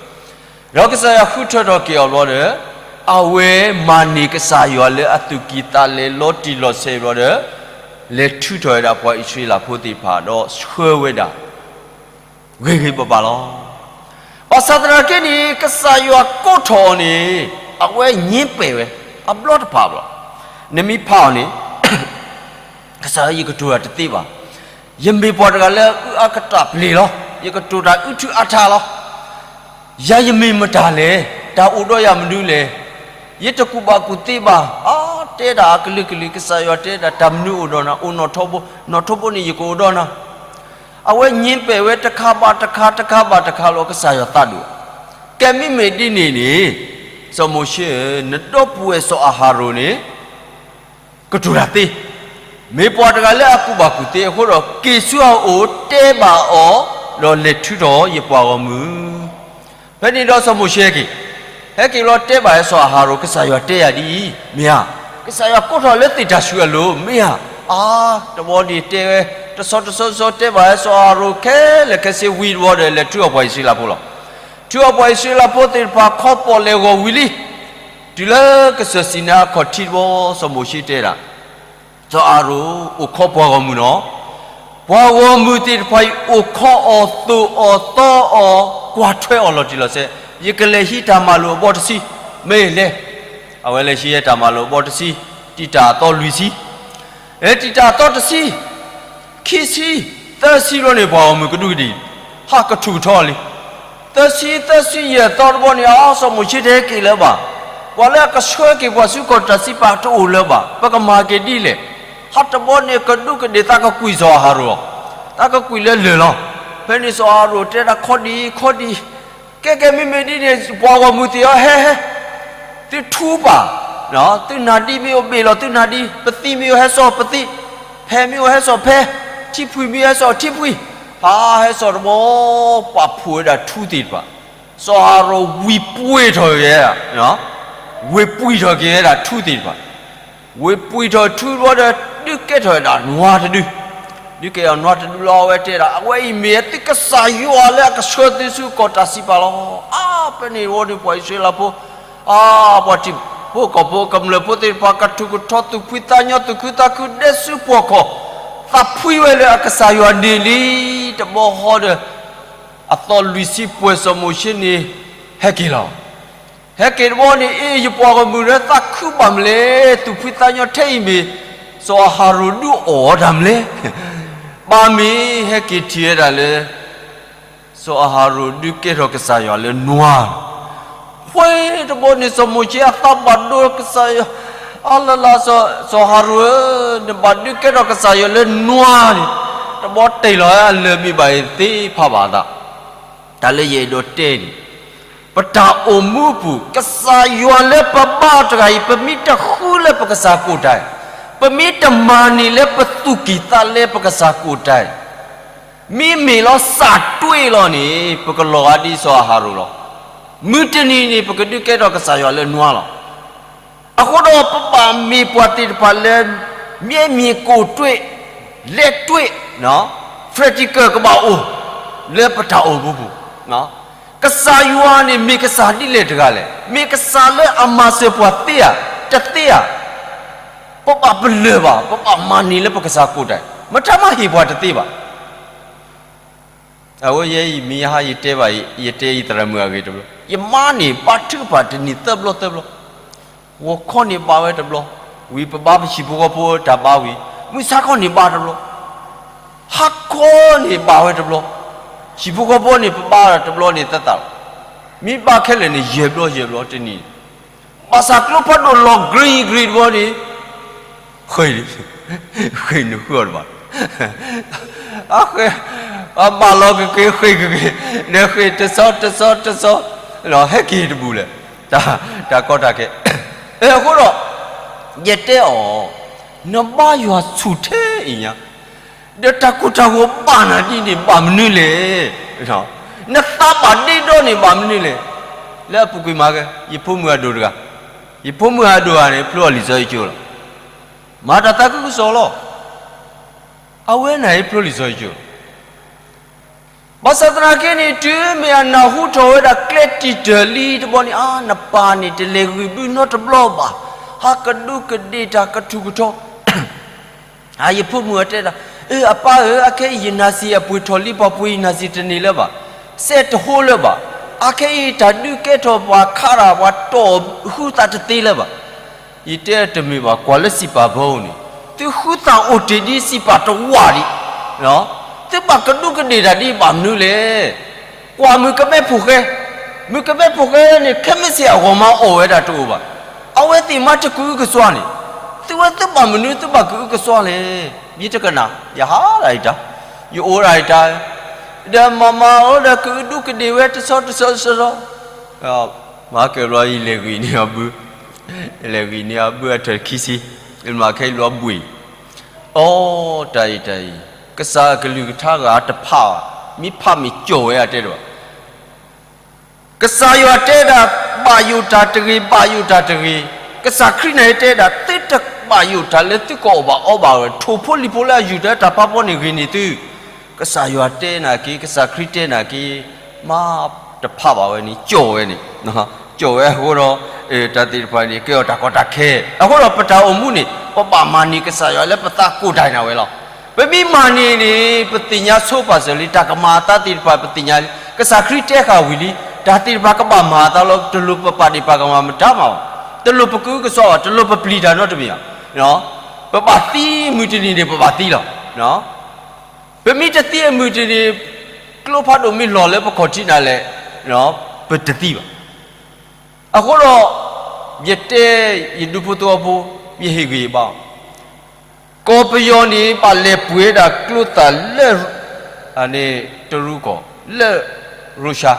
ဒီးကစၢ်ယွၤဃုထၢထီၣ်က့ၤအီၤဘျီဒီး အဝဲမၤန့ၢ်ကစၢ်ယွၤလၢအသူၣ်ကံၢ်သးလဲလီၤတံၢ်လီၤဆဲးဘျီဒီး လဲၤထုးထီၣ်ဝဲဒၣ်ပှၤအံၣ်စရ့လးဖိသ့ၣ်တဖၣ်ဒီးဆှၢဝဲဒၣ် ဂ့ၤဂ့ၤဘၣ်ဘၣ်လီၤ. ဘၣ်ဆၣ်သနာ်က့န့ၣ် ကစၢ်ယွၤကိးထီၣ်အီၤန့ၣ် အဝဲငြင်းပယ်ဝဲ အဘျီတဖၣ်ဘၣ်. နမ့ၢ်ဖးအီၤန့ၣ် ကစၢ်ယွၤ ယကတိၤတၢ်တသ့ဘၣ်. ယမ့ၢ်ပှၤတဂၤလၢအအုၣ်အါကတၢၢ်ပျ့ၤလီၤ. ယကတိၤတၢ်အုၣ်ထူအါထးလီၤ. ယၤယမ့ၢ်မတၤလဲၣ်. တၢ်အိၣ်ဒီးယၤမနုၤလဲၣ်. ယတကူၣ်ဘၣ်ကူၣ်သ့ဘၣ်. အါ တဲဒၣ်အကလုာ်ကလုာ် ကစၢ်ယွၤတဲဒၣ် တၢ်မနုၤအိၣ်ဒီးနၤ အိၣ်နီၣ်ထိးဘိ, နီၣ်ထိးဘိန့ၣ် ယကအိၣ်ဒီးနၤ. အဝဲငြင်းပယ်ဝဲတခါဘၣ်တခါ တခါဘၣ်တခါလီၤ ကစၢ်ယွၤသးဒိၣ်. ကဲမ့မ့ၢ်ဒ်န့ၣ်န့ၣ်, စီၤမိၤၡ့ဧၢ, နဒီပုၢ်ဝဲၢ်စီၤအၤဟရိၣ်န့ၣ် ကတိၤတၢ်သ့, မ့ၢ်ပှၤတဂၤလၢအကူၣ်ဘၣ်ကူၣ်သ့အဃိဒီး က့ၤဆူအအိၣ်တဲဘၣ်အီၤ, ဒီးလဲၤထုးထီၣ်ယပှၤဂီၢ်မုၢ်. ဖဲန့ၣ်ဒီးစီၤမိၤၡ့ဟဲက့ၤ, ဟဲက့ၤလီၤတဲဘၣ်စီၤအၤဟရိၣ် ကစၢ်ယွၤတဲယၤဒ်အံၤ, မ့ၢ်ဧါ. ကစၢ်ယွၤကိးထီၣ်လၢသ့ၣ်တၢ်ဆူၣ်အလိၤ မ့ၢ်ဧါ. အါ တဘျီန့ၣ်တဲဝဲ, တဆီတဆီဆီတဲဘၣ်စီၤအၤဟရိၣ်ခဲလၢာ်ခဲဆ့ဝံၤတဘျီဒီး လဲၤထုးအီၤပှၤအံၣ်စရ့လးဖိလီၤ. ထုးအီၤပှၤအံၣ်စရ့လးဖိသ့ၣ်တဖၣ်ခီပီၣ်လဲၤဂီၢ်ဝံၤလံ. တုၤလၢကစၢၢ်စံၤနါအခီၣ်ထံးတဘျီ စီၤမိၤၡ့တဲဒၣ်, စီၤအၤဟရိၣ် အိၣ်ခိးပှၤဂီၢ်မုၢ်နီၤ. ပှၤဂီၢ်မုၢ်သ့ၣ်တဖၣ်အံၤ အိၣ်ခိးအီၤ သိၣ်အီၤ သီအီၤ ကွၢ်ထွဲအီၤလီၤတံၢ်လီၤဆဲး, ယကလဲၤဟံးတၢ်မၤလိာ်အဘီတဆံ, မ့ၢ်လဲၤ. အဝဲလဲၤဟံးတၢ်မၤလိာ်အဘီတဆံ, တံာ်တာ်အသီလွံၢ်ဆံ တံာ်တာ်အသီတဆံ, ခံဆံ, သၢဆံဘျီန့ၣ် ပှၤဂီၢ်မုၢ်ကဒူးကဒ့ၣ်, ဟးကထူၣ်ကထီလံ. သၢဆံ, သၢဆံယဲၢ်သီတဘျီန့ၣ် အါ စီၤမိၤၡ့တဟဲက့ၤလၢၤဘၣ်. ပှၤလၢအကဆှၢက့ၤပှၤဆူကီၢ်တၢ်စံးပာ်တအိၣ်လၢၤဘၣ်. ပကမၤက့ၤဒ်လဲၣ်. ဟးတဘျီန့ၣ် ကဒူးကဒ့ၣ်သးကကွံာ်စီၤအၤဟရိၣ်, သးကကွံာ်လၢလၢၢ်လီၤ. ဖဲန့ၣ်စီၤအၤဟရိၣ်တဲဒၣ်ခီဒံးခီဒံး, ကဲကဲမ့မ့ၢ်ဒ်န့ၣ် ပှၤဂီၢ်မုၢ်သ့ၣ်ဧၢ ဟဲဟဲ သုထူပာ်, သုနၢ်ဒံမ့ၢ်အိၣ်ဘ့ၣ်လီၤ သုနၢ်ဒံ, ပသံမ့ၢ်အိၣ်ဟဲစိာ်ပသံ, ဖဲမ့ၢ်အိၣ်ဟဲစိာ်ဖဲ, ထံဖှံမ့ၢ်ဟဲစိာ်ထံဖှံ, ဟးဟဲစိာ်တဘျီ, ပာ်ဖှိၣ်ဝဲဒၣ်ထူသ့ၣ်တဖၣ်. စီၤအၤဟရိၣ်ဝံၤပှ့ၤထီၣ်က့ၤဝဲဒၣ်, ဝံၤပှ့ၤထီၣ်က့ၤဝဲဒၣ်ထူသ့ၣ်တဖၣ်. ဝံၤပှ့ၤထီၣ်ထူတဘျီဒီး ဒုးကဲထီၣ်ဝဲဒၣ်နွားတဒု, ဒုးကဲထီၣ်နွားတဒုလီၤ. အဝဲတဲဒၣ် အဝဲအံၤမ့ၢ်သုကစၢ်ယွၤလၢအကဆှၢသုဆူကီၢ်တၢ်စံးပာ်လီၤ. အါ ဖဲန့ၣ်ဝံၤန့ၣ် ပှၤအံၣ်စရ့လးဖိ, အါ ပှၤထံဖိကီၢ်ဖိကမျၢၢ်ဖိသ့ၣ်တဖၣ် ကထူၣ်ကထီ သူၣ်ဖှံသးညီ သူၣ်ခုသးခု ဒဲဆူပှီၢ်ခီၣ်, သးဖှံဝဲလၢအကစၢ်ယွၤန့ၣ်လံ. တဘျီဃီဒီး အသီလွံၢ်ဆံပှဲၤ စီၤမိၤၡ့န့ၣ် ဟဲက့ၤလီၤ. ဟဲက့ၤတဘျီန့ၣ် အ့ၣ် ယပှၤဂီၢ်မုၢ်ဒီး သးခုဘၣ်မလဲၣ်, သူၣ်ဖှံသးညီထဲအံၤမ့ၢ် စီၤအၤဟရိၣ်ဒုးအီၣ်တၢ်မလဲၣ်. ဘၣ်မ့ၢ်ဟဲက့ၤထံၣ်ဝဲဒၣ်လၢ စီၤအၤဟရိၣ်ဒုးကဲထီၣ်ကစၢ်ယွၤလၢနွား, ဖဲတဘျီန့ၣ် စီၤမိၤၡ့အသးဘၣ်ဒိကစၢ်ယွၤ, အါလၢ်လၢ် စီၤအၤဟရိၣ်ဧၢ, နဘၣ်ဒုးကဲထီၣ်ကစၢ်ယွၤလၢနွားန့ၣ်, တဘျီတ့ၢ်လီၤအလၢၢ်မ့ၢ်ဘၣ်အံၤသ့ဖးဘၣ်အသး. တၢ်လၢယအဲၣ်ဒိးတဲန့ၣ် ပတၢ်အိၣ်မူအပူၤ ကစၢ်ယွၤလၢပဘါအီၤတဂၤအံၤ ပမ့ၢ်တဃုလၢပကစၢ်ကိးတၢ်, ပမ့ၢ်တမၤန့ၢ်လၢပသူၣ်ကံၢ်သးလဲပကစၢ်ကိးတၢ်, မ့မ့ၢ်လီၤစးတွ့ၣ်လီၤန့ၣ် ပကလီၤဂာ်ဒ်စီၤအၤဟရိၣ်လီၤ. မုၢ်တနံၤန့ၣ် ပကဒုးကဲထီၣ်ကစၢ်ယွၤလၢနွါလီၤ. အဃိဒီးပဘၣ်မ့ၢ်ပှၤသ့ၣ်တဖၣ်လၢ မျက်မြင်ကိုယ်တွေ့ လက်တွေ့ practical ကဘၣ်အိၣ် လၢပတၢ်အိၣ်မူပူၤ. ကစၢ်ယွၤန့ၣ် မ့ၢ်ကစၢ်ဒ်လဲၣ်တဂၤလဲၣ်, မ့ၢ်ကစၢ်လၢအမၤစၢၤပှၤသ့ဧါ, တသ့ဧါ. ပဘၣ်ပလၢၢ်ဘၣ်, ပဘၣ်မၤန့ၢ်လၢပကစၢ်ကိးတၢ်, မတၤမၤဟ့ၣ်ပှၤတသ့ဘၣ်. အဝဲယဲအံၤ မ့ၢ်ယဟါယတဲဘၣ်အံၤ, ယတဲယသရၣ်မုၣ်အဂ့ၢ်တဘျီ, ယမါန့ၣ် ဘါထုကဖၣ်တနံၤသၢဘျီသၢဘျီ, ဂီၤခီန့ၣ်ဘါဝဲတဘျီ, ဝံၤပဘါပဟံၣ်ဖိဃီဖိတၢ်ဘါဝံၤ, မုၢ်ဆါခီန့ၣ်ဘါတဘျီ, ဟါခီန့ၣ်ဘါဝဲတဘျီ, ဟံၣ်ဖိဃီဖိန့ၣ် ပဘါတဘျီန့ၣ်သသးလီၤ. မ့ၢ်ဘါခဲလၢာ်န့ၣ် ယဲၢ်ဘျီယဲၢ်ဘျီတနံၤ, ဘၣ်ဆၣ်ကျိဖးဒိၣ်လီၤ green green တဘျီန့ၣ် ဃ့ၢ်, ဃ့ၢ်နဃုအီၤတဘၣ်, အဃ့ၢ်, အဘၣ်လီၤကက့ၤ ဃ့ၢ်ကက့ၤ, နဃ့ၢ်တဆီတဆီတဆီ, ဟဲက့ၤတဘူၣ်လဲၣ်, တၢ်ကီတၢ်ခဲ. အဃိဒီး ယတဲအီၤ, နဘါယွၤဆူၣ်ထဲအံၤညါ, ဒီးတၢ်ကိၢ်တၢ်ဂီၤဘၣ်နၤဒ်န့ၣ် ဘၣ်မနုၤလဲၣ်. နသးဘၣ်ဒ့ဒီန့ၣ် ဘၣ်မနုၤလဲၣ်. လၢအပူၤကွံာ်မၤကဲ ယဖိမုၣ်အဒိၣ်တဂၤ, ယဖိမုၣ်အဒိၣ်တဂၤန့ၣ် ဖျိအီၤလံာ်စီဆှံကၠိလီၤ. မၤတၢ်သးခုကစီၣ်လီၤ. အဝဲန့ၣ်ဖျိလံာ်စီဆှံကၠိလီၤ. ဘၣ်ဆၣ်သနာ်က့န့ၣ် တုၤမ့ၢ်အနၢ်ဟူထီၣ်ဝဲဒၣ်ကျဲတံာ်တာ်လံတဘျီန့ၣ် အါ နပၢ်န့ၣ် တလဲၤဂံၢ်ဘုနီတဘျီဘၣ်, ဟးကဒူးကဒ့ၣ်တၢ်ကထူၣ်ကထီ, အယဖိမုၣ်အတဲဒၣ်, အပၢ်ဧၢ, အခဲအံၤယနၢ်စံၣ်အပှ့ၤထီၣ်လံ ပှၤပှ့ၤယနၢ်စံၣ်တန့ၢ်လၢၤဘၣ်, စဲးတဟိလၢၤဘၣ်, အခဲအံၤတၢ်ဒုးကဲထီၣ်ပှၤခးတၢ် ပှၤတီၢ်ဃုသးတသ့လၢၤဘၣ်. ယတဲတမ့ၢ်ဘၣ်, ကွၢ်လၢစံးပာ်ဘၢန့ၣ်, သုဃုသးအိၣ်တ့ၢ်ဒ်စံးပာ်တဝၢ်ဒံး, သုဘၣ်ကဒူးကဒ့ၣ်တၢ်ဒ်ဘၣ်မနုၤလဲၣ်. ကွၢ်မုၣ်ကမဲဖိၣ်ဃဲ, မုၣ်ကမဲဖိၣ်ဃဲန့ၣ် ခဲမုၢ်ဆ့ၣ်အဂီၢ်မးအီၣ်ဝဲဒၣ်တအိၣ်ဘၣ်, အဝဲသ့ၣ်မးတကအုကစွါန့ၣ်, သုဝဲသုဘၣ်မနုၤသုဘၣ်ကအုကစွါလဲၣ်. ယတကနၣ်, ယဟးဒၣ်ယတၢ်, ယအိၣ်ဒၣ်ယတၢ်, ဒီးမၤမၤအိၣ်ဒီးကအုဒူးကဒ့ၣ်ဝဲတဆီတဆီတဆီ, မၤကဲဘျီယလဲၤဂံၢ်န့ၢ်အဘု, လဲၤဂံၢ်န့ၢ်အဘုအထၢၣ်ခံဆံ, မၤခဲအံၤလီၤဘှံး, အိ တၢ်အံၤတၢ်အံၤ, ကစၢ်အကလုၢ်ကထါဂၤတဖးဘၣ်, မ့ၢ်ဖးမ့ၢ်ကၠီၣ်ဝဲအတဲတဘၣ်. ကစၢ်ယွၤတဲဒၣ် ဘၣ်ယိၣ်တၢ်တဂ့ၤ, ဘၣ်ယိၣ်တၢ်တဂ့ၤ, ကစၢ်ခရံာ်န့ၣ်တဲဒၣ် သုတဘၣ်ယိၣ်တၢ်လၢသုကအီၣ်ဘၣ်အီဘၣ်ဝဲ, ထိၣ်ဖိလံၣ်ဖိလၢအယူၢ်တၢ်တၢ်ဖးဖီန့ၣ်ဂ့ၤန့ၢ်သု, ကစၢ်ယွၤတဲနာ်က့, ကစၢ်ခရံာ်တဲနာ်က့, မၤတဖးဘၣ်ဝဲန့ၣ် ကၠီၣ်ဝဲန့ၣ်, ကၠီၣ်ဝဲအဃိဒီး, တၢ်သ့ၣ်တဖၣ်န့ၣ် ကဲအီၤတၢ်ကီတၢ်ခဲ, အဃိဒီးပတၢ်အိၣ်မူန့ၣ် ပဘၣ်မၤန့ၢ်ကစၢ်ယွၤလၢပသးကိၢ်ဒၣ်နၤဝဲလီၤ. ပမ့ၢ်မၤန့ၢ်န့ၣ် ပသ့ၣ်ညါဆိပာ်စၢၤလံ တၢ်ကမၤအသးသ့ၣ်တဖၣ် ပသ့ၣ်ညါလံ, ကစၢ်ခရံာ်တဲဃာ်ဝံၤလံ, တၢ်သ့ၣ်တဖၣ်ကဘၣ်မၤအသးလီၤ, တလိၣ်ပပာ်ဒ့ၣ်ပာ်ကမၣ်မတၤမးဘၣ်, တလိၣ်ပကအုကစွါဘၣ်, တလိၣ်ပပျံၤတၢ်နီတမံၤဘၣ်, ပဘၣ်သံမုၢ်တနံၤန့ၣ် ပဘၣ်သံလီၤ. ပမ့ၢ်တသံအမုၢ်တနံၤ, ကျိဖးဒိၣ်မ့ၢ်လီၤလၢပခီၣ်ထံးနၤလဲၣ်, ပတသံဘၣ်. အဃိဒီး, ယတဲ, ယဒူဖိသဝီဖိ, ယဟ့ၣ်ဂံၢ်ယဘါ, ကီၢ်ပယီၤန့ၣ် ဘၣ်လဲၤပှ့ၤဒၣ်ကျိသၣ်လၢ တရူးကီၢ်, လၢ ရူၤရှါ,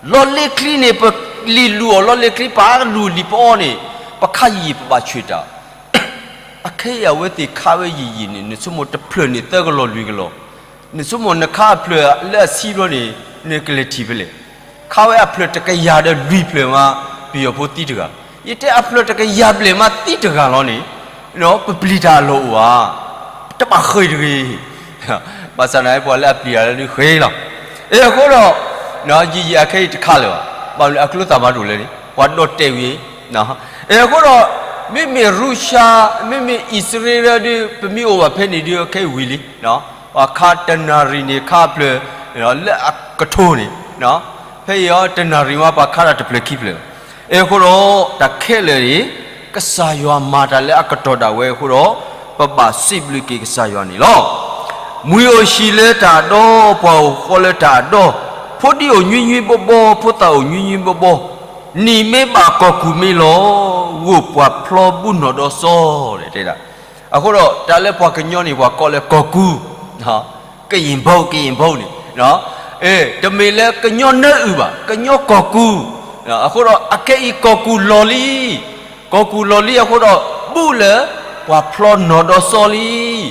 လီၢ်လ့ချံန့ၣ် ပလံၣ်လူၤအီၤလီၢ်လ့ချံ ပလူၤလံာ်ပအီန့ၣ်, ပခါယံာ်ယံာ်ပဘၣ်ဆှံတၢ်, အခဲအံၤအဝဲသ့ၣ်ခးဝဲယံာ်ယံာ်န့ၣ် နဆိကမိၣ်တဖျၢၣ်န့ၣ်သၢကလီၢ်လွံၢ်ကလီၢ်, နဆိကမိၣ်နခးအဖျၢၣ်လၢအဆံဘျီန့ၣ်, နကလဲၤထံၣ်ဖဲလဲၣ်, ခးဝဲအဖျၢၣ်တကယၤဒီးလွံၢ်ဖျၢၣ်မး, ပယီၤဖိသံတဂၤ, ယတဲအဖျၢၣ်တကယၤဘျဲၣ်မးသံတဂၤလီၤန့ၣ်, ပပျံၤတၢ်အလီၢ်အိၣ်ဧါ, တဘၣ်ဃ့ၢ်တဂ့ၤ, ဘၣ်ဆၣ်န့ၣ် ပှၤလၢအပျံၤတၢ်လၢဒုးဃ့ၢ်လီၤ. အဃိဒီး, ယံာ်ယံာ်အခဲအံၤတခါလၢၤဘၣ်, ဘၣ်မနုၤအကျိသၣ်မၤတအိၣ်လဲၣ်န့ၣ် ပှၤဒီၣ်တဲာ်ဝံၤ, အဃိဒီး, မ့မ့ၢ်ရူၤရှါ, မ့မ့ၢ်အံၣ်စရ့လးဒုး ပမ့ၢ်အိၣ်ဘၣ်ဖဲန့ၣ်ဒုး ခဲအံၤဝံၤလံ, ပှၤခးတနၣ်ရံၣ်န့ၣ် ခးအဖျၢၣ်, လၢအကထိန့ၣ်, ဖဲအံၤအီၤ တနၣ်ရံၣ်မးပှၤခးတၢ်တဖျၢၣ်ခံဖျၢၣ်လီၤ. အဃိဒီး, တၢ်ခဲလၢာ်န့ၣ်, ကစၢ်ယွၤမၤတၢ်လၢအကတီၢ်ဒၣ်ဝဲအဃိဒီး, ပဘၣ်စံးဘျုးက့ၤကစၢ်ယွၤန့ၣ်လီၤ. မှံၤအိၣ်ဟံၣ်လၢတၢ်အဒီ, ပှၢ်အိၣ်ဃီလၢတၢ်အဒီ, ဖိဒံအိၣ်ညွံးညွံးဘီဘီ, ဖိသၣ်အိၣ်ညွံးညွံးဘီဘီ, နံၣ်မ့ၢ်ဘၣ်ကီၢ်ကူၣ်မ့ၢ်လီၤ, ဂိၢ်ပှၤဖျီဘူၣ်နီၣ်ဒီးစီၤ တဲဒၣ်. အဃိဒီး တၢ်လၢပှၤကညီန့ၣ် ပှၤကိးလၢကီၢ်ကူၣ်, ကရင်ဘုတ်, ကရင်ဘုတ်န့ၣ်, တမ့ၢ်လၢကညီနၢအုၣ်ဘၣ်, ကညီကီၢ်ကူၣ်, အဃိဒီးအခဲအံၤကီၢ်ကူၣ်လီၤလံ, ကီၢ်ကူၣ်လီၤလံအဃိဒီး ဘူၣ်လၢ ပှၤဖျီနီၣ်ဒီးစီၤလ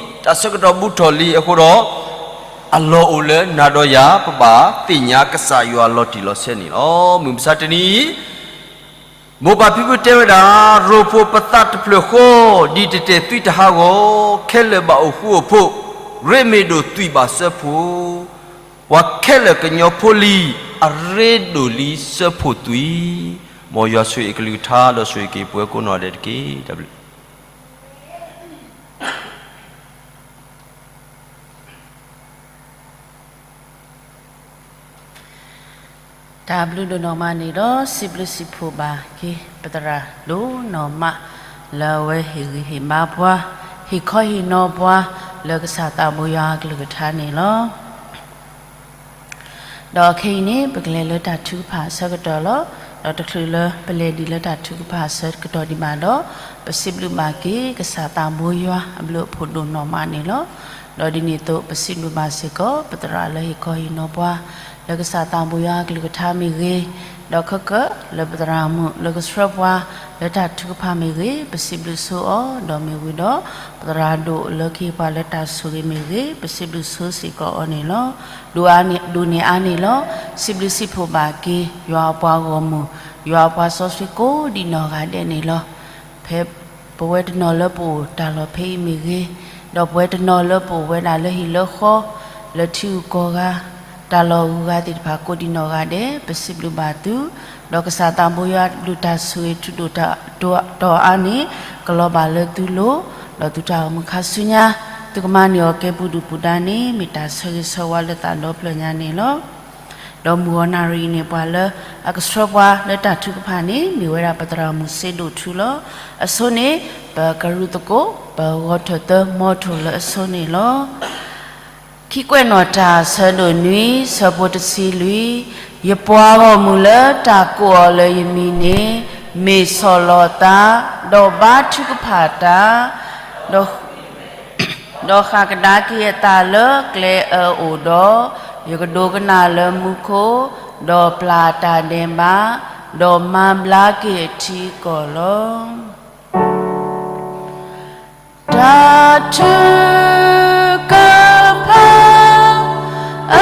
ံ, တၢ်ဆၢကတီၢ်ဘူၣ်ထီၣ်လံအဃိဒီး အလီၢ်အိၣ်လၢနၤဒီးယၤ ပဘၣ်သ့ၣ်ညါကစၢ်ယွၤလီၤတံၢ်လီၤဆဲးန့ၣ်လီၤ. မုၢ်မဆါတနံၤအံၤ မိၢ်ပၢ်ဖံဖုတဲဝဲဒၣ်, ရိာ်ဖှိၣ်ပသးတဖျၢၣ်ဃီ, ဒ်တတဲာ်သွံတဟးဂီၤ, ခဲလၢာ်ဘၣ်အိၣ်ဃူအိၣ်ဖိး, ရ့မ့ၢ်ဒိၣ်သွံၣ်ဘၣ်စၢဖှိၣ်, ပှၤခဲလၢာ်ကညီဖိလံ, အရ့ဒိၣ်လံစၢဖှိၣ်သွံၣ်. မ်ယွၤဆိၣ်ဂ့ၤအကလုၢ်ကထါ ဒီးဆိၣ်ဂ့ၤက့ၤပဝဲကိးနီၢ်ဒဲးတက့ၢ်. တၢ်ဘျုး တၢ်ဘျုးဒိၣ်နီၢ်မးန့ၣ်ဒီး စံးဘျုးစံးဖှိၣ်ဘၣ်က့ၤ ပသရၣ်ဒိၣ်နီၢ်မး လၢအဝဲဟ့ၣ်ဂံၢ်ဟ့ၣ်ဘါပှၤ, ဟ့ၣ်ခီဟ့ၣ်နီၤပှၤ လၢကစၢ်သးဘိယွၤအကလုၢ်ကထါန့ၣ်လီၤ. ဒီးခဲအံၤန့ၣ် ပကလဲၤလၢတၢ်ထုကဖၣ်အဆၢကတီၢ်လီၤ. ဒီးတချုးလၢပလဲၤဒံးလၢတၢ်ထုကဖၣ်အဆၢကတီၢ်ဒံးဘၣ်ဒီး, ပစံးဘျုးဘၣ်က့ၤ ကစၢ်သးဘိယွၤအဘျုးအဖှိၣ်ဒိၣ်နီၢ်မးန့ၣ်လီၤ. ဒီးဒ်န့ၣ်အသိး ပစံးဘျုးဘၣ်စ့ၢ်ကီး ပသရၣ်လၢဟ့ၣ်ခီဟ့ၣ်နီၤပှၤ လၢကစၢ်သးဘိယွၤအကလုၢ်ကထါမ့ၢ်ဂ့ၤ, ဒီးခဲကၢၣ်လၢပသရၣ်မုၣ်လၢကဆှၢပှၤ လၢတၢ်ထုကဖၣ်မ့ၢ်ဂ့ၤ, ပစံးဘျုးဆိအီၤ, ဒီးမ့ၢ်ဝံၤဒီး ပသရၣ်ဒိၣ်လၢကဟ့ၣ်ပှၤလၢတၢ်ဆိၣ်ဂ့ၤမ့ၢ်ဂ့ၤ, ပစံးဘျုးဆိစ့ၢ်ကီးအီၤန့ၣ်လီၤ. ဒိၣ်အါန့ၣ်, ဒိၣ်န့ၢ်အါန့ၣ်လီၤ. စံးဘျုးစံးဖှိၣ်ဘၣ်က့ၤ ယွၤအပှၤဂီၢ်မုၢ်, ယွၤအပှၤစီဆှံကိးဒံးနီၢ်ဂၤဒဲးန့ၣ်လီၤ. ဖဲပဝဲတနီၤလၢပအိၣ်တၢ်လီၢ်ဖဲအံၤမ့ၢ်ဂ့ၤ, ဒီးပဝဲတနီၤလၢပအိၣ်ဝဲဒၣ်လၢဟံၣ်လၢဃီ, လၢထံဂုၤကီၢ်ဂၤ, တၢ်လီၢ်ဂုၤဂၤသ့ၣ်တဖၣ်ကိးဒံးနီၢ်ဂၤဒဲး, ပစံးဘျုးဘၣ်သု, ဒီးကစၢ်သးဘိယွၤဒုၣ်တၢ်ဆိၣ်ဂ့ၤထူဒိၣ်တီၤအါန့ၣ် ကလီၤဘၣ်လၢသုလိၤ, ဒီးသုတၢ်အိၣ်မူခါဆူညါ, သုကမၤန့ၢ်အီၤကဲပူၤဒုၣ်ပူၤဒါန့ၣ် မ့ၢ်တၢ်ဆၢဂ့ၤဆၢဝါလၢသးဒီဖျၢၣ်ညါန့ၣ်လီၤ. ဒီးမုၢ်ဂီၤနၣ်ရံၣ်အံၤန့ၣ် ပှၤလၢအကဆှၢပှၤလၢတၢ်ထုကဖၣ်န့ၣ် မ့ၢ်ဝဲဒၣ်ပသရၣ်မုၣ်စ့ဒိၣ်ထူလီၤ. အဆိန့ၣ် ပကရူၢ်သကိး ပဂီၤထၢၣ်သၢမီထိၣ်လၢအဆိန့ၣ်လီၤ. ခံကွဲးနီၣ်တၢ်ဆၢဒိၣ်နွံ ဆၢဖိတဆံလွံၢ်, ယပှၤဂီၢ်မုၢ်လၢတၢ်ကိးအီၤလၢယမံၤန့ၣ် မ့ၢ်ဆီၣ်လီၤသး, ဒီးဘါထုကဖၣ်တၢ်, ဒီး ဒီးဃၣ်ကဒါက့ၤအသးလၢကျဲအၢအိၣ်ဒီး, ယကဒိကနၣ်လၢမူခိၣ်, ဒီးပျၢ်တၢ်ဒဲးဘး, ဒီးမၤဘျါက့ၤအထံအကီၢ်လီၤ. တၢ်ထုကဖၣ် အ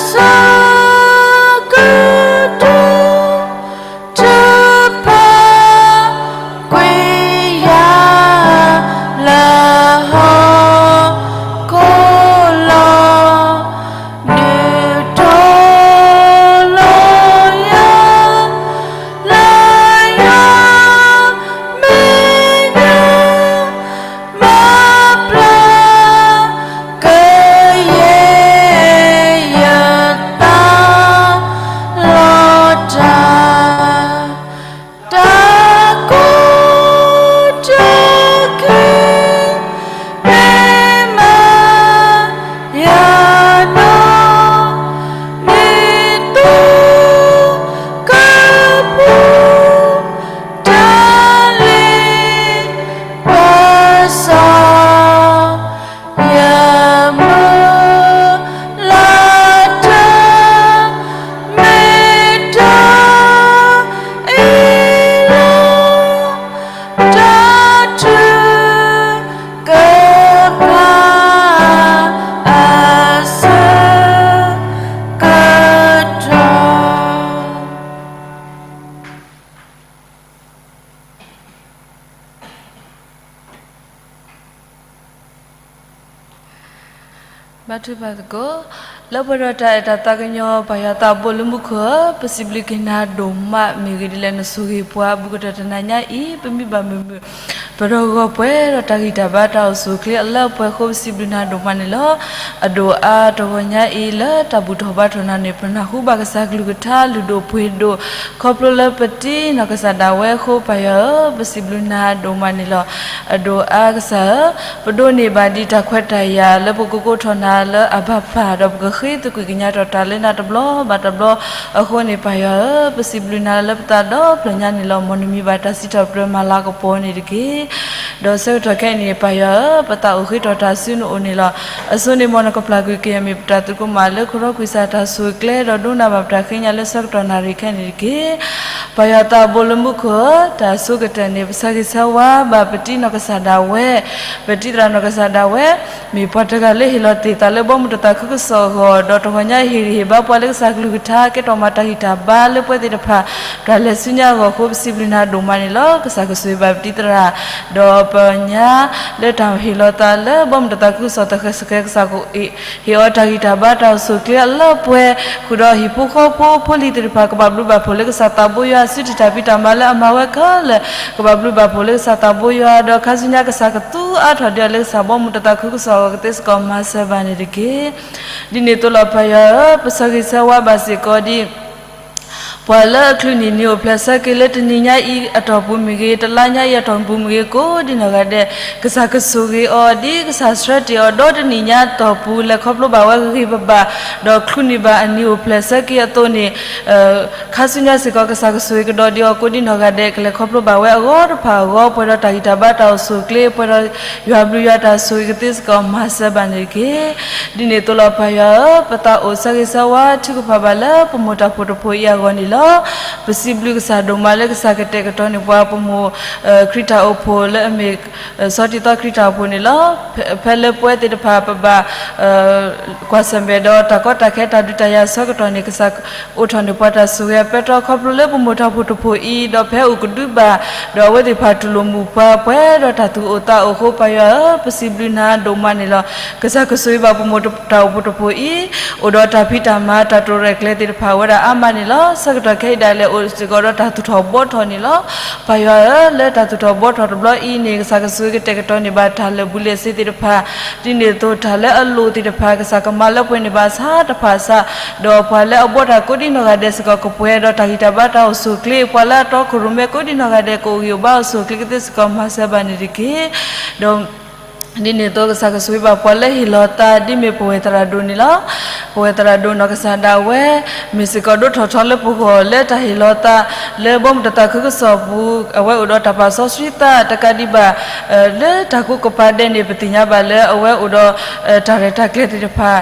ဆၢကတီၢ် တပာ်ကွံာ်ယၤ လၢဟီၣ်ခိၣ်လီၤ. ဒုးတီၤလီၤယၤ လၢယွၤမဲာ်ညါ မၤပျၢ် ကယဲၢ်ယသးလီၤတၢ် တၢ်ကိးတၢ်ဂီၤ မ့ၢ်မၤယၤနီၢ် မ့ၢ်သူကပူၤ တၢ်လ့ပစီ ယမုၢ်လၢ်တၢ် မ့ၢ်တၢ်အ့ၣ်လိာ် တၢ်ထုကဖၣ်အဆၢကတီၢ် ဘါထုကဖၣ်သကိး, လၢပှဲၤဒီးတၢ်အဲၣ်တၢ်သးကညီၤ ပၢ်ယွၤသးဘိလၢမူခိၣ်ဧၢ, ပစံးဘျုးက့ၤနၤဒိၣ်မး မ့ၢ်ဂ့ၢ်ဒ်လဲၣ်နဆိၣ်ဂ့ၤပှၤ ဘူးကတၢၢ်တနၤညါအံၤ ပမ့ၢ်ဘၣ်မုာ်မုာ် ပဒီးဂီၤပှဲၤဒီးတၢ်ဂံၢ်တၢ်ဘါတၢ်အိၣ်ဆူၣ်အိၣ်ချ့အလၢအပှဲၤအဃိ ပစံးဘျုးနၤဒိၣ်မးန့ၣ်လီၤ. အဒိၣ်အါတဂီၤညါအံၤ လၢတၢ်ဘူၣ်ထီၣ်ဘါထီၣ်နၤန့ၣ် ပနၢ်ဟူဘၣ်ကစၢ်ကလုၢ်ကထါလုၢ်ဒိၣ်ပှ့ၤဒိၣ် ခီဖျိလၢပတံၤနီၢ်ကစၢ်ဒၣ်ဝဲအဃိ ပၢ်ယွၤဧၢ, ပစံးဘျုးနၤဒိၣ်မးန့ၣ်လီၤ. အဒိၣ်အါကစၢ်ဧၢ, ပဒိးန့ၢ်ဘၣ်ဒံးတၢ်ခွဲးတၢ်ယာ်လၢပကကိးထီၣ်နၤလၢအဘၣ်ပၢ် ဒီးပကဃ့သကွံာ်ကညးထီၣ်တၢ်လၢနၤတဘျီဘၣ်တဘျီအဃိန့ၣ် ပၢ်ယွၤဧၢ, ပစံးဘျုးနၤလၢပသးဒီဖျၢၣ်ညါန့ၣ်လီၤ. မ်နမံၤဘၣ်တၢ်စံးထီၣ်ပတြၢၤမၤလၤကပီၤန့ၣ်တက့ၢ်. ဒီးဆၢကတီၢ်ခဲအံၤန့ၣ် ပၢ်ယွၤဧၢ, ပသးအိၣ်ဃ့ထီၣ်တၢ်ဆူနအိၣ်န့ၣ်လီၤ. အဆိန့ၣ်မ်နကပျၢ်ကွံာ်က့ၤအမ့ၢ်ပတၢ်သရူးကမၣ်လၢခိၣ်ရီကွံာ်စၢ်တၢ်ဆိၣ်ကျဲ ဒီးဒိကနၣ်ဘၣ်ပတၢ်ဃ့ညါလၢဆၢကတီၢ်နၣ်ရံၣ်ခဲအံၤန့ၣ်တက့ၢ်. ပၢ်ယွၤသးဘိလၢမူခိၣ်ဧၢ, တၢ်ဆိကတၢၢ်န့ၣ် ပဆၢဂ့ၤဆၢဝါဘၣ်ပတံၤနီၢ်ကစၢ်ဒၣ်ဝဲ, ပတံၤသရၣ်နီၢ်ကစၢ်ဒၣ်ဝဲ မ့ၢ်ပှၤတဂၤလၢဟ့ၣ်လီၤတ့ၢ်သးလၢဘီမုၢ်တၢ်သးခုကစီၣ်အဂီၢ်, ဒီးတဂီၤညါဟ့ၣ်ဂံၢ်ဟ့ၣ်ဘါပှၤလၢကစၢ်ကလုၢ်ကထါ ကဲထီၣ်မၤတၢ်ဂံၢ်တၢ်ဘါလၢပှၤသ့ၣ်တဖၣ် တၢ်လဲၤဆူညါအဂီၢ်အဃိ ပစံးဘျုးနၤဒိၣ်မးန့ၣ်လီၤ. ကစၢ်ကဆိၣ်ဂ့ၤဘၣ်ပတံၤသရၣ်, ဒီးပညါလၢတၢ်ဟ့ၣ်လီၤသးလၢဘီမုၢ်တၢ်သးခုကစီၣ်သဃဲၤသဃဲၤ ကစၢ်ကဟ့ၣ်အီၤတၢ်ဂံၢ်တၢ်ဘါတၢ်အိၣ်ဆူၣ်အိၣ်ချ့အလၢပှဲၤ, ဃုာ်ဒီးဟံၣ်ဖိဃီဖိဖိလံၤသ့ၣ်တဖၣ် ကဘၣ်ဘျုးဘၣ်ဖှိၣ်လၢကစၢ်သးဘိယွၤစုတံၢ်တၢ်ဖံးတၢ်မၤလၢအမၤဝဲခဲလၢာ်, ကဘၣ်ဘျုးဘၣ်ဖှိၣ်လၢကစၢ်သးဘိယွၤ ဒီးခါဆူညါကစၢ်ကသူအါထီၣ်ဒံးအီၤလၢကစၢ်ဘီမုၢ်တၢ်သးခုကစီၣ်အဂီၢ် ကသ့စ့ၢ်ကီးမၤစၢၤဘၣ်န့ၣ်တက့ၢ်. ဒ်န့ၣ်အသိးလီၤ ပၢ်ယွၤဧၢ, ပဆၢဂ့ၤဆၢဝါဘၣ်စ့ၢ်ကီးဒ် ပှၤလၢအချုးန့ၢ်နံၤအိၣ်ဖျဲၣ်ဆၢက့ၤလၢတနံၤညါအံၤအတီၢ်ပူၤမ့ၢ်ဂ့ၤ, တလါညါအံၤအတီၢ်ပူၤမ့ၢ်ဂ့ၤ ကိးဒံနီၢ်ဂၤဒဲး, ကစၢ်ကဆိၣ်ဂ့ၤအီၤဒ်ကစၢ်ဆှၢတ့ၢ်အီၤဒီတနံၤညါတီၢ်ပူၤ လဲၤခီဖျိဘၣ်ဝဲဂ့ၤဂ့ၤဘၣ်ဘၣ်, ဒီးချုးန့ၢ်ဘၣ်အနံၤအိၣ်ဖျဲၣ်ဆၢက့ၤအသိးန့ၣ် ခါဆူညါစ့ၢ်ကီး ကစၢ်ကဆိၣ်ဂ့ၤကဒီးဒံးအီၤ ကိးဒံနီၢ်ဂၤဒဲး ကလဲၤခီဖျိဘၣ်ဝဲအဂီၢ်တဖၣ်အဂီၢ် ပှဲၤဒီးတၢ်ဂံၢ်တၢ်ဘါတၢ်အိၣ်ဆူၣ်အိၣ်ချ့ ပှဲၤဒီးယွၤဘျုးယွၤတၢ်ဆိၣ်ဂ့ၤ ကသ့စ့ၢ်ကီးမၤစၢၤဘၣ်န့ၣ်တက့ၢ်. ဒ်န့ၣ်အသိးလီၤ ပၢ်ယွၤဧၢ, ပသးအိၣ်ဆၢဂ့ၤဆၢဝါထုကဖၣ်ဘၣ်လၢပမိၢ်တၢ်ဖှိၣ်တဖှိၣ်အံၤအဂီၢ်န့ၣ်လီၤ. ပစံးဘျုးကစၢ်ဒိၣ်မးလၢကစၢ်ကတဲာ်ကတီၤန့ၢ်ပှၤပမိၢ် ခရံာ်တၢ်အိၣ်ဖှိၣ်လၢအမ့ၢ် ဆီတံၢ်သီခရံာ်တၢ်အိၣ်ဖှိၣ်န့ၣ်လီၤ. ဖဲလၢပဝဲသ့ၣ်တဖၣ်ပဘၣ် ကွၢ်ဆၢၣ်မဲာ်ဒီးတၢ်ကီတၢ်ခဲတၢ်ဒုးတၢ်ယၤအဆၢကတီၢ်န့ၣ် ကစၢ်အိးထီၣ်န့ၢ်ပှၤတၢ်ဆိၣ်ဂ့ၤအပဲတြီခီဖျိလၢပမိၢ်တၢ်ဖှိၣ်တဖှိၣ်အံၤ ဒီးဖဲအိၣ်ကဒုဘၣ် ဒီးအဝဲသ့ၣ်တဖၣ်တူၢ်လိာ်မုာ်ပှၤပှဲၤဒီးတၢ်သူၣ်အိၣ်သးအိၣ်အဃိ ပၢ်ယွၤဧၢ, ပစံးဘျုးနၤဒိၣ်မးန့ၣ်လီၤ. ကစၢ်ကဆိၣ်ဂ့ၤဘၣ်ပမိၢ်တၢ်အိၣ်ဖှိၣ်တဖှိၣ်အံၤ အိၣ်ဒီးတၢ်ဖံးတၢ်မၤတၢ်တိာ်ရဲၣ်ကျဲၤသ့ၣ်တဖၣ်ဝဲဒၣ်အါမးန့ၣ်လီၤ. ဆၢကတီၢ်ခဲအံၤဒၣ်လဲာ်အိၣ်စ့ၢ်ကီးဒီးတၢ်သူၣ်ထီၣ်ဘှီထီၣ်န့ၣ်လီၤ. ပၢ်ယွၤဧၢ, လၢတၢ်သူၣ်ထီၣ်ဘှီထီၣ်တဘျီအံၤန့ၣ် ကစၢ်ကဆိၣ်ဂ့ၤကတဲာ်ကတီၤန့ၢ်ဘၣ်တၢ်လၢာ်ဘူၣ်လၢာ်စ့သ့ၣ်တဖၣ်, ဒ်န့ၣ်အသိးတၢ်လၢအလိၣ်သ့ၣ်တဖၣ် ကစၢ်ကမၤလၢပှဲၤန့ၢ်ဘၣ်ဆါတဖၣ်ဆါ, ဒီးပှၤလၢအဘှီတၢ်ကိးဒံနီၢ်ဂၤဒဲးစ့ၢ်ကီးကပှဲၤဒီးတၢ်ဂံၢ်တၢ်ဘါတၢ်အိၣ်ဆူၣ်အိၣ်ချ့, ပှၤလၢအတီခိၣ်ရိၣ်မဲကိးဒံနီၢ်ဂၤဒဲး ကအိၣ်ဂံၢ်အိၣ်ဘါအိၣ်ဆူၣ်အိၣ်ချ့ကသ့စ့ၢ်ကီးမၤစၢၤဘၣ်န့ၣ်တက့ၢ်. ဒီး ဒ်န့ၣ်အသိး ကစၢ်ကဆိၣ်ဂ့ၤဘၣ်ပှၤလၢဟ့ၣ်လီၤသးဒ်မ့ၢ်ပဝဲၢ်သရၣ်ဒိၣ်န့ၣ်လီၤ. ပဝဲၢ်သရၣ်ဒိၣ်နီၢ်ကစၢ်ဒၣ်ဝဲ မ့ၢ်စ့ၢ်ကီးဒိၣ်ထီၣ်ထီလၢပဂီၢ်လၢတၢ်ဟ့ၣ်လီၤသး လၢဘီမုၢ်တၢ်သးခုကစီၣ်အပူၤ အဝဲအိၣ်ဒီးတၢ်ပာ်စီဆှံသးတကးဒံးဘၣ် လၢတၢ်ကူကပၤဒဲးန့ၣ် ပသ့ၣ်ညါဘၣ်လၢအဝဲအိၣ်ဒီး တၢ်ရဲၣ်တၢ်ကျဲၤသ့ၣ်တဖၣ် ဂ့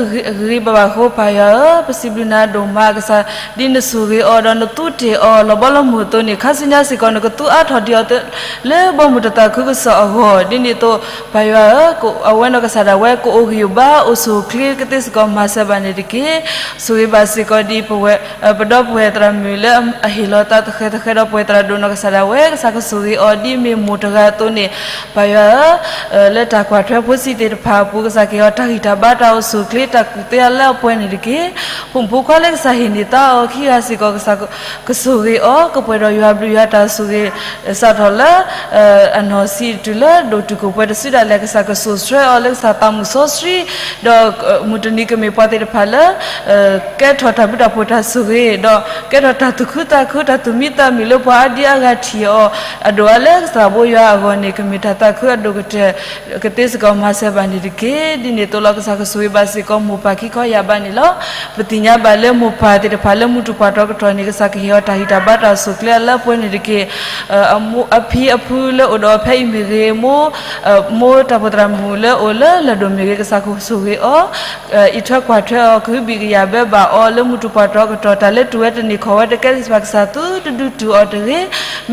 ၤဂ့ၤဘၣ်ဘၣ်အဃိ ပၢ်ယွၤဧၢ, ပစံးဘျုးနၤဒိၣ်မး ကစၢ် ဒ်နဆိၣ်ဂ့ၤအီၤဒီးနသူတ့ၢ်အီၤလီၤဘီလီၤမုၢ်အသိးန့ၣ် ခါဆူညါစ့ၢ်ကီး နကသူအါထီၣ်ဒံးအီၤ လၢဘီမုၢ်တၢ်သးခုကစီၣ်အဂီၢ် ဒ်န့ၣ်အသိး ပၢ်ယွၤဧၢ, အဝဲနီၢ်ကစၢ်ဒၣ်ဝဲ ကအိၣ်ဂံၢ်အိၣ်ဘါအိၣ်ဆူၣ်အိၣ်ချ့ကသ့စ့ၢ်ကီး မၤစၢၤဘၣ်န့ၣ်တက့ၢ်. ဆိၣ်ဂ့ၤဘၣ်စ့ၢ်ကီးဒ်ပဝဲ ပဒီပုၢ်ဝဲၢ်သရၣ်မုၣ်လၢအဟ့ၣ်လီၤသးသဃဲၤသဃဲၤဒီးပဝဲၢ်သရၣ်ဒိၣ်နီၢ်ကစၢ်ဒၣ်ဝဲ ကစၢ်ကဆိၣ်ဂ့ၤအီၤဒ်မ့ၢ်မိၢ်တဂၤအသိးန့ၣ် ပၢ်ယွၤဧၢ, လၢတၢ်ကွၢ်ထွဲဖိဆံးသ့ၣ်တဖၣ်အပူၤ ကစၢ်ကဟ့ၣ်အီၤတၢ်ဂံၢ်တၢ်ဘါတၢ်အိၣ်ဆူၣ်အိၣ်ချ့တၢ်ကူၣ်သ့အလၢအပှဲၤန့ၣ်တက့ၢ်. ဖိမုၣ်ဖိခွါလၢကစၢ်ဟ့ၣ်န့ၢ်သါအီၤခံဂၤစ့ၢ်ကီး ကစၢ်ကဆိၣ်ဂ့ၤအီၤ ကပှဲၤဒီးယွၤဘျုးယွၤတၢ်ဆိၣ်ဂ့ၤ စးထီၣ်လၢ အနီၢ်ဆံးတုၤလၢဒိၣ်တုာ်ခိၣ်ပှဲၤတစုဒၣ်လဲာ် ကစၢ်ကစိာ်ဆှၢအီၤလၢကစၢ်သးမုၣ်စီဆှံ ဒီးမုၢ်တနံၤကမ့ၢ်ပှၤသ့ၣ်တဖၣ်လၢ ကဲထီၣ်တၢ်ဘျုးတၢ်ဖှိၣ်တၢ်ဆိၣ်ဂ့ၤ ဒီးကဲထီၣ်တၢ်သူၣ်ခုသးခု တၢ်သူၣ်မံသးမုာ်လၢပှၤအါဒံအါဂၤထံၣ်အီၤ အဒိၣ်အါလၢကစၢ်ဘိယွၤအဂီၢ်န့ၣ် ကမ့ၢ်တၢ်သးခုအဒိၣ်ကတၢၢ် ကသ့စ့ၢ်ကီးမၤစၢၤဘၣ်န့ၣ်တက့ၢ်. ဒ်န့ၣ်အသိးလီၤ ကစၢ်ကဆိၣ်ဂ့ၤဘၣ်စ့ၢ်ကီးမိၢ်ပၢ်ခံခီယၢ်ဘါန့ၣ်လီၤ. ပသ့ၣ်ညါဘၣ်လၢမိၢ်ပၢ်သ့ၣ်တဖၣ်လၢမူတူၢ်ပှၢ်တီကတီၢ်န့ၣ် ကစၢ်ကဟ့ၣ်အီၤတၢ်ဂံၢ်တၢ်ဘါတၢ်အိၣ်ဆူၣ်အိၣ်ချ့အလၢအပှဲၤန့ၣ်တက့ၢ်. အဖံအဖုလၢအိၣ်ဒီးဖဲအံၤမ့ၢ်ဂ့ၤ, မိၢ်တၢ်ဖိသရၣ်မုၣ်လၢအိၣ်လၢလၢၢ်ဒိၣ်မ့ၢ်ဂ့ၤ, ကစၢ်ကဆိၣ်ဂ့ၤအီၤ အံးထွဲကွၢ်ထွဲအီၤ ကဟုဘံၣ်ကယာ်ဘၢဘၣ်အီၤ လၢမူတူၢ်ပှၢ်တီကတီၢ် တၢ်လၢတုၤဝဲတန့ၢ်ခီၣ်ဝဲတကဲလၢၤဘၣ် ကစၢ်သုတဒုးတုၤအီၤတဂ့ၤ.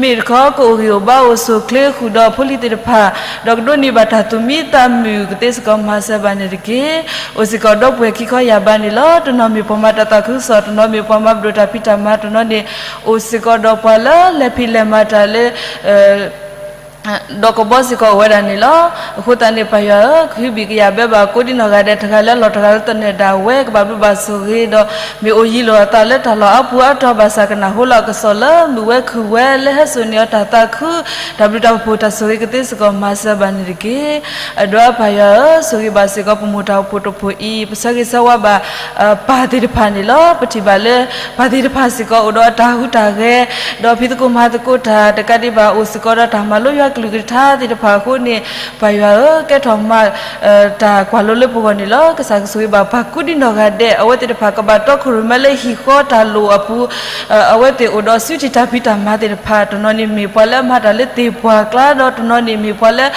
မ့ၢ်တခီ ကအိၣ်ဂံၢ်အိၣ်ဘါအိၣ်ဆူၣ်အိၣ်ချ့ဃုာ်ဒီးဖိလံၤသ့ၣ်တဖၣ် ဒီးကဒိးန့ၢ်ဘၣ်တၢ်သူၣ်မံသးမုာ် ကသ့စ့ၢ်ကီးမၤစၢၤဘၣ်န့ၣ်တက့ၢ်. အိၣ်စ့ၢ်ကီးဒီပုၢ်ဝဲၢ်ခံခီယၢ်ဘါန့ၣ်လီၤ. တနီၤမ့ၢ်ပှၤမၤတၢ်သးခုကစီၣ်, တနီၤမ့ၢ်ပှၤမၤပဒိၣ်တၢ်ဖံးတၢ်မၤ, တနီၤန့ၣ် အိၣ်စ့ၢ်ကီးဒီးပှၤလၢလဲၤဖံးလဲၤမၤတၢ်လၢ ဒီးကဘီစ့ၢ်ကီးအိၣ်ဝဲဒၣ်န့ၣ်လီၤ. အဃိသတးန့ၣ် ပၢ်ယွၤဧၢ, ကဟုဘံၣ်ကယာ်ဘၢဘၣ်ကိးဒံနီၢ်ဂၤဒဲး တဂၤလၢလီၢ်တဂၤလၢသနၢၣ်ဒၣ်ဝဲ ကဘၣ်ဘျုးဘၣ်ဆိၣ်ဂ့ၤဒီး မ့ၢ်အိၣ်ယံၤလိာ်အသးလၢတၢ်လီၢ်အါပူၤအါတီၤ ဘၣ်ဆၣ်ကနၢ်ဟူလၢအကစီၣ်လၢမုၢ်ဝဲခုၣ်ဝဲလၢဟဲစိာ်န့ၢ်အီၤတၢ်သးခု တၢ်ဘျုးတၢ်ဖှိၣ်တၢ်ဆိၣ်ဂ့ၤကသ့စ့ၢ်ကီးမၤစၢၤဘၣ်န့ၣ်တက့ၢ်. အဒိ ပၢ်ယွၤဧၢ, ဆိၣ်ဂ့ၤဘၣ်စ့ၢ်ကီးပမိၢ်တၢ်အိၣ်ဖှိၣ်တဖှိၣ်အံၤ, ပဆၢဂ့ၤဆၢဝါဘၣ် ပၢ်သ့ၣ်တဖၣ်န့ၣ်လီၤ. ပထံၣ်ဘၣ်လၢ ပၢ်သ့ၣ်တဖၣ်စ့ၢ်ကီးအိၣ်ဒီးအတၢ်ဟူးတၢ်ဂဲၤ, ဒီးဖံးသကိးမၤသကိးတၢ် တကးဒံးဘၣ် အိၣ်စ့ၢ်ကီးဒီးတၢ်မၤလိယွၤ ကလုၢ်ကထါသ့ၣ်တဖၣ်အဃိန့ၣ်, ပၢ်ယွၤဧၢ, ကဲထီၣ်မၤ တၢ်ကွၢ်လိလၢပဂီၢ်န့ၣ်လီၤ. ကစၢ်ကဆိၣ်ဂ့ၤဘၣ်ပှၤကိးဒ်နီၢ်ဂၤဒဲး, အဝဲသ့ၣ်တဖၣ်ကဘၣ်တီခိၣ်ရိၣ်မဲလၢဟံၣ်ဃီတၢ်လိၣ်အပူၤ, အဝဲသ့ၣ်အိၣ်ဒီးစုထံၣ်တၢ်ဖံးတၢ်မၤသ့ၣ်တဖၣ်, တနီၤန့ၣ်မ့ၢ်ပှၤလၢအမၤတၢ်လၢသ့ၣ်ပှၢ်ကျါ, ဒီးတနီၤန့ၣ်မ့ၢ်ပှၤလၢ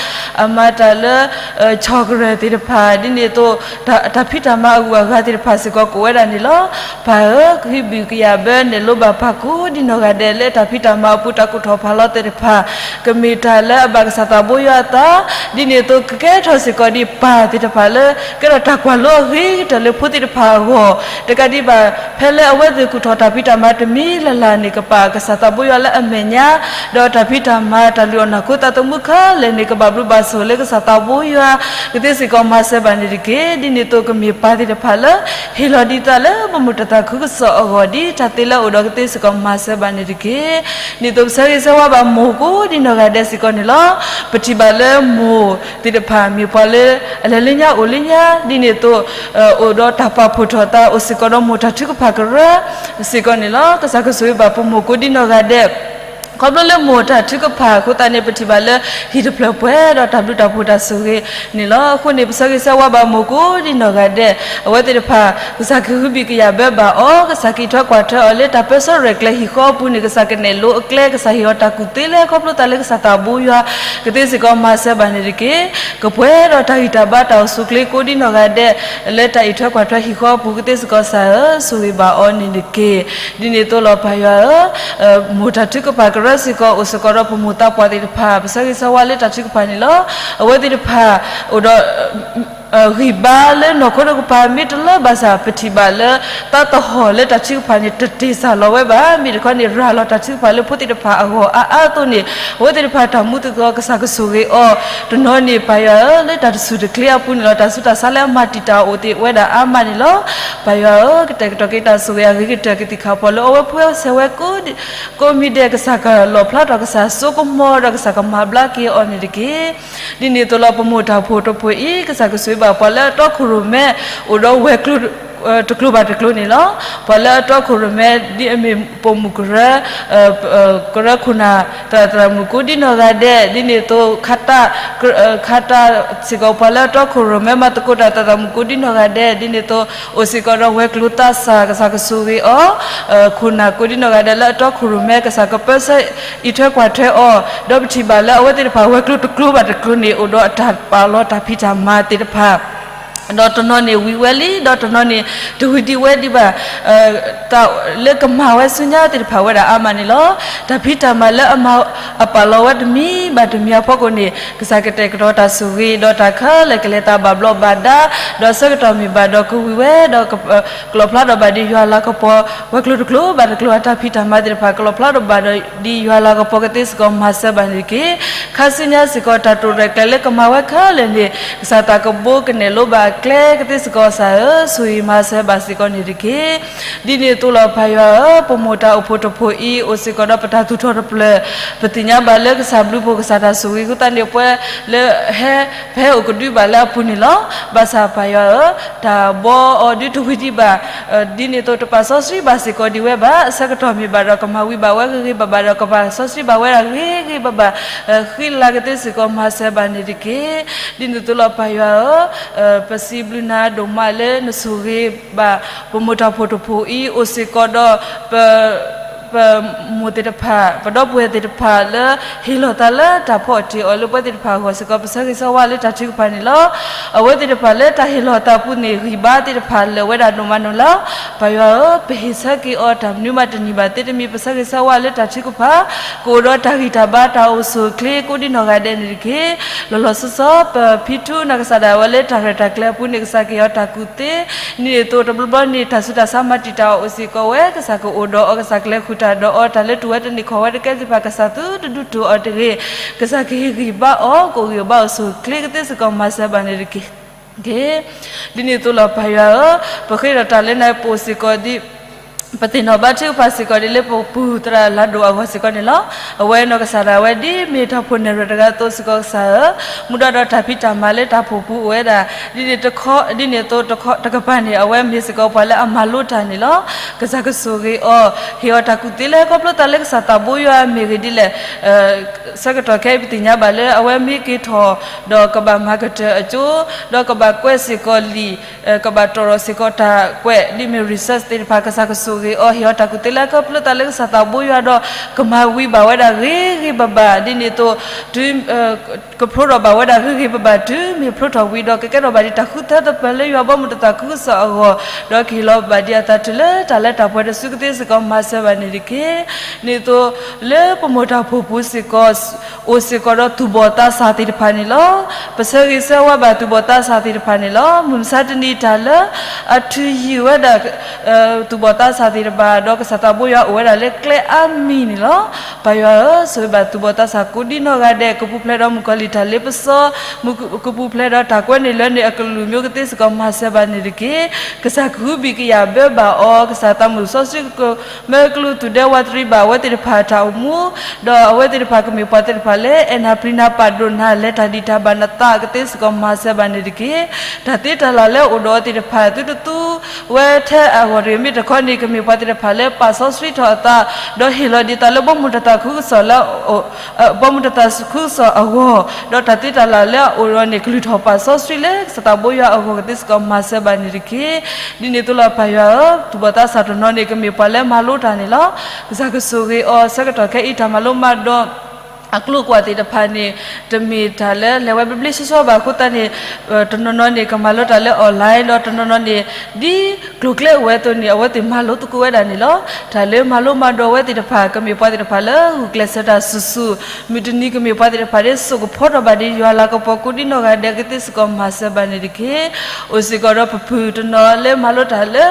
အမၤတၢ်လၢ chocolate သ့ၣ်တဖၣ်, ဒ်န့ၣ်အသိး တၢ်ဖံးတၢ်မၤအဂုၤအဂၤသ့ၣ်တဖၣ်စ့ၢ်ကီးကအိၣ်ဝဲဒၣ်န့ၣ်လီၤ. ပၢ်ဧၢ, ကဟုဘံၣ်ကယာ်ဘၢနဲၣ်လိဘၣ်ပှၤကိးဒ်နီၢ်ဂၤဒဲးလၢတၢ်ဖံးတၢ်မၤအပူၤ တၢ်ကူၣ်ထီၣ်ဖးလီၤသ့ၣ်တဖၣ်, ကမ့ၢ်တၢ်လၢအဘၣ်ကစၢ်သးဘိယွၤအသး, ဒ်န့ၣ်အသိးကကဲထီၣ်စ့ၢ်ကီးဒ်ပၢ်သ့ၣ်တဖၣ်လၢ ကဲထီၣ်တၢ်ကွၢ်လိအဂ့ၤကတၢၢ်လၢဖိသ့ၣ်တဖၣ်အဂီၢ်, တကးဒံးဘၣ် ဖဲလၢအဝဲသ့ၣ်ကူၣ်ထီၣ်တၢ်ဖံးတၢ်မၤတမံၤလၢ်လၢ်န့ၣ် ကပာ်ကစၢ်သးဘိယွၤလၢအမဲာ်ညါ, ဒီးတၢ်ဖံးတၢ်မၤတၢ်လုၢ်အီၣ်နီၢ်ခိသးသမူခဲလၢာ်န့ၣ် ကဘၣ်ဘျုးဘၣ်ဆိၣ်လၢကစၢ်သးဘိယွၤ, ကသ့စ့ၢ်ကီးမၤစၢၤဘၣ်န့ၣ်တက့ၢ်. ဒ်န့ၣ်အသိးကမ့ၢ်ပၢ်သ့ၣ်တဖၣ်လၢ ဟ့ၣ်လီၤဒံးသးလၢပမိၢ်တၢ်သးခုကစီၣ်အဂီၢ် ဒ်တၢ်သ့လၢအအိၣ်ဒီးကသ့စ့ၢ်ကီးမၤစၢၤဘၣ်န့ၣ်တက့ၢ်. ဒ်န့ၣ်အသိးပဆၢဂ့ၤဆၢဝါဘၣ်မိၢ်ကိးဒ်နီၢ်ဂၤဒဲးစ့ၢ်ကီးန့ၣ်လီၤ. ပထံၣ်ဘၣ်လၢမိၢ်သ့ၣ်တဖၣ်မ့ၢ်ပှၤလၢအလဲၤလၢညါအိၣ်လၢညါ, ဒ်န့ၣ်အသိး အိၣ်ဒီးတၢ်ပာ်ဖှိၣ်ထီၣ်သး အိၣ်စ့ၢ်ကီးဒီးမိၢ်တၢ်ထုကဖၣ်ကရၢစ့ၢ်ကီးန့ၣ်လီၤ. ကစၢ်ကဆိၣ်ဂ့ၤဘၣ်ပမိၢ်ကိးဒ်နီၢ်ဂၤဒဲး, ခီဖျိလၢမိၢ်တၢ်ထုကဖၣ်အဃိသတးန့ၣ် ပထံၣ်ဘၣ်လၢဟံၣ်တဖျၢၣ်ပှဲၤဒီးတၢ်ဘျုးတၢ်ဖှိၣ်တၢ်ဆိၣ်ဂ့ၤန့ၣ်လီၤ. အဃိန့ၣ် ပဆၢဂ့ၤဆၢဝါဘၣ်မိၢ်ကိးဒ်နီၢ်ဂၤဒဲး, အဝဲသ့ၣ်တဖၣ် ကစၢ်ကဟုဘံၣ်ကယာ်ဘၢဘၣ်အီၤ, ကစၢ်ကအံးထွဲကွၢ်ထွဲအီၤလၢတၢ်ပၢဆှၢရဲၣ်ကျဲၤဟံၣ်ဃီအပူၤန့ၣ် ကစၢ်ကနဲၣ်လိအကျဲ, ကစၢ်ဟ့ၣ်အီၤတၢ်ကူၣ်သ့လၢခီဖျိသးလၢကစၢ်သးဘိယွၤ, ကသ့စ့ၢ်ကီးမၤစၢၤဘၣ်န့ၣ်တက့ၢ်. ကပှဲၤဒီးတၢ်ဂံၢ်တၢ်ဘါတၢ်အိၣ်ဆူၣ်အိၣ်ချ့ကိးဒ်နီၢ်ဂၤဒဲး လၢတၢ်အံးထွဲကွၢ်ထွဲဟံၣ်ဃီအပူၤ ကသ့စ့ၢ်ကီးကစၢ်ဧၢ ဆိၣ်ဂ့ၤဘၣ်အီၤန့ၣ်တက့ၢ်. ဒ်န့ၣ်အသိးလီၤပၢ်ယွၤဧၢ, မိၢ်တၢ်ထုကဖၣ်ကရၢစ့ၢ်ကီး အိၣ်စ့ၢ်ကီးဒီးပမိၢ်သးပှၢ်သ့ၣ်တဖၣ် ပဆၢဂ့ၤဆၢဝါလၢတၢ်ထုကဖၣ်န့ၣ်လီၤ. အဝဲသ့ၣ်တဖၣ် အိၣ်ဒီး ဂံၢ်ဘါလၢနီၢ်ခိတကပၤ မ့ၢ်တလၢဘၣ်ဆၣ် ပထံၣ်ဘၣ်လၢ သးသဟီၣ်လၢတၢ်ထုကဖၣ်န့ၣ် တတ့ၢ်စၢ်လီၤဝဲဘၣ်. မ့ၢ်တခီန့ၣ် ရၤလီၤတၢ်ထုကဖၣ်လၢဖိသ့ၣ်တဖၣ်အဂီၢ်အါအါအသိးန့ၣ်, အဝဲသ့ၣ်တဖၣ်တၢ်မူသကိး ကစၢ်ကဆိၣ်ဂ့ၤအီၤ, တနီၤန့ၣ် ပၢ်ယွၤဧၢ, လၢတၢ်တဆူၣ်တချ့အပူၤန့ၣ်လီၤ. တၢ်ဆူးတၢ်ဆါလၢအမၤတံာ်တာ်အိၣ်သ့ၣ်ဝဲဒၣ်အါမးန့ၣ်လီၤ. ပၢ်ယွၤဧၢ, ကတဲာ်ကတီၤက့ၤတၢ်ဆိၣ်ဂ့ၤအဂ့ၤကတၢၢ်ကသံၣ်ခါဖီၣ်လၢအဝဲဖိဆဲးဝဲကိးမံၤဒဲး ကစၢ်ကလီၣ်ဖျါထီၣ် ကစၢ်စိကမီၤဒီးကစၢ်ကမၤဘျါက့ၤအီၤန့ၣ်တက့ၢ်. ဒ်န့ၣ်အသိးလီၤ ပမိၢ်တၢ်အိၣ်ဖှိၣ်တဖှိၣ်အံၤ ကစၢ်ကဆိၣ်ဂ့ၤဘၣ်ပှၤလၢအတီခိၣ်ရိၣ်မဲ အိၣ်ဒီးဝဲၤကျိၤ တကျိၤဘၣ်တကျိၤန့ၣ်လီၤ. ပှၤလၢအတီခိၣ်ရိၣ်မဲ ဒ်အမ့ၢ်ပိာ်မုၣ်ကရၢ ကရၢခိၣ်နၢ် သရၣ်သရၣ်မုၣ်ကိးဒ်နီၢ်ဂၤဒဲး ဒ်န့ၣ်အသိး ခါတၢ်စ့ၢ်ကီး ပှၤလၢအတီခိၣ်ရိၣ်မဲ မၤသကိးတၢ်သရၣ်သရၣ်မုၣ်ကိးဒ်နီၢ်ဂၤဒဲး ဒ်န့ၣ်အသိး အိၣ်စ့ၢ်ကီးဒီးဝဲၤကျိၤသးစၢ် ကစၢ်ကဆိၣ်ဂ့ၤအီၤ ခိၣ်နၢ်ကိးဒ်နီၢ်ဂၤဒဲး လၢအတီခိၣ်ရိၣ်မဲ ကစၢ်ကပၢဆှၢအံးထွဲကွၢ်ထွဲအီၤ, ဒီးပထံၣ်ဘၣ်လၢအဝဲသ့ၣ်တဖၣ် ဝဲၤကျိၤတကျိၤဘၣ်တကျိၤန့ၣ် အိၣ်ဒီးအတၢ်ပာ်လီၤတၢ်ဖံးတၢ်မၤသ့ၣ်တဖၣ် ဒီးတနီၤန့ၣ်ဝံၤဝဲလံ, ဒီးတနီၤန့ၣ် တဝံၤဒံးဝဲဒံးဘၣ်, တၢ်လၢကမၤဝဲဆူညါသ့ၣ်တဖၣ်ဝဲဒၣ်အါမးန့ၣ်လီၤ. တၢ်ဖံးတၢ်မၤလၢအမၤ အပာ်လီၤဝဲတမံၤဘၣ်တမံၤအဖီခိၣ်န့ၣ် ကစၢ်ကတဲာ်ကတီၤတၢ်ဆိၣ်ဂ့ၤ ဒီးတၢ်ခဲလၢာ်ကလဲၤသးဘၣ်ဘျီးဘၣ်ဒါ, ဒီးဆၢကတီၢ်မ့ၢ်ဘၣ်ဒီးကဝံၤဝဲဒီး ကလီၣ်ဖျါထီၣ်ဘၣ်ဒ်ယွၤလၤကပီၤ ဝဲၤကျိၤတကျိၤဘၣ်တကျိၤအတၢ်ဖံးတၢ်မၤသ့ၣ်တဖၣ် ကလီၣ်ဖျါထီၣ်ဘၣ်ဒီးဒ်ယွၤလၤကပီၤ ကသ့စ့ၢ်ကီးမၤစၢၤဘၣ်န့ၣ်တက့ၢ်. ခါဆူညါစ့ၢ်ကီး တၢ်တိာ်ရဲၣ်ကျဲၤလၢကမၤဝဲခဲလၢာ်န့ၣ် ကစၢ်သးကဘိကနဲၣ်လိဘၣ်အကျဲ ကသ့စ့ၢ်ကီးကစၢ်ဧၢ ဆိၣ်ဂ့ၤမၤစၢၤဘၣ်စ့ၢ်ကီးန့ၣ်တက့ၢ်. ဒ်န့ၣ်အသိးလီၤ ပၢ်ယွၤဧၢ, ပမိၢ်တၢ်အိၣ်ဖှိၣ်တဖှိၣ်အံၤ အိၣ်စ့ၢ်ကီးဒီးပတၢ်သူၣ်ထီၣ်တဖျၢၣ်, ပသ့ၣ်ညါဘၣ်လၢကစၢ်ဘျုးဖှိၣ်ကစၢ်တၢ်ဆိၣ်ဂ့ၤအဃိသတးန့ၣ် ပဝဲလၢဟဲ ပဟဲအိၣ်ကဒုဘၣ်လၢအပူၤန့ၣ်လီၤ. ဘၣ်ဆၣ်ပၢ်ယွၤဧၢ, တၢ်ဘှီအီၤဒုတဝံၤဒံးဘၣ်, ဒ်န့ၣ်အသိးတပာ်စီဆှံဘၣ်စ့ၢ်ကီးဒံးဝဲဘၣ်. ဆၢကတီၢ်မ့ၢ်ဘၣ်ဒီးကမၤဝံၤဘၣ်ဝဲဂ့ၤဂ့ၤဘၣ်ဘၣ်ဒီး ကပာ်စီဆှံဘၣ်ဝဲဒၣ်ဂ့ၤဂ့ၤဘၣ်ဘၣ်, ဃံလၤကသ့စ့ၢ်ကီးမၤစၢၤဘၣ်န့ၣ်တက့ၢ်. ဒ်န့ၣ်အသိးလီၤ ပၢ်ယွၤဧၢ, ပစံးဘျုးနၤဒိၣ်မးလၢနဆိၣ်ဂ့ၤဘၣ် ပမိၢ်တၢ်အိၣ်ဖှိၣ်တဖှိၣ်အံၤ အိၣ်စ့ၢ်ကီးဒီး ပ ပမိၢ်သ့ၣ်တဖၣ် ပဒီပုၢ်ဝဲၢ်သ့ၣ်တဖၣ်လၢ ဟ့ၣ်လီၤသးလၢတၢ်ဖီအီၣ်တ့ၢ်အီၤလၢပှၤသ့ၣ်တဖၣ်အဂီၢ်စ့ၢ်ကီး ပဆၢဂ့ၤဆၢဝါလၢတၢ်ထုကဖၣ်န့ၣ်လီၤ. အဝဲသ့ၣ်တဖၣ်လၢတၢ်ဟ့ၣ်လီၤသးပူၤန့ၣ် ဂံၢ်ဘါသ့ၣ်တဖၣ်လၢာ်ဝဲဒၣ်ဒိၣ်မးန့ၣ်လီၤ. ပၢ်ယွၤဧၢ, ပဟ့ၣ်ဆၢက့ၤအီၤတၢ်မနုၤမးတနံၤဘၣ်သ့တမံၤ ပဆၢဂ့ၤဆၢဝါလၢတၢ်ထုကဖၣ် ကအိၣ်ဒီးတၢ်ဂံၢ်တၢ်ဘါတၢ်အိၣ်ဆူၣ်အိၣ်ချ့ကိးဒ်နီၢ်ဂၤဒဲးန့ၣ်တက့ၢ်. လီၤလီၤဆီဆီ ပဖံထူနၢ်ကစၢ်ဒၣ်ဝဲလၢတၢ်ရဲၣ်တၢ်ကျဲၤအပူၤန့ၣ် ကစၢ်ကဟ့ၣ်အီၤတၢ်ကူၣ်သ့ ဒ်န့ၣ်အသိးတဘျီဘျီန့ၣ် တၢ်ဆူးတၢ်ဆါမၤတံာ်တာ်အီၤအိၣ်စ့ၢ်ကီးဝဲ ကစၢ်ကအိၣ်ဒီးအီၤ ကစၢ်ကလဲၤဃုာ်တၢ်ဒီးအီၤ တၢ်လၢတူၢ်ဝဲတန့ၢ်ခီၣ်ဝဲတကဲသ့ၣ်တဖၣ် ကစၢ်သုတဒုးတူၢ်အီၤတဂ့ၤ ကစၢ်ကဟ့ၣ်ဂံၢ်ဘါအီၤ ကအိၣ်ဂံၢ်အိၣ်ဘါအိၣ်ဆူၣ်အိၣ်ချ့ကသ့စ့ၢ်ကီးမၤစၢၤဘၣ်န့ၣ်တက့ၢ်. ဒ်န့ၣ်အသိးလီၤ ပၢ်ယွၤဧၢ, ပဃ့ဒီးတၢ်လၢနၤပအိၣ်စ့ၢ်ကီးဒ် ပသ့ၣ်နီၣ်ဘၣ်ထုကဖၣ်စ့ၢ်ကီးဒ်လၢပပူၤသရၣ်လၤဒိၣ်အဂီၢ်စ့ၢ်ကီးန့ၣ်လီၤ. အဝဲနီၢ်ကစၢ်ဒၣ်ဝဲဒ်မ့ၢ်တၢ်ဖိၣ်နဲၣ်ရွဲၣ်တဂၤအသိးစ့ၢ်ကီးကစၢ်ဧၢ, မူဒါဒီးတၢ်ဖံးတၢ်မၤလၢတၢ်ဖှိၣ်ပူၤအိၣ်ဝဲဒၣ်, ဒ်န့ၣ်တခီ, ဒ်န့ၣ်အသိးတကပၤန့ၣ် အဝဲမ့ၢ်စ့ၢ်ကီးပှၤလၢအမၤလိတၢ်န့ၣ်လီၤ. ကစၢ်ကဆိၣ်ဂ့ၤအီၤ, ဟ့ၣ်အီၤတၢ်ကူၣ်သ့လၢခီဖျိသးလၢကစၢ်သးဘိယွၤမ့ၢ်ဂ့ၤဒ်လဲၣ် ဆၢကတီၢ်ခဲအံၤပသ့ၣ်ညါဘၣ်လၢအဝဲမ့ၢ်က့ၤထီၣ်, ဒီးကဘၣ်မၤကတၢၢ်အကၠိ, ဒီးကဘၣ်ကွဲးစ့ၢ်ကီးလံာ်, ကဘၣ်တီၣ်ထီၣ်စ့ၢ်ကီးတၢ်ကွဲး ဒ်မ့ၢ် research သ့ၣ်တဖၣ် ကစၢ်ကဆိၣ်ဂ့ၤအီၤ ဟ့ၣ်အီၤတၢ်ကူၣ်သ့လၢခီဖျိသးလၢကစၢ်သးဘိယွၤဒီး ကမၤဝံၤဘၣ်ဝဲဒၣ်ဂ့ၤဂ့ၤဘၣ်ဘၣ် ဒ်န့ၣ်အသိး တုၤ ကဖျိထီၣ်ဘၣ်ဝဲဒၣ်ဂ့ၤဂ့ၤဘၣ်ဘၣ် တုၤမ့ၢ်ဖျိထီၣ်ဝံၤဒီး ကကဲထီၣ်ဘၣ်ဒ်တၢ်ဃုထၢသပၢၤလၢယွၤဘီမုၢ်တသးခုကစီၣ်အဂီၢ်, ဒီးကဟ့ၣ်လီၤဘၣ်ဒ်အသးတုၤလၢတၢ်လၢတၢ်ပှဲၤတစုကသ့စ့ၢ်ကီး မၤစၢၤဘၣ်န့ၣ်တက့ၢ်. ဒ်န့ၣ်အသိး လၢပမိၢ်တၢ်ဖှိၣ်ပူၤစ့ၢ်ကီး အိၣ်စ့ၢ်ကီးဒီးသူၣ်ဘီၣ်သးစၢ်သ့ၣ်တဖၣ်န့ၣ်လီၤ. ပဆၢဂ့ၤဆၢဝါဘၣ်သူၣ်ဘီၣ်သးစၢ်သ့ၣ်တဖၣ်န့ၣ်လီၤ. မုၢ်မဆါတနံၤတၢ်လၢ အထုးယံာ်ဝဲဒၣ် သူၣ်ဘီၣ်သးစၢ်သ့ၣ်တဖၣ် ဒီးကစၢ်သးဘိယွၤအိၣ်ဝဲဒၣ်လၢကျဲအါမံၤန့ၣ်လီၤ. ပၢ်ယွၤဧၢ, ဆိၣ်ဂ့ၤဘၣ်သူၣ်ဘီၣ်သးစၢ်ကိးဒ်နီၢ်ဂၤဒဲး ကပူၤဖျဲးဒီးမုၣ်ကီၤလံၢ်တၢ်လ့ပစီ, ကပူၤဖျဲးဒီးတၢ်ကွဲးန့ၢ်လၢန့ၢ်အကလုၢ်မ့ၢ်အိၣ်သ့စ့ၢ်ကီး မၤစၢၤဘၣ်န့ၣ်တက့ၢ်. ကစၢ်ကဟုဘံၣ်ကယာ်ဘၢဘၣ်အီၤ, ကစၢ်သးမုၢ်စီဆှံက မၢကလူးသူၣ်ဒဲဝးတရံးဘၣ်အဝဲသ့ၣ်တဖၣ်အတၢ်အိၣ်မူ, ဒီးအဝဲသ့ၣ်တဖၣ်ကမ့ၢ်ပှၤသ့ၣ်တဖၣ်လၢ အဲၣ်နၤပျံၤနၤပာ်ဒိၣ်နၤ လဲၤတၢ်ဒံးတၢ်ဘၣ်နသးကသ့စ့ၢ်ကီး မၤစၢၤဘၣ်န့ၣ်တက့ၢ်. တၢ်သ့တၢ်လၢ်လၢအအိၣ်ဒီးအဝဲသ့ၣ်တဖၣ် သုတသူဝဲထဲအဂီၢ်တဂ့ၤ, မ့ၢ်တခီန့ၣ် ကမ့ၢ်ပှၤသ့ၣ်တဖၣ်လၢပာ်စီဆှံထီၣ်အသး, ဒီးဟ့ၣ်လီၤဒံးသးလၢဘီမုၢ်တသးခုကစီၣ်လၢ ဘီမုၢ်တသးခုကစီၣ်အဂီၢ်, ဒီးတၢ်သ့တၢ်လၢ်လၢအအိၣ်ဒီးန့ၣ် ကလုၢ်ထီၣ်ပာ်စီဆှံလၢကစၢ်သးဘိယွၤအဂီၢ်ကသ့စ့ၢ်ကီး မၤစၢၤဘၣ်န့ၣ်တက့ၢ်. ဒ်န့ၣ်အသိးလီၤ ပၢ်ယွၤဧၢ, သူၣ်ဘီၣ်သးစၢ်တနီၤန့ၣ် ကမ့ၢ်ပှၤလၢမၤလိတၢ်န့ၣ်လီၤ. ကစၢ်ကဆိၣ်ဂ့ၤအီၤ ဆၢကတီၢ်ခဲအံၤ တၢ်မၤလိမၤဒိး အကျိၤအကွာ်သ့ၣ်တဖၣ်န့ၣ် တမ့ၢ်တၢ်လၢလဲၤဝဲဘျ့ဘျ့ဆှီဆှီဘၣ်အဃိသတးန့ၣ် တနီၤနီၤန့ၣ် ကမၤလိတၢ်လၢ online ဒီးတနီၤနီၤန့ၣ် ဒ်ကျိၤကျဲအိၣ်ဝဲအသိးန့ၣ် အဝဲသ့ၣ်မၤလိသကိးဝဲဒၣ်န့ၣ်လီၤ. တၢ်လၢမၤလိမၤဒိးဝဲသ့ၣ်တဖၣ် ကမ့ၢ်ပှၤသ့ၣ်တဖၣ်လၢဂုာ်ကျဲးစၢးတၢ်ဆူၣ်ဆူၣ်, မုၢ်တနံၤကမ့ၢ်ပှၤသ့ၣ်တဖၣ်လၢစိာ်ကဖီထီၣ်ဘၣ်ဒ်ယွၤလၤကပီၤကိးဒ်နီၢ်ဂၤဒဲးကသ့စ့ၢ်ကီး မၤစၢၤဘၣ်န့ၣ်တက့ၢ်. အိၣ်စ့ၢ်ကီးဒီးပပုၢ်တနီၤလၢမၤလိတၢ်လၢ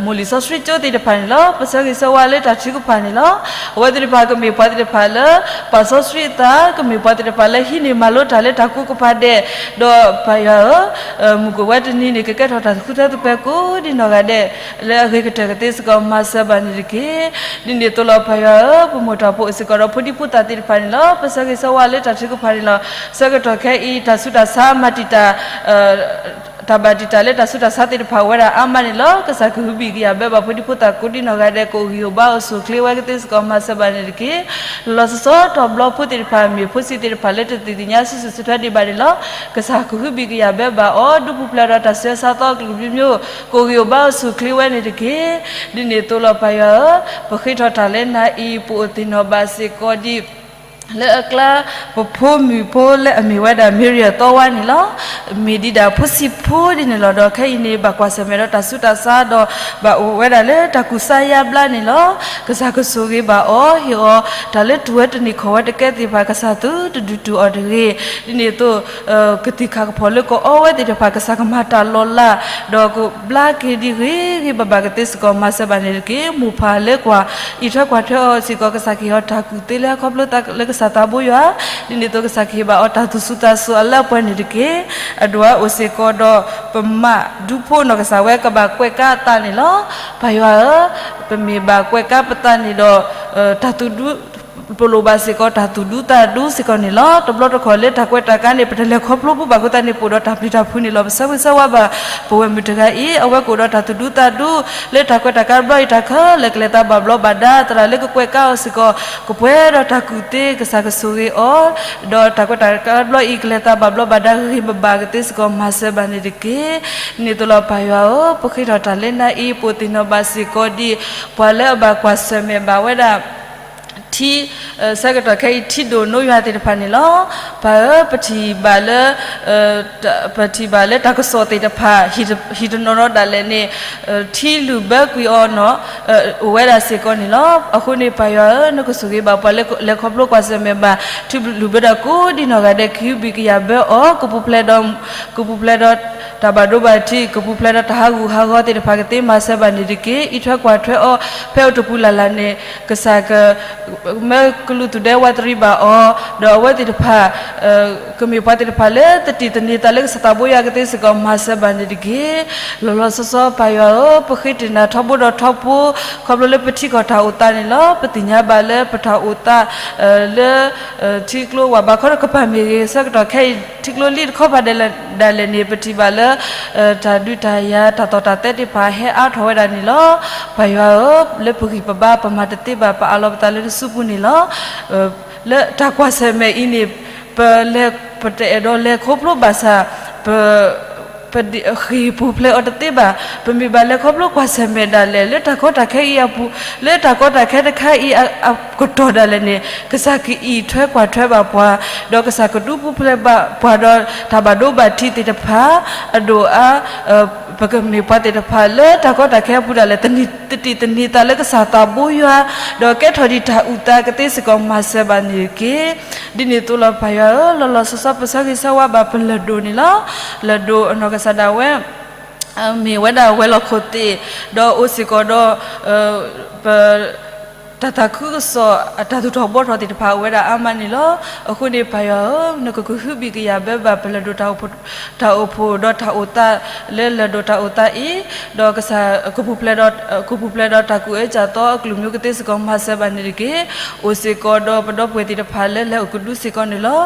မိၢ်လံာ်စီဆှံကၠိသ့ၣ်တဖၣ်န့ၣ်လီၤ. ပဆၢဂ့ၤဆၢဝါလၢတၢ်ထုကဖၣ်န့ၣ်လီၤ. အဝဲသ့ၣ်တဖၣ်ကမ့ၢ်ပှၤသ့ၣ်တဖၣ်လၢ ပာ်စီဆှံအသး, ကမ့ၢ်ပှၤသ့ၣ်တဖၣ်လၢဟံးန့ၢ်မၤလိတၢ်လၢတၢ်ကိးကပၤဒဲး, ဒီးပၢ်ယွၤဧၢ, မုၢ်ကအိၣ်ဝဲတနံၤန့ၣ် ကကဲထီၣ်တၢ်သူၣ်ခုသးခုသပှၢ်ကိးဒ်နီၢ်ဂၤဒဲး လၢအဂ့ၤကတၢၢ်ကသ့စ့ၢ်ကီး မၤစၢၤဘၣ်န့ၣ်တက့ၢ်. ဒ်န့ၣ်အသိးလီၤ ပၢ်ယွၤဧၢ, ပမိၢ်တၢ်ဖှိၣ်အိၣ်စ့ၢ်ကီးဒီးဖိဒံဖိသၣ်သ့ၣ်တဖၣ်န့ၣ်လီၤ. ပဆၢဂ့ၤဆၢဝါလၢတၢ်ထုကဖၣ်န့ၣ်လီၤ. ဆၢကတီၢ်ခဲအံၤ တၢ်ဆူးတၢ်ဆါမၤတံာ်တာ် တၢ်ဘၣ်တံာ်တာ်လၢတၢ်ဆူးတၢ်ဆါသ့ၣ်တဖၣ်အိၣ်ဝဲဒၣ်အါမးန့ၣ်လီၤ. ကစၢ်ကဟုဘံၣ်ကယာ်ဘၢဘၣ်ဖိဒံဖိသၣ်ကိးဒ်နီၢ်ဂၤဒဲး ကအိၣ်ဂံၢ်အိၣ်ဘါအိၣ်ဆူၣ်အိၣ်ချ့ဝဲကသ့စ့ၢ်ကီး မၤစၢၤဘၣ်န့ၣ်တက့ၢ်. လီၤလီၤဆီဆီတဘျီဖိသ့ၣ်တဖၣ် မ့ၢ်ဖိဆံးသ့ၣ်တဖၣ်လၢတသ့ၣ်ညါဆူၣ်ဆူၣ်ဆၢထွဲဒံးဘၣ်န့ၣ်လီၤ. ကစၢ်ကဟုဘံၣ်ကယာ်ဘၢဘၣ်အီၤ ဒုးပူၤဖျဲးဒီးတၢ်ဆူးတၢ်ဆါအကျိၤအမျိုးမျိုး ကအိၣ်ဂံၢ်အိၣ်ဘါအိၣ်ဆူၣ်အိၣ်ချ့ဝဲန့ၣ်တက့ၢ်. ဒ်န့ၣ်အသိးလီၤ ပၢ်ယွၤဧၢ, ပဃ့ထီၣ်တၢ်လၢနၤအံၤ ပအိၣ်သ့ၣ်နီၣ်ဘၣ်စ့ၢ်ကီးဒ် လၢအကျါ ပဖိမုၣ်ဖိလၢအမ့ၢ်ဝဲဒၣ် Mary အသီဝါန့ၣ်လီၤ. မ့ၢ်ဒံးဒၣ်ဖိဆံးဖိဒ်န့ၣ်လီၤ. ဒီးခဲအံၤန့ၣ် ဘၣ်ကွၢ်ဆၢၣ်မဲာ်ဒီးတၢ်ဆူးတၢ်ဆါဒီး ဘၣ်အိၣ်ဝဲဒၣ်လၢတၢ်ကူၣ်စါယါဘျါန့ၣ်လီၤ. ကစၢ်ကဆိၣ်ဂ့ၤဘၣ်အီၤ ဟ့ၣ်အီၤ တၢ်လၢတူၢ်ဝဲတန့ၢ်ခီၣ်ဝဲတကဲသ့ၣ်တဖၣ် ကစၢ်သုတဒုးတူၢ်အီၤတဂ့ၤ. ဒ်န့ၣ်အသိး ကသံၣ်ခါကဖီၣ်လၢကအီဝဲသ့ၣ်တဖၣ် ကစၢ်ကမၤတၢ်လီၤလး ဒီးကဘျါက့ၤဒ်ဂ့ၤဂ့ၤဘၣ်ဘၣ်ကသ့စ့ၢ်ကီး မၤစၢၤဘၣ်န့ၣ်တက့ၢ်. မိၢ်ပၢ်လၢကွၢ်အံးထွဲကွၢ်ထွဲအီၤစ့ၢ်ကီး ကစၢ်ကဟ့ၣ်အီၤတၢ်ကူၣ်သ့လၢအခီဖျိသးလၢကစၢ်သးဘိယွၤ, ဒ်န့ၣ်အသိးကစၢ်ကဟ့ၣ်ဘၣ်အီၤတၢ်သူၣ်စူၤသးစူၤအလၢအပှဲၤန့ၣ်တက့ၢ်. အဒိၣ်အအိၣ်စ့ၢ်ကီးဒီး ပမါဒူဖိနီၢ်ကစၢ်ဝဲကဘၣ်ကွဲးကါအသးန့ၣ်လီၤ. ပၢ်ယွၤဧၢ, ပမ့ၢ်ဘၣ်ကွဲးကါပသးန့ၣ်ဒီး တၢ်သူၣ်ဒူ ပလိၣ်ဘၣ်စ့ၢ်ကီးတၢ်သူၣ်ဒူသးဒူစ့ၢ်ကီးန့ၣ်လီၤ. တဘျီတခီၣ်လၢတၢ်ကွဲးတၢ်ကါန့ၣ် ပတလဲၤခီဖျိဘၣ်အဃိသတးန့ၣ် ပအိၣ်ဒီးတၢ်ပျံၤတၢ်ဖုးန့ၣ်လီၤ. ပဆၢဂ့ၤဆၢဝါဘၣ် ပဝဲၢ်မုၣ်တဂၤအံၤ အဝဲကအိၣ်ဒီးတၢ်သူၣ်ဒူသးဒူ လၢတၢ်ကွဲးတၢ်ကါတဘျီအံၤ တၢ်ခဲလၢာ်ကလဲၤသးဘၣ်ဘျီးဘၣ်ဒါ သရၣ်လၢကကွဲးကါအီၤစ့ၢ်ကီး ကပှဲၤဒီးတၢ်ကူၣ်သ့ ကစၢ်ကဆိၣ်ဂ့ၤအီၤ ဒီးတၢ်ကွဲးတၢ်ကါတဘျီအံၤ ကလဲၤသးဘၣ်ဘျီးဘၣ်ဒါဂ့ၤဂ့ၤဘၣ်ဘၣ်ကသ့စ့ၢ်ကီး မၤစၢၤဘၣ်န့ၣ်တက့ၢ်. ဒ်န့ၣ်အသိးလီၤ ပၢ်ယွၤဧၢ, ပဃ့ထီၣ်တၢ်လၢနၤအံၤ ပအိၣ်သ့ၣ်နီၣ်ဘၣ်စ့ၢ်ကီးဒ် ပှၤလၢအဘၣ်ကွၢ်ဆၢၣ်မဲာ်ဘၣ်ဝဲဒၣ် ထံ ဆၢကတီၢ်ခဲအံၤ ထံဒိၣ်နိယွၤသ့ၣ်တဖၣ်န့ၣ်လီၤ. ပၢ်ဧၢ, ပထံၣ်ဘၣ်လၢ ပထံၣ်ဘၣ်လၢတၢ်ကစီၣ်သ့ၣ်တဖၣ် ဟံၣ်တနီၤနီၤဒၣ်လဲာ်န့ၣ် ထံလုၢ်ဘၢကွံာ်အီၤနီၤ အိၣ်ဝဲဒၣ်စ့ၢ်ကီးန့ၣ်လီၤ. အဃိန့ၣ် ပၢ်ယွၤဧၢ, နကဆိၣ်ဂ့ၤဘၣ်ပှၤလၢလဲၤခီဖျိကွၢ်ဆၢၣ်မဲာ်ဘၣ် ထံလုၢ်ဘၢဒီးကိးဒ်နီၢ်ဂၤဒဲး ကဟုဘံၣ်ကယာ်ဘၢအီၤ ကပူၤဖျဲးဒီး ကပူၤဖျဲးဒီး တၢ်ဘၣ်ဒိဘၣ်ထံး ကပူၤဖျဲးဒီးတၢ်ဟးဂူာ်ဟးဂီၤသ့ၣ်တဖၣ် ကသ့မၤစၢၤဘၣ်န့ၣ်တက့ၢ်. အံးထွဲကွၢ်ထွဲအီၤ ဖဲအိၣ်တပူၤလၢ်လၢ်န့ၣ် ကစၢ်က မၢကလူးသူၣ်ဒဲဝးတရံးဘၣ်အီၤ, ဒီးအဝဲသ့ၣ်တဖၣ် ကမ့ၢ်ပှၤသ့ၣ်တဖၣ်လၢသတံၢ်သန့ၤသးလၢကစၢ်သးဘိယွၤကသ့စ့ၢ်ကီး မၤစၢၤဘၣ်န့ၣ်တက့ၢ်. လီၤလီၤဆီဆီပၢ်ယွၤဧၢ, ပဃ့တ့ၢ်နၤထီဘိဒီးထီဘိ, ခီဖျိလၢပထံကီၢ်တၢ်အိၣ်သးန့ၣ်လီၤ. ပသ့ၣ်ညါဘၣ်လၢပတၢ်အိၣ်သး လၢ ထံကျိဝဲဘၣ်ခီတကပၤမ့ၢ်ဂ့ၤ, ဆၢကတီၢ်ခဲအံၤ ထံကျိလံတခီပၤဒၣ်လဲာ်န့ၣ် ပထံၣ်ဘၣ်လၢ တၢ်ဒုးတၢ်ယၤ တၢ်သီၣ်တၢ်သဲသ့ၣ်တဖၣ် ဟဲအါထီၣ်ဝဲဒၣ်န့ၣ်လီၤ. ပၢ်ယွၤဧၢ, လၢပဂံၢ်ပဘါ ပမၤတသ့ဘၣ် ပအးလီၤပသးလၢနစုပူၤန့ၣ်လီၤ. လၢတၢ်ကွၢ်ဆၢၣ်မဲာ်အံၤန့ၣ် ပလဲၤ ပတအဲၣ်ဒိးလဲၤခီဖျိဘၣ်ဆၣ် ပ ပဃ့ၢ်ပူၤဖျဲးအီၤတသ့ဘၣ်. ပမ့ၢ်ဘၣ်လဲၤခီဖျိကွၢ်ဆၢၣ်မဲာ်ဒၣ်လဲာ် လၢတၢ်ကီတၢ်ခဲအံၤအပူၤ, လၢတၢ်ကီတၢ်ခဲတခါအံၤအကတီၢ်ဒၣ်လဲာ်န့ၣ် ကစၢ်ကအံးထွဲကွၢ်ထွဲဘၣ်ပှၤ, ဒီးကစၢ်ကဒုးပူၤဖျဲးဘၣ်ပှၤဒီးတၢ်ဘၣ်ဒိဘၣ်ထံးသ့ၣ်တဖၣ် အဒိၣ်အါ ပကမ့ၢ်ပှၤသ့ၣ်တဖၣ်လၢတၢ်ကီတၢ်ခဲအပူၤဒၣ်လဲာ် သတံၢ်သန့ၤသးလၢကစၢ်သးဘိယွၤ, ဒီးကဲထီၣ်ဒံးတၢ်အုၣ်သးကသ့စ့ၢ်ကီး မၤစၢၤဘၣ်န့ၣ်တက့ၢ်. ဒ်န့ၣ်အသိးလီၤပၢ်ယွၤဧၢ, လီၤလီၤဆီဆီပဆၢဂ့ၤဆၢဝါဘၣ်ပလၢၢ်ဒိၣ်န့ၣ်လီၤ. လၢၢ်ဒိၣ်အနီၢ်ကစၢ်ဒၣ်ဝဲ မ့ၢ်ဝဲဒၣ်ဝဲၤလီၢ်ခိၣ်သ့ၣ်, ဒီးအိၣ်စ့ၢ်ကီးဒီး ပ တၢ်သးခုကစီၣ် အတၢ်သူၣ်ထီၣ်ဘှီထီၣ်သ့ၣ်တဖၣ်အိၣ်ဝဲဒၣ်အါမးန့ၣ်လီၤ. အဃိန့ၣ်ပၢ်ယွၤဧၢ, နကကဟုဘံၣ်ကယာ်ဘၢဘၣ်ပလၢၢ်ဒိၣ် တၢ်အိၣ်ဖှိၣ်ဒီးတၢ်အိၣ်သး လၢလၢၢ်ဒိၣ်တၢ်အိၣ်သးအံၤ, ဒီးကစၢ် ကပူၤဖျဲးဒီးတၢ်ကူၣ်အၢကၢ်သီအကလုၢ်မံၤကသ့စ့ၢ်ကီး မၤစၢၤဘၣ်န့ၣ်တက့ၢ်. အိၣ်စ့ၢ်ကီးဒီးပဒီပုၢ်ဝဲၢ်သ့ၣ်တဖၣ်လၢလဲၤအိၣ်ကဒုစ့ၢ်ကီးန့ၣ်လီၤ.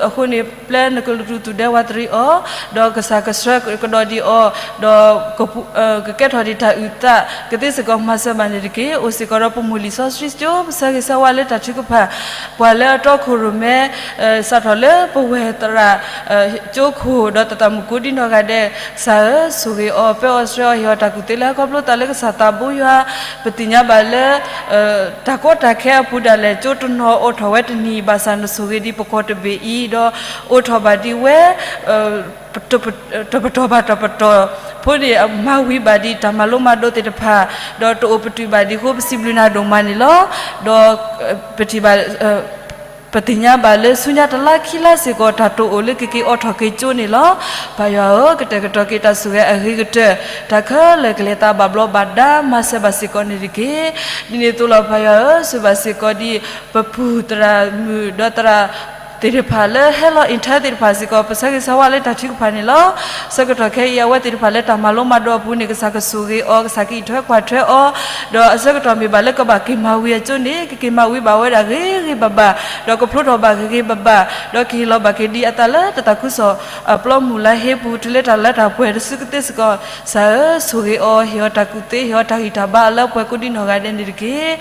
အဃိန့ၣ် ပျဲနကလူးသူၣ်ဒဲဝးတရံးအီၤ, ဒီးကစၢ်ကဆှၢကဒီးဒံးအီၤ, ဒီး ကကဲထီၣ်ဒံးတၢ်အုၣ်သးကသ့စ့ၢ်ကီး မၤစၢၤဘၣ်န့ၣ်တက့ၢ်. အိၣ်စ့ၢ်ကီးဒီးပမိၢ်လံာ်စီဆှံကၠိ ပဆၢဂ့ၤဆၢဝါလၢတၢ်ထုကဖၣ် ပှၤလၢအတီခိၣ်ရိၣ်မဲ စးထီၣ်လၢပဝဲၢ်သရၣ် ကၠိခိၣ် ဒီးသးသမူးကိးဒံနီၢ်ဂၤဒဲး, ကစၢ်ဧၢ, ဆိၣ်ဂ့ၤအီၤ ပၢအီၤဆှၢအီၤ ဟ့ၣ်အီၤတၢ်ကူၣ်သ့လၢဟီၣ်ခိၣ်ဖျိသးလၢကစၢ်သးဘိယွၤ, ပသ့ၣ်ညါဘၣ်လၢ တၢ်ကီတၢ်ခဲအပူၤဒၣ်လဲာ် ကၠိတနီၤအိးထီၣ်ဝဲတနံၤ ဘၣ်ဆၣ်နဆိၣ်ဂ့ၤဒံးပကီၢ်တဘ့ၣ်အံၤ ဒီးအိးထီၣ်ဘၣ်ဒံးဝဲ တပတီၢ်ဘၣ်တပတီၢ်ဖိန့ၣ် မၤဝံၤဘၣ်ဒံးတၢ်မၤလိမၤဒိးသ့ၣ်တဖၣ်, ဒီးတအိၣ်ပတုာ်ဘၣ်ဒံးအဃိ ပစံးဘျုးနၤဒိၣ်မးန့ၣ်လီၤ. ဒီး ပထံၣ်ဘၣ် ပသ့ၣ်ညါဘၣ်လၢဆူညါတလါခံလါစ့ၢ်ကီး တၢ်တအိၣ်လၢကက့ၤအိးထီၣ်က့ၤကၠိန့ၣ်လီၤ. ပၢ်ယွၤဧၢ, ကတဲာ်ကတီၤက့ၤတၢ်ဆိၣ်ဂ့ၤအဂ့ၤကတၢၢ်, တၢ်ခဲလၢာ်ကလဲၤသးဘၣ်ဘျီးဘၣ်ဒါ မၤစၢၤဘၣ်စ့ၢ်ကီးန့ၣ်တက့ၢ်. ဒ်န့ၣ်အသိးလီၤ ပၢ်ယွၤဧၢ, ဆိၣ်ဘၣ်စ့ၢ်ကီးဒံး ပပူၢ်သရၣ်မုၣ်ဒီးသရၣ်သ့ၣ်တဖၣ်လၢဟဲလီၤ intern သ့ၣ်တဖၣ်စ့ၢ်ကီး ပဆၢဂ့ၤဆၢဝါလၢတၢ်ထုကဖၣ်န့ၣ်လီၤ. ဆၢကတီၢ်ခဲအံၤ အဝဲသ့ၣ်တဖၣ်လၢတၢ်မၤလိမၤဒိးအပူၤန့ၣ် ကစၢ်ကဆိၣ်ဂ့ၤအီၤ, ကစၢ်ကအံးထွဲကွၢ်ထွဲအီၤ, ဒီးအဆၢကတီၢ်မ့ၢ်ဘၣ်လၢကဘၣ်က့ၤမၤဝံၤအကၠိန့ၣ် ကက့ၤမၤဝံၤဘၣ်ဝဲဒၣ်ဂ့ၤဂ့ၤဘၣ်ဘၣ်, ဒီးကဖျိထီၣ်ဘၣ်ဂ့ၤဂ့ၤဘၣ်ဘၣ်, ဒီးကဟ့ၣ်လီၤဘၣ်က့ၤဒံးအသးလၢတၢ်သးခုကစီၣ်အပျီမုၢ်လါဟ့အပူၤ တုၤလၢတၢ်လၢတၢ်ပှဲၤတစုကသ့စ့ၢ်ကီး, ကစၢ်ဧၢ, ဆိၣ်ဂ့ၤအီၤ, ဟ့ၣ်အီၤတၢ်ကူၣ်သ့, ဟ့ၣ်အီၤတၢ်ဂံၢ်တၢ်ဘါအလၢအပှဲၤကိးဒံနီၢ်ဂၤဒဲးန့ၣ်တက့ၢ်.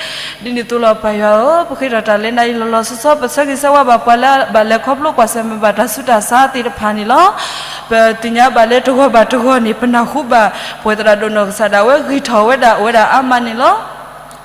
ဒ်န့ၣ်အသိးလီၤ ပၢ်ယွၤဧၢ, ပဃ့ထီၣ်တၢ်လၢနၤအံၤ လီၤလီၤဆီဆီ ပဆၢဂ့ၤဆၢဝါဘၣ်ပှၤလၢဘၣ်လဲၤခီဖျိကွၢ်ဆၢၣ်မဲာ်ဘၣ်တၢ်ဆူးတၢ်ဆါသ့ၣ်တဖၣ်န့ၣ်လီၤ. ပသ့ၣ်ညါဘၣ်လၢတဂီၢ်ဘၣ်တဂီၢ်န့ၣ် ပနၢ်ဟူဘၣ် ပဝဲသရၣ်ဒိၣ်နီၢ်ကစၢ်ဒၣ်ဝဲ ဂံၢ်ထီၣ်ဝဲဒၣ်အိၣ်ဝဲဒၣ်အါမးန့ၣ်လီၤ.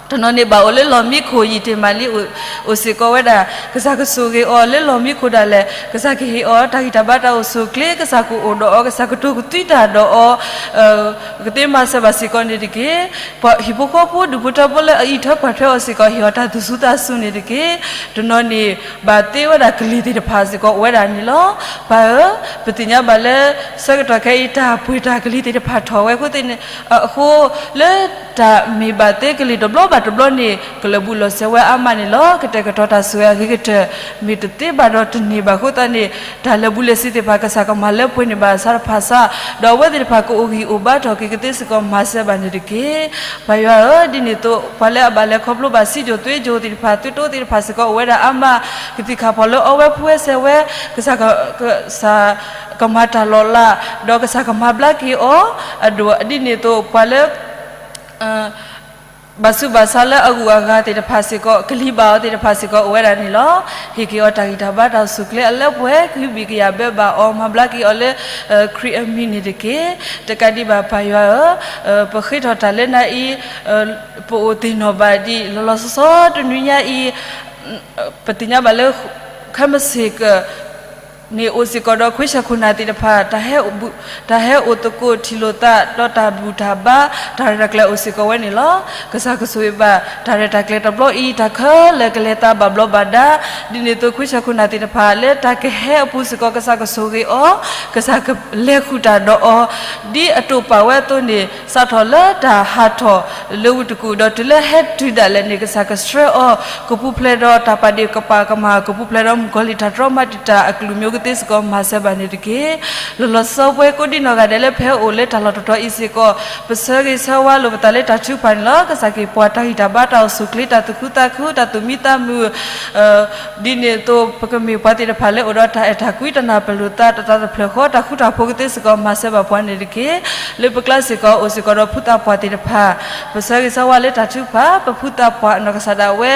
တနီၤန့ၣ်ဘၣ်အိၣ်လၢလီၢ်မံခိၣ် ယံာ်တ့ၢ်မးလံ အိၣ်စ့ၢ်ကီးဝဲဒၣ်, ကစၢ်ကဆိၣ်ဂ့ၤအီၤလၢလီၢ်မံခိၣ်ဒၣ်လဲာ်, ကစၢ်ကဟ့ၣ်အီၤတၢ်ဂံၢ်တၢ်ဘါတၢ်အိၣ်ဆူၣ်အိၣ်ချ့, ကစၢ်ကအိၣ်ဒီးအီၤ, ကစၢ်ကတိၤကသွံတၢ်ဒီးအီၤ, ကသ့မၤစၢၤဘၣ်စ့ၢ်ကီးန့ၣ်တက့ၢ်. ပှၤဟံၣ်ဖိဃီဖိဒူၣ်ဖိထၢဖိလၢအအံးထွဲကွၢ်ထွဲအီၤစ့ၢ်ကီး ဟ့ၣ်အီၤတၢ်သူၣ်စူၤသးစူၤန့ၣ်တက့ၢ်. တနီၤန့ၣ် ဘၣ်သ့ဝဲဒၣ်ကလံၤသ့ၣ်တဖၣ်စ့ၢ်ကီးအိၣ်ဝဲဒၣ်န့ၣ်လီၤ. ပၢ်ဧၢ, ပသ့ၣ်ညါဘၣ်လၢ ဆၢကတီၢ်ခဲအံၤ တၢ်ပှ့ၤတၢ်ကလံၤသ့ၣ်တဖၣ်ထီၣ်ဝဲအဃိသ့ၣ်န့ၣ်, အဃိ လၢတၢ်မ့ၢ်ဘၣ်သ့ကလံၤတဘျီဘၣ်တဘျီန့ၣ် ကလၢာ်ဘူးလီၤစဲးဝဲအါမးန့ၣ်လီၤ. ကတဲာ်ကတီၤတၢ်ဆိၣ်ဂ့ၤအဂ့ၤကတၢၢ် မ့ၢ်တသ့ဘၣ်ဒီးတန့ၢ်ဘၣ်အဃိသတးန့ၣ် တၢ်လၢာ်ဘူးလၢာ်စ့ၤသ့ၣ်တဖၣ် ကစၢ်ကမၤလၢပှဲၤန့ၢ်ဘၣ်အဆါတဖၣ်ဆါ, ဒီးအဝဲသ့ၣ်တဖၣ်ကအိၣ်ဂံၢ်အိၣ်ဘါထီၣ်က့ၤကသ့စ့ၢ်ကီး မၤစၢၤဘၣ်န့ၣ်တက့ၢ်. ပၢ်ယွၤဧၢ, ဒ်န့ၣ်အသိး ပှၤလၢအဘၣ်လဲၤခီဖျိဘၣ် စံၣ်ကိၣ်သွ့ကိၣ်သ့ၣ်တဖၣ် သွ့တိသ့ၣ်တဖၣ်စ့ၢ်ကီး အိၣ်ဝဲဒၣ်အါမး, ကသံၣ်ခၣ်ဖီၣ်လၢအီဝဲဖှူဝဲစဲးဝဲ, ကစၢ်က ကစၢ်ကမၤတၢ်လီၤလး, ဒီးကစၢ်ကမၤဘျါက့ၤအီၤ, အဒိၣ်ဒ်န့ၣ်အသိး ပှၤလၢ ဘၣ်ဆူးဘၣ်ဆါလၢအဂုၤအဂၤသ့ၣ်တဖၣ်စ့ၢ်ကီး, ကလံၤဘၣ်အီၤသ့ၣ်တဖၣ်စ့ၢ်ကီး အိၣ်ဝဲဒၣ်န့ၣ်လီၤ. ဟ့ၣ်က့ၤအီၤတၢ်ဂံၢ်တၢ်ဘါတၢ်အိၣ်ဆူၣ်အိၣ်ချ့အလၢပှဲၤ, ကဟုဘံၣ်ကယာ်ဘၢဘၣ်အီၤ, မၤဘျါက့ၤအီၤလၢ ခရံာ်အမံၤန့ၣ်တက့ၢ်. တကးဒံးဘၣ်ပၢ်ယွၤဧၢ, ပဃ့ထီၣ်တၢ်လၢနၤအံၤ, ပအိၣ်သ့ၣ်နီၣ်ဘၣ်ဒံး လီၤလီၤဆီဆီတနွံညါအံၤ, ပသ့ၣ်ညါဘၣ်လၢ ခဲမုၢ်ဆ့ၣ်က န့ၣ်အိၣ်စ့ၢ်ကီးဒီးခွံဆၢခိၣ်နၢ်သ့ၣ်တဖၣ် တၢ်ဟဲအိၣ်သကိးထံၣ်လိာ်သး ဒီးတၢ်ဘူၣ်တၢ်ဘါ တၢ်ရဲၣ်တၢ်ကျဲၤအိၣ်စ့ၢ်ကီးဝဲန့ၣ်လီၤ. ကစၢ်ကဆိၣ်ဂ့ၤဘၣ်တၢ်ရဲၣ်တၢ်ကျဲၤတဘျီအံၤ တၢ်ခဲလၢာ်ကလဲၤသးဘၣ်ဘျီးဘၣ်ဒါ, ဒ်န့ၣ်အသိးခွံဆၢခိၣ်နၢ်သ့ၣ်တဖၣ် လၢတၢ်ကဟဲအပူၤစ့ၢ်ကီး ကစၢ်ကဆိၣ်ဂ့ၤအီၤ, ကစၢ်ကလဲၤဃုာ်တၢ်ဒီးအီၤ ဒ်အတိာ်ပာ်ဝဲအသိးန့ၣ် စးထီၣ်လၢတၢ်ဟးထီၣ်လၢဝ့ၢ်တကူၣ် ဒီးတုၤလၢဟဲတုၤဒၣ်လဲာ်န့ၣ် ကစၢ်ကဆှၢအီၤ ကပူၤဖျဲးဒီးတၢ်ပာ်ဒ့ၣ်ကပာ်ကမၣ် ကပူၤဖျဲးဒီးမုၣ်ကီၤလံၢ်တၢ်တြီမၤတံာ်တာ်အကလုာ်မံၤကသ့စ့ၢ်ကီး မၤစၢၤဘၣ်န့ၣ်တက့ၢ်. လီၤလီၤဆီဆီပဝဲကိးဒံနီၢ်ဂၤဒဲးလၢပဟဲအိၣ်လၢတၢ်လီၢ်တတီၤအံၤစ့ၢ်ကီး ပဆၢဂ့ၤဆၢဝါလိာ်ပသးလၢတၢ်ထုကဖၣ်န့ၣ်လီၤ. ကစၢ်က့ၤပှၤတၢ်ဂံၢ်တၢ်ဘါတၢ်အိၣ်ဆူၣ်အိၣ်ချ့ တၢ်သူၣ်ခုသးခု တၢ်သူၣ်မံသးမုာ် ဒ်န့ၣ်အသိး ပကမ့ၢ်ပှၤသ့ၣ်တဖၣ်လၢအိၣ်ဒီးတၢ်အဲၣ်တၢ်ကွံ တၢ်နၢ်ပၢၢ်လိာ်သး တၢ်သးတဖျၢၣ်ဃီ တၢ်ဃူတၢ်ဖိးကသ့စ့ၢ်ကီး မၤစၢၤဘၣ်ပှၤန့ၣ်တက့ၢ်. လၢပကျါစ့ၢ်ကီး အိၣ်စ့ၢ်ကီးဒီးဖုသးပှၢ်သ့ၣ်တဖၣ် ပဆၢဂ့ၤဆၢဝါလၢတၢ်ထုကဖၣ် ပဖုသးပှၢ်အနီၢ်ကစၢ်ဒၣ်ဝဲ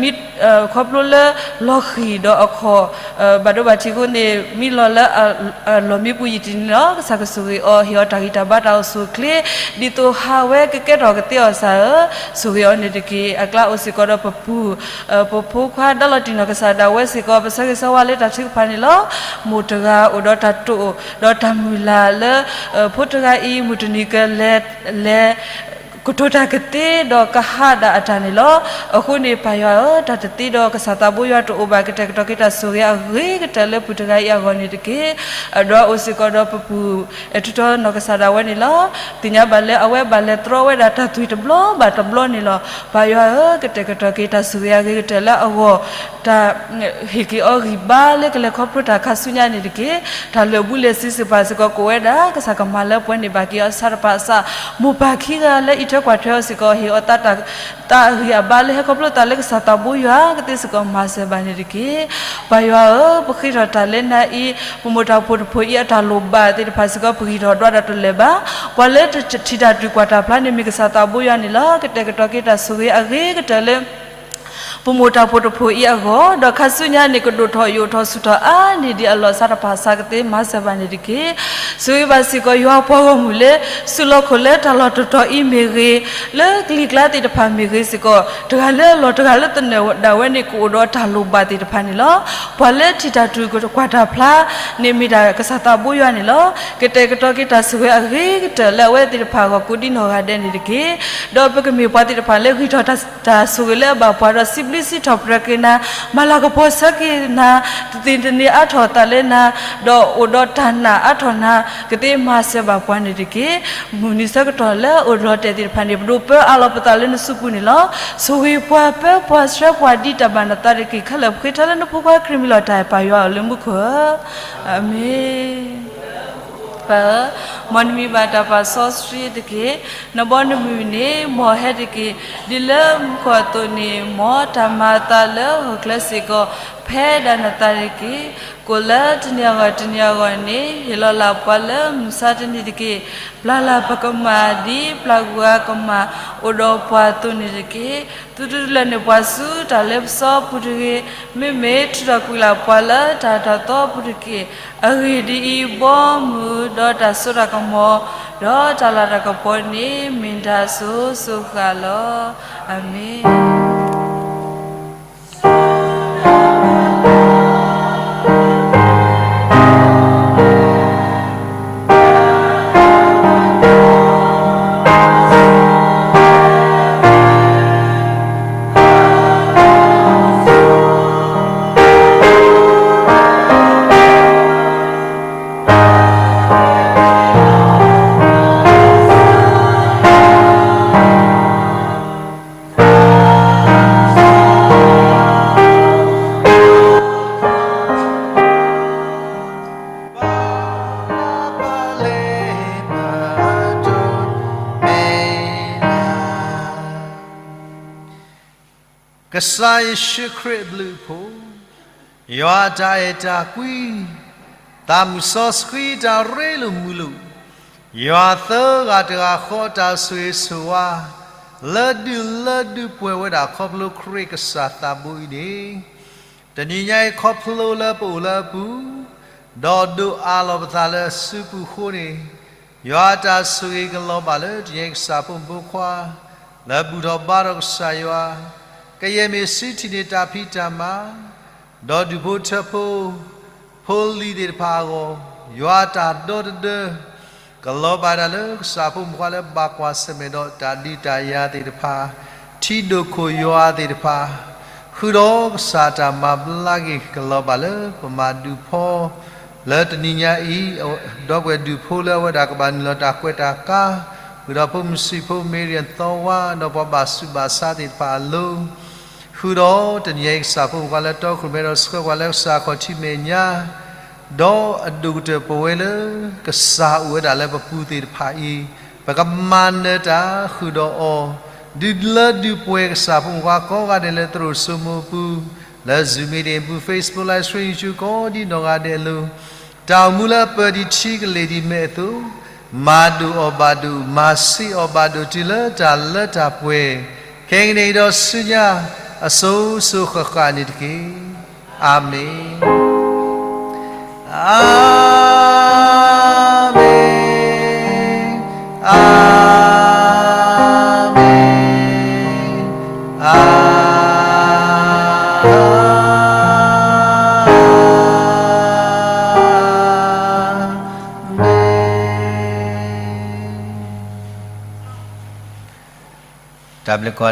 မ့ၢ် ခီဖျိလၢလီၤဃံၤဒီးအခီၣ် ဘၣ်ဒိဘၣ်ထံးအဃိန့ၣ် မ့ၢ်လီၤလၢ လီၢ်မံပူၤယံာ်တနံၤလီၤ. ကစၢ်ကဆိၣ်ဂ့ၤအီၤ ဟ့ၣ်အီၤတၢ်ဂံၢ်တၢ်ဘါတၢ်အိၣ်ဆူၣ်အိၣ်ချ့ ဒ်သိးဟးဝဲကကဲထီၣ်ကသ့အီၤစၢ်ဧၢ, ဆိၣ်ဂ့ၤအီၤန့ၣ်တက့ၢ်. အကျါအိၣ်စ့ၢ်ကီးဒီးပပုၢ် ပဖိခွါဒါလီၤတံၢ်နီၢ်ကစၢ်ဒၣ်ဝဲစ့ၢ်ကီး ပဆၢဂ့ၤဆၢဝါလၢတၢ်ထုကဖၣ်န့ၣ်လီၤ. မိၢ်တဂၤအိၣ်ဒီးတၢ်တိာ်ဒီးတၢ်မုၢ်လၢ်လၢ ဖိတဂၤအံၤ မုၢ်တနံၤကလဲၤ လဲၤ ကတိၤတၢ်ကသ့ဒီးကဟးဒၣ်အတၢ်န့ၣ်လီၤ. အဃိန့ၣ် ပၢ်ယွၤဧၢ, တၢ်တသ့ဒီးကစၢ်သးဘိယွၤတအိၣ်ဘၣ် ကတဲာ်ကတီၤက့ၤတၢ်ဆိၣ်ဂ့ၤအဂ့ၤကတၢၢ်လၢပုၢ်တဂၤအံၤအဂီၢ်န့ၣ်တက့ၢ်. အဒိ အိၣ်စ့ၢ်ကီးဒီးပပုၢ် အဲၣ်ထူၣ်တီနီၢ်ကစၢ်ဒၣ်ဝဲန့ၣ်လီၤ. သ့ၣ်ညါဘၣ်လၢအဝဲဘၣ်လဲၤတြီဝဲဒၣ်တၢ်သွံၣ်တဘျီဘၣ်တဘျီန့ၣ်လီၤ. ပၢ်ယွၤဧၢ, ကတဲာ်ကတီၤက့ၤတၢ်ဆိၣ်ဂ့ၤအဂ့ၤကတၢၢ်လၢအဂီၢ် တၢ် ဟ့ၣ်က့ၤအီၤဂံၢ်ဘါလၢကလဲၤခီဖျိတၢ်ခါဆူညါန့ၣ်တက့ၢ်. တၢ်လၢာ်ဘူၣ်လဲၤဆံးစ့ၢ်ပၢ်စ့ၢ်ကီးကိးဝဲဒၣ် ကစၢ်ကမၤလၢပှဲၤန့ၢ်ဘၣ်က့ၤအီၤဆါတဖၣ်အစၢ်, မိၢ်ပၢ်ခံဂၤလၢအံးထွဲကွၢ်ထွဲအီၤစ့ၢ်ကီး ဟ့ၣ်အီၤသးတၢ် တၢ်အဂံၢ်အဘါလၢဟဲခီဖျိသးလၢကစၢ်သးဘိယွၤကသ့စ့ၢ်ကီး မၤစၢၤဘၣ်န့ၣ်တက့ၢ်. ပၢ်ယွၤဧၢ, ပဃ့ထီၣ်တၢ်လၢနၤအံၤ ပမိၢ်တၢ်ဖှီၣ်တဖှီၣ်အံၤအတၢ်လိၣ်ဘၣ်သ့ၣ်တဖၣ်စ့ၢ်ကီး ပဂံၢ်ထီၣ်ဒွးဒၣ်တလၢာ်ဘၣ်. ပှၤလၢထံၣ်တၢ်တုၤကွၢ်တၢ်ဖျါန့ၣ် မ့ၢ်ကစၢ်သးဘိယွၤန့ၣ်လီၤ. ကတဲာ်ကတီၤက့ၤတၢ်ဆိၣ်ဂ့ၤအဂ့ၤကတၢၢ်လၢ ပမိၢ်တၢ်ဖှီၣ်တဖှီၣ်အံၤအဂီၢ်, ဒီးခါဆူညါန့ၣ် ကဒိၣ်ထီၣ်ယိာ်ထီၣ်ဆူၣ်ထီၣ်အါန့ၢ်ဒံးအလီၢ်ဆါတဖၣ်အစၢ်ကသ့ မၤစၢၤဘၣ်န့ၣ်တက့ၢ်. ဆိၣ်ဂ့ၤဘၣ်စ့ၢ်ကီးယွၤပှၤဂီၢ်မုၢ်လၢ စုလီၢ်ခိၣ်လၢတၢ်လီၢ်တတီၤအံၤမ့ၢ်ဂ့ၤ, လၢကလံၤကျါသ့ၣ်တဖၣ်မ့ၢ်ဂ့ၤစ့ၢ်ကီး, တဂၤလၢအလီၢ်တဂၤလၢသနၢၣ်ဒၣ်ဝဲန့ၣ် ကအိၣ်ဒီးတၢ်လိၣ်ဘၣ်သ့ၣ်တဖၣ်န့ၣ်လီၤ. ပှၤလၢထံၣ်တၢ်တုၤကွၢ်တၢ်ဖျါန့ၣ်မ့ၢ်ဒၣ်ကစၢ်သးဘိယွၤန့ၣ်လီၤ. ကတဲာ်ကတီၤက့ၤတၢ်ဆိၣ်ဂ့ၤအဂ့ၤကတၢၢ်လၢအဝဲသ့ၣ်တဖၣ်အဂီၢ်ကိးဒံနီၢ်ဂၤဒဲးန့ၣ်တက့ၢ်. ဒီးပကမ့ၢ်ပှၤသ့ၣ်တဖၣ်လၢဂံၢ်ထီၣ်တၢ်ဆိၣ်ဂ့ၤလၢအဘၣ်ပှၤဒီးစံးဘျုးစံးထီၣ်ပတြၢၤက့ၤနၤ, မၤလၤကပီၤဆၢက့ၤနၤ, တသ့တန့ၢ်အါထီၣ်သးလၢနၤ, ဒီးအိၣ်ဒီးတၢ်နာ်အါထီၣ်နၤကသ့ မၤစၢၤဘၣ်ပှၤန့ၣ်တက့ၢ်. မုၢ်နံၤဆၢကတီၢ်လၢအအိၣ်လီၤတဲာ်သ့ၣ်တဖၣ်န့ၣ် ပဒိၣ်ပၢအးလီၤပသးလၢနစုပူၤန့ၣ်လီၤ. ဆိၣ်ဂ့ၤပှၤပၢပှၤဆှၢပှၤဒ်တၢ်ဘၣ်နသးတက့ၢ်. ခဲလၢာ်ပဃ့ထီလၢနဖိခွါခရံာ်မံၤလီၤတၢ်အဲၣ်ပၢ်ယွၤအအိၣ်လၢမူခိၣ်ဧၢ, အၤမ့ၣ်. ပၢ်ဧၢ, မ်နမံၤဘၣ်တၢ်ပာ်စီဆှံတက့ၢ်. နဘီနမုၢ်န့ၣ် မ်ဟဲတက့ၢ်. ဒ်လၢမူခိၣ်အသိးန့ၣ် မ်တၢ်မၤအသးလၢဟီၣ်ခိၣ်ချၢစ့ၢ်ကီး ဖဲဒၣ်နသးတက့ၢ်. ကိၣ်လၢတနံၤအဂီၢ်တနံၤအဂီၢ်န့ၣ် ဟ့ၣ်လီၤလၢ်ပှၤလၢမုၢ်မဆါတနံၤတက့ၢ်. ပျၢ်လၢ်ပကမၣ်ဒ်ပျၢ်ကွံာ်အကမၣ်အိၣ်ဒီးပှၤအသိးန့ၣ်တက့ၢ်. သုတတူၢ်လိာ်န့ၢ်ပှၤဆူတၢ်လ့ပစီအပူၤတဂ့ၤ, မ့မ့ၢ်ထုးထီၣ်ကွံာ်လၢ်ပှၤလၢတၢ်တၢ်သီအပူၤတက့ၢ်. အဂ့ၢ်ဒ်အံၤ, ဘီမုၢ်ဒီးတၢ်စိတၢ်ကမီၤ ဒီးတၢ်လၤတၢ်ကပီၤန့ၣ် မ့ၢ်တၢ်စိၤစိၤဃာ်လီၤ. အၤမ့ၣ်. ကစၢ်ယ့ၣ်ၡူးခရံာ်အဘျုးအဖှိၣ်, ယွၤအတၢ်အဲၣ်တၢ်ကွံ, သးမုၢ်စီဆှံတၢ်ရ့လိာ်မုာ်လိာ်, ယွၤသၢဂၤတဂၤဃီအတၢ်ဆိၣ်ဂ့ၤဆိၣ်ဝါ, လၢဒုးလၢဒုးပှဲၤဝဲဒၣ်ခီဖျိခရံာ်ကစၢ်သးဘိအံၤန့ၣ်, တနံၤညါအံၤခီဖျိလၢပအိၣ်လၢအပူၤ, ဒီးဒိးအးလီၤပသးလၢအစုပူၤအဃိန့ၣ်, ယွၤအတၢ်ဆိၣ်ဂ့ၤကလီၤဘၣ်လၢတနံၤညါအံၤကစၢ်ဖိမုၣ်ဖိခွါ, လၢဘူၣ်ထီၣ်ဘါထီၣ်ကစၢ်ယွၤ, ကယဲၢ်မ့ၢ်စံးထံၣ်န့ၢ်တၢ်ဖံးတၢ်မၤ, ဒီးဒူၣ်ဖိထၢဖိ ဖိလံၤသ့ၣ်တဖၣ်အဂီၢ်, ယွၤအတၢ်ဒီတဒၢ ကလီၤဘၣ်ဒၣ်လၢကစၢ်ဖိမုၣ်ဖိခွါလၢဘၣ်ကွၢ်ဆၢၣ်မဲာ်ဒီးတၢ်ဒုးတၢ်ယၤသ့ၣ်တဖၣ်, ထံဒိၣ်ခိၣ်ယွၤသ့ၣ်တဖၣ်, ဃုာ်ဒီးကစၢ်အတၢ်မၤဘျါက့ၤကလီၤဘၣ်လၢပမၤဒုးဖီ လၢတနံၤညါအံၤ, ဒီပုၢ်ဝဲၢ်ဒုးဖိလၢအဝဲဒၣ်ကဘၣ်နုာ်လီၤတၢ်ကွဲးတၢ်ကါ, ဃုာ်ဒီးဖိမုၣ်ဆံးဖိ မ့ရံယၤသီဝါ ဒီးပှၤဘၣ်ဆူးဘၣ်ဆါသ့ၣ်တဖၣ်အလိၤ, ဃုာ်ဒီးတနံၤညါအံၤ ကစၢ်ဖိမုၣ်ဖိခွါလၢတၢ်အိၣ်ဖှိၣ်မဲဒီးဆှၢပှၤလၢကစၢ်ခီၣ်ထံးမဲာ်ညါ ဒီးအဒိၣ်ကတၢၢ်ပဝဲလၢကစၢ်အိၣ်ဝဲဒၣ်လၢပပူၤသ့ၣ်တဖၣ်အံၤ, ပကမၤနၢၤတၢ်ဃုာ်ဒီးအီၤ, ဒုးလၢဒုးပှဲၤကစၢ်ဖိမုၣ်ဖိခွါကိးဂၤဒဲးလၢသရိာ်စိမိးအပူၤ, လၢ Zoom meeting အပူၤ Facebook Live Stream YouTube ကိးဒံနီၢ်ဂၤဒဲးအလိၤ, တၢ်အိၣ်မူလၢအပၢၢ်ဒံးထံကလ့ၢ်ဒံးမဲာ်အသိး, မၤဒိၣ်အီၤဘၣ်ဒိၣ်, မၤဆံးအီၤဘၣ်ဒိၣ်တုၤလၢတၢ်လၢတၢ်ပှဲၤ, ခဲကနံၣ်အံၤဒီးဆူညါ အစိၤစိၤဃၣ်ဃၣ်န့ၣ်တက့ၢ်. အၤမ့ၣ်. အၤမ့ၣ်, အၤမ့ၣ်, အၤမ့ၣ်. တၢ်ဘျုးကိး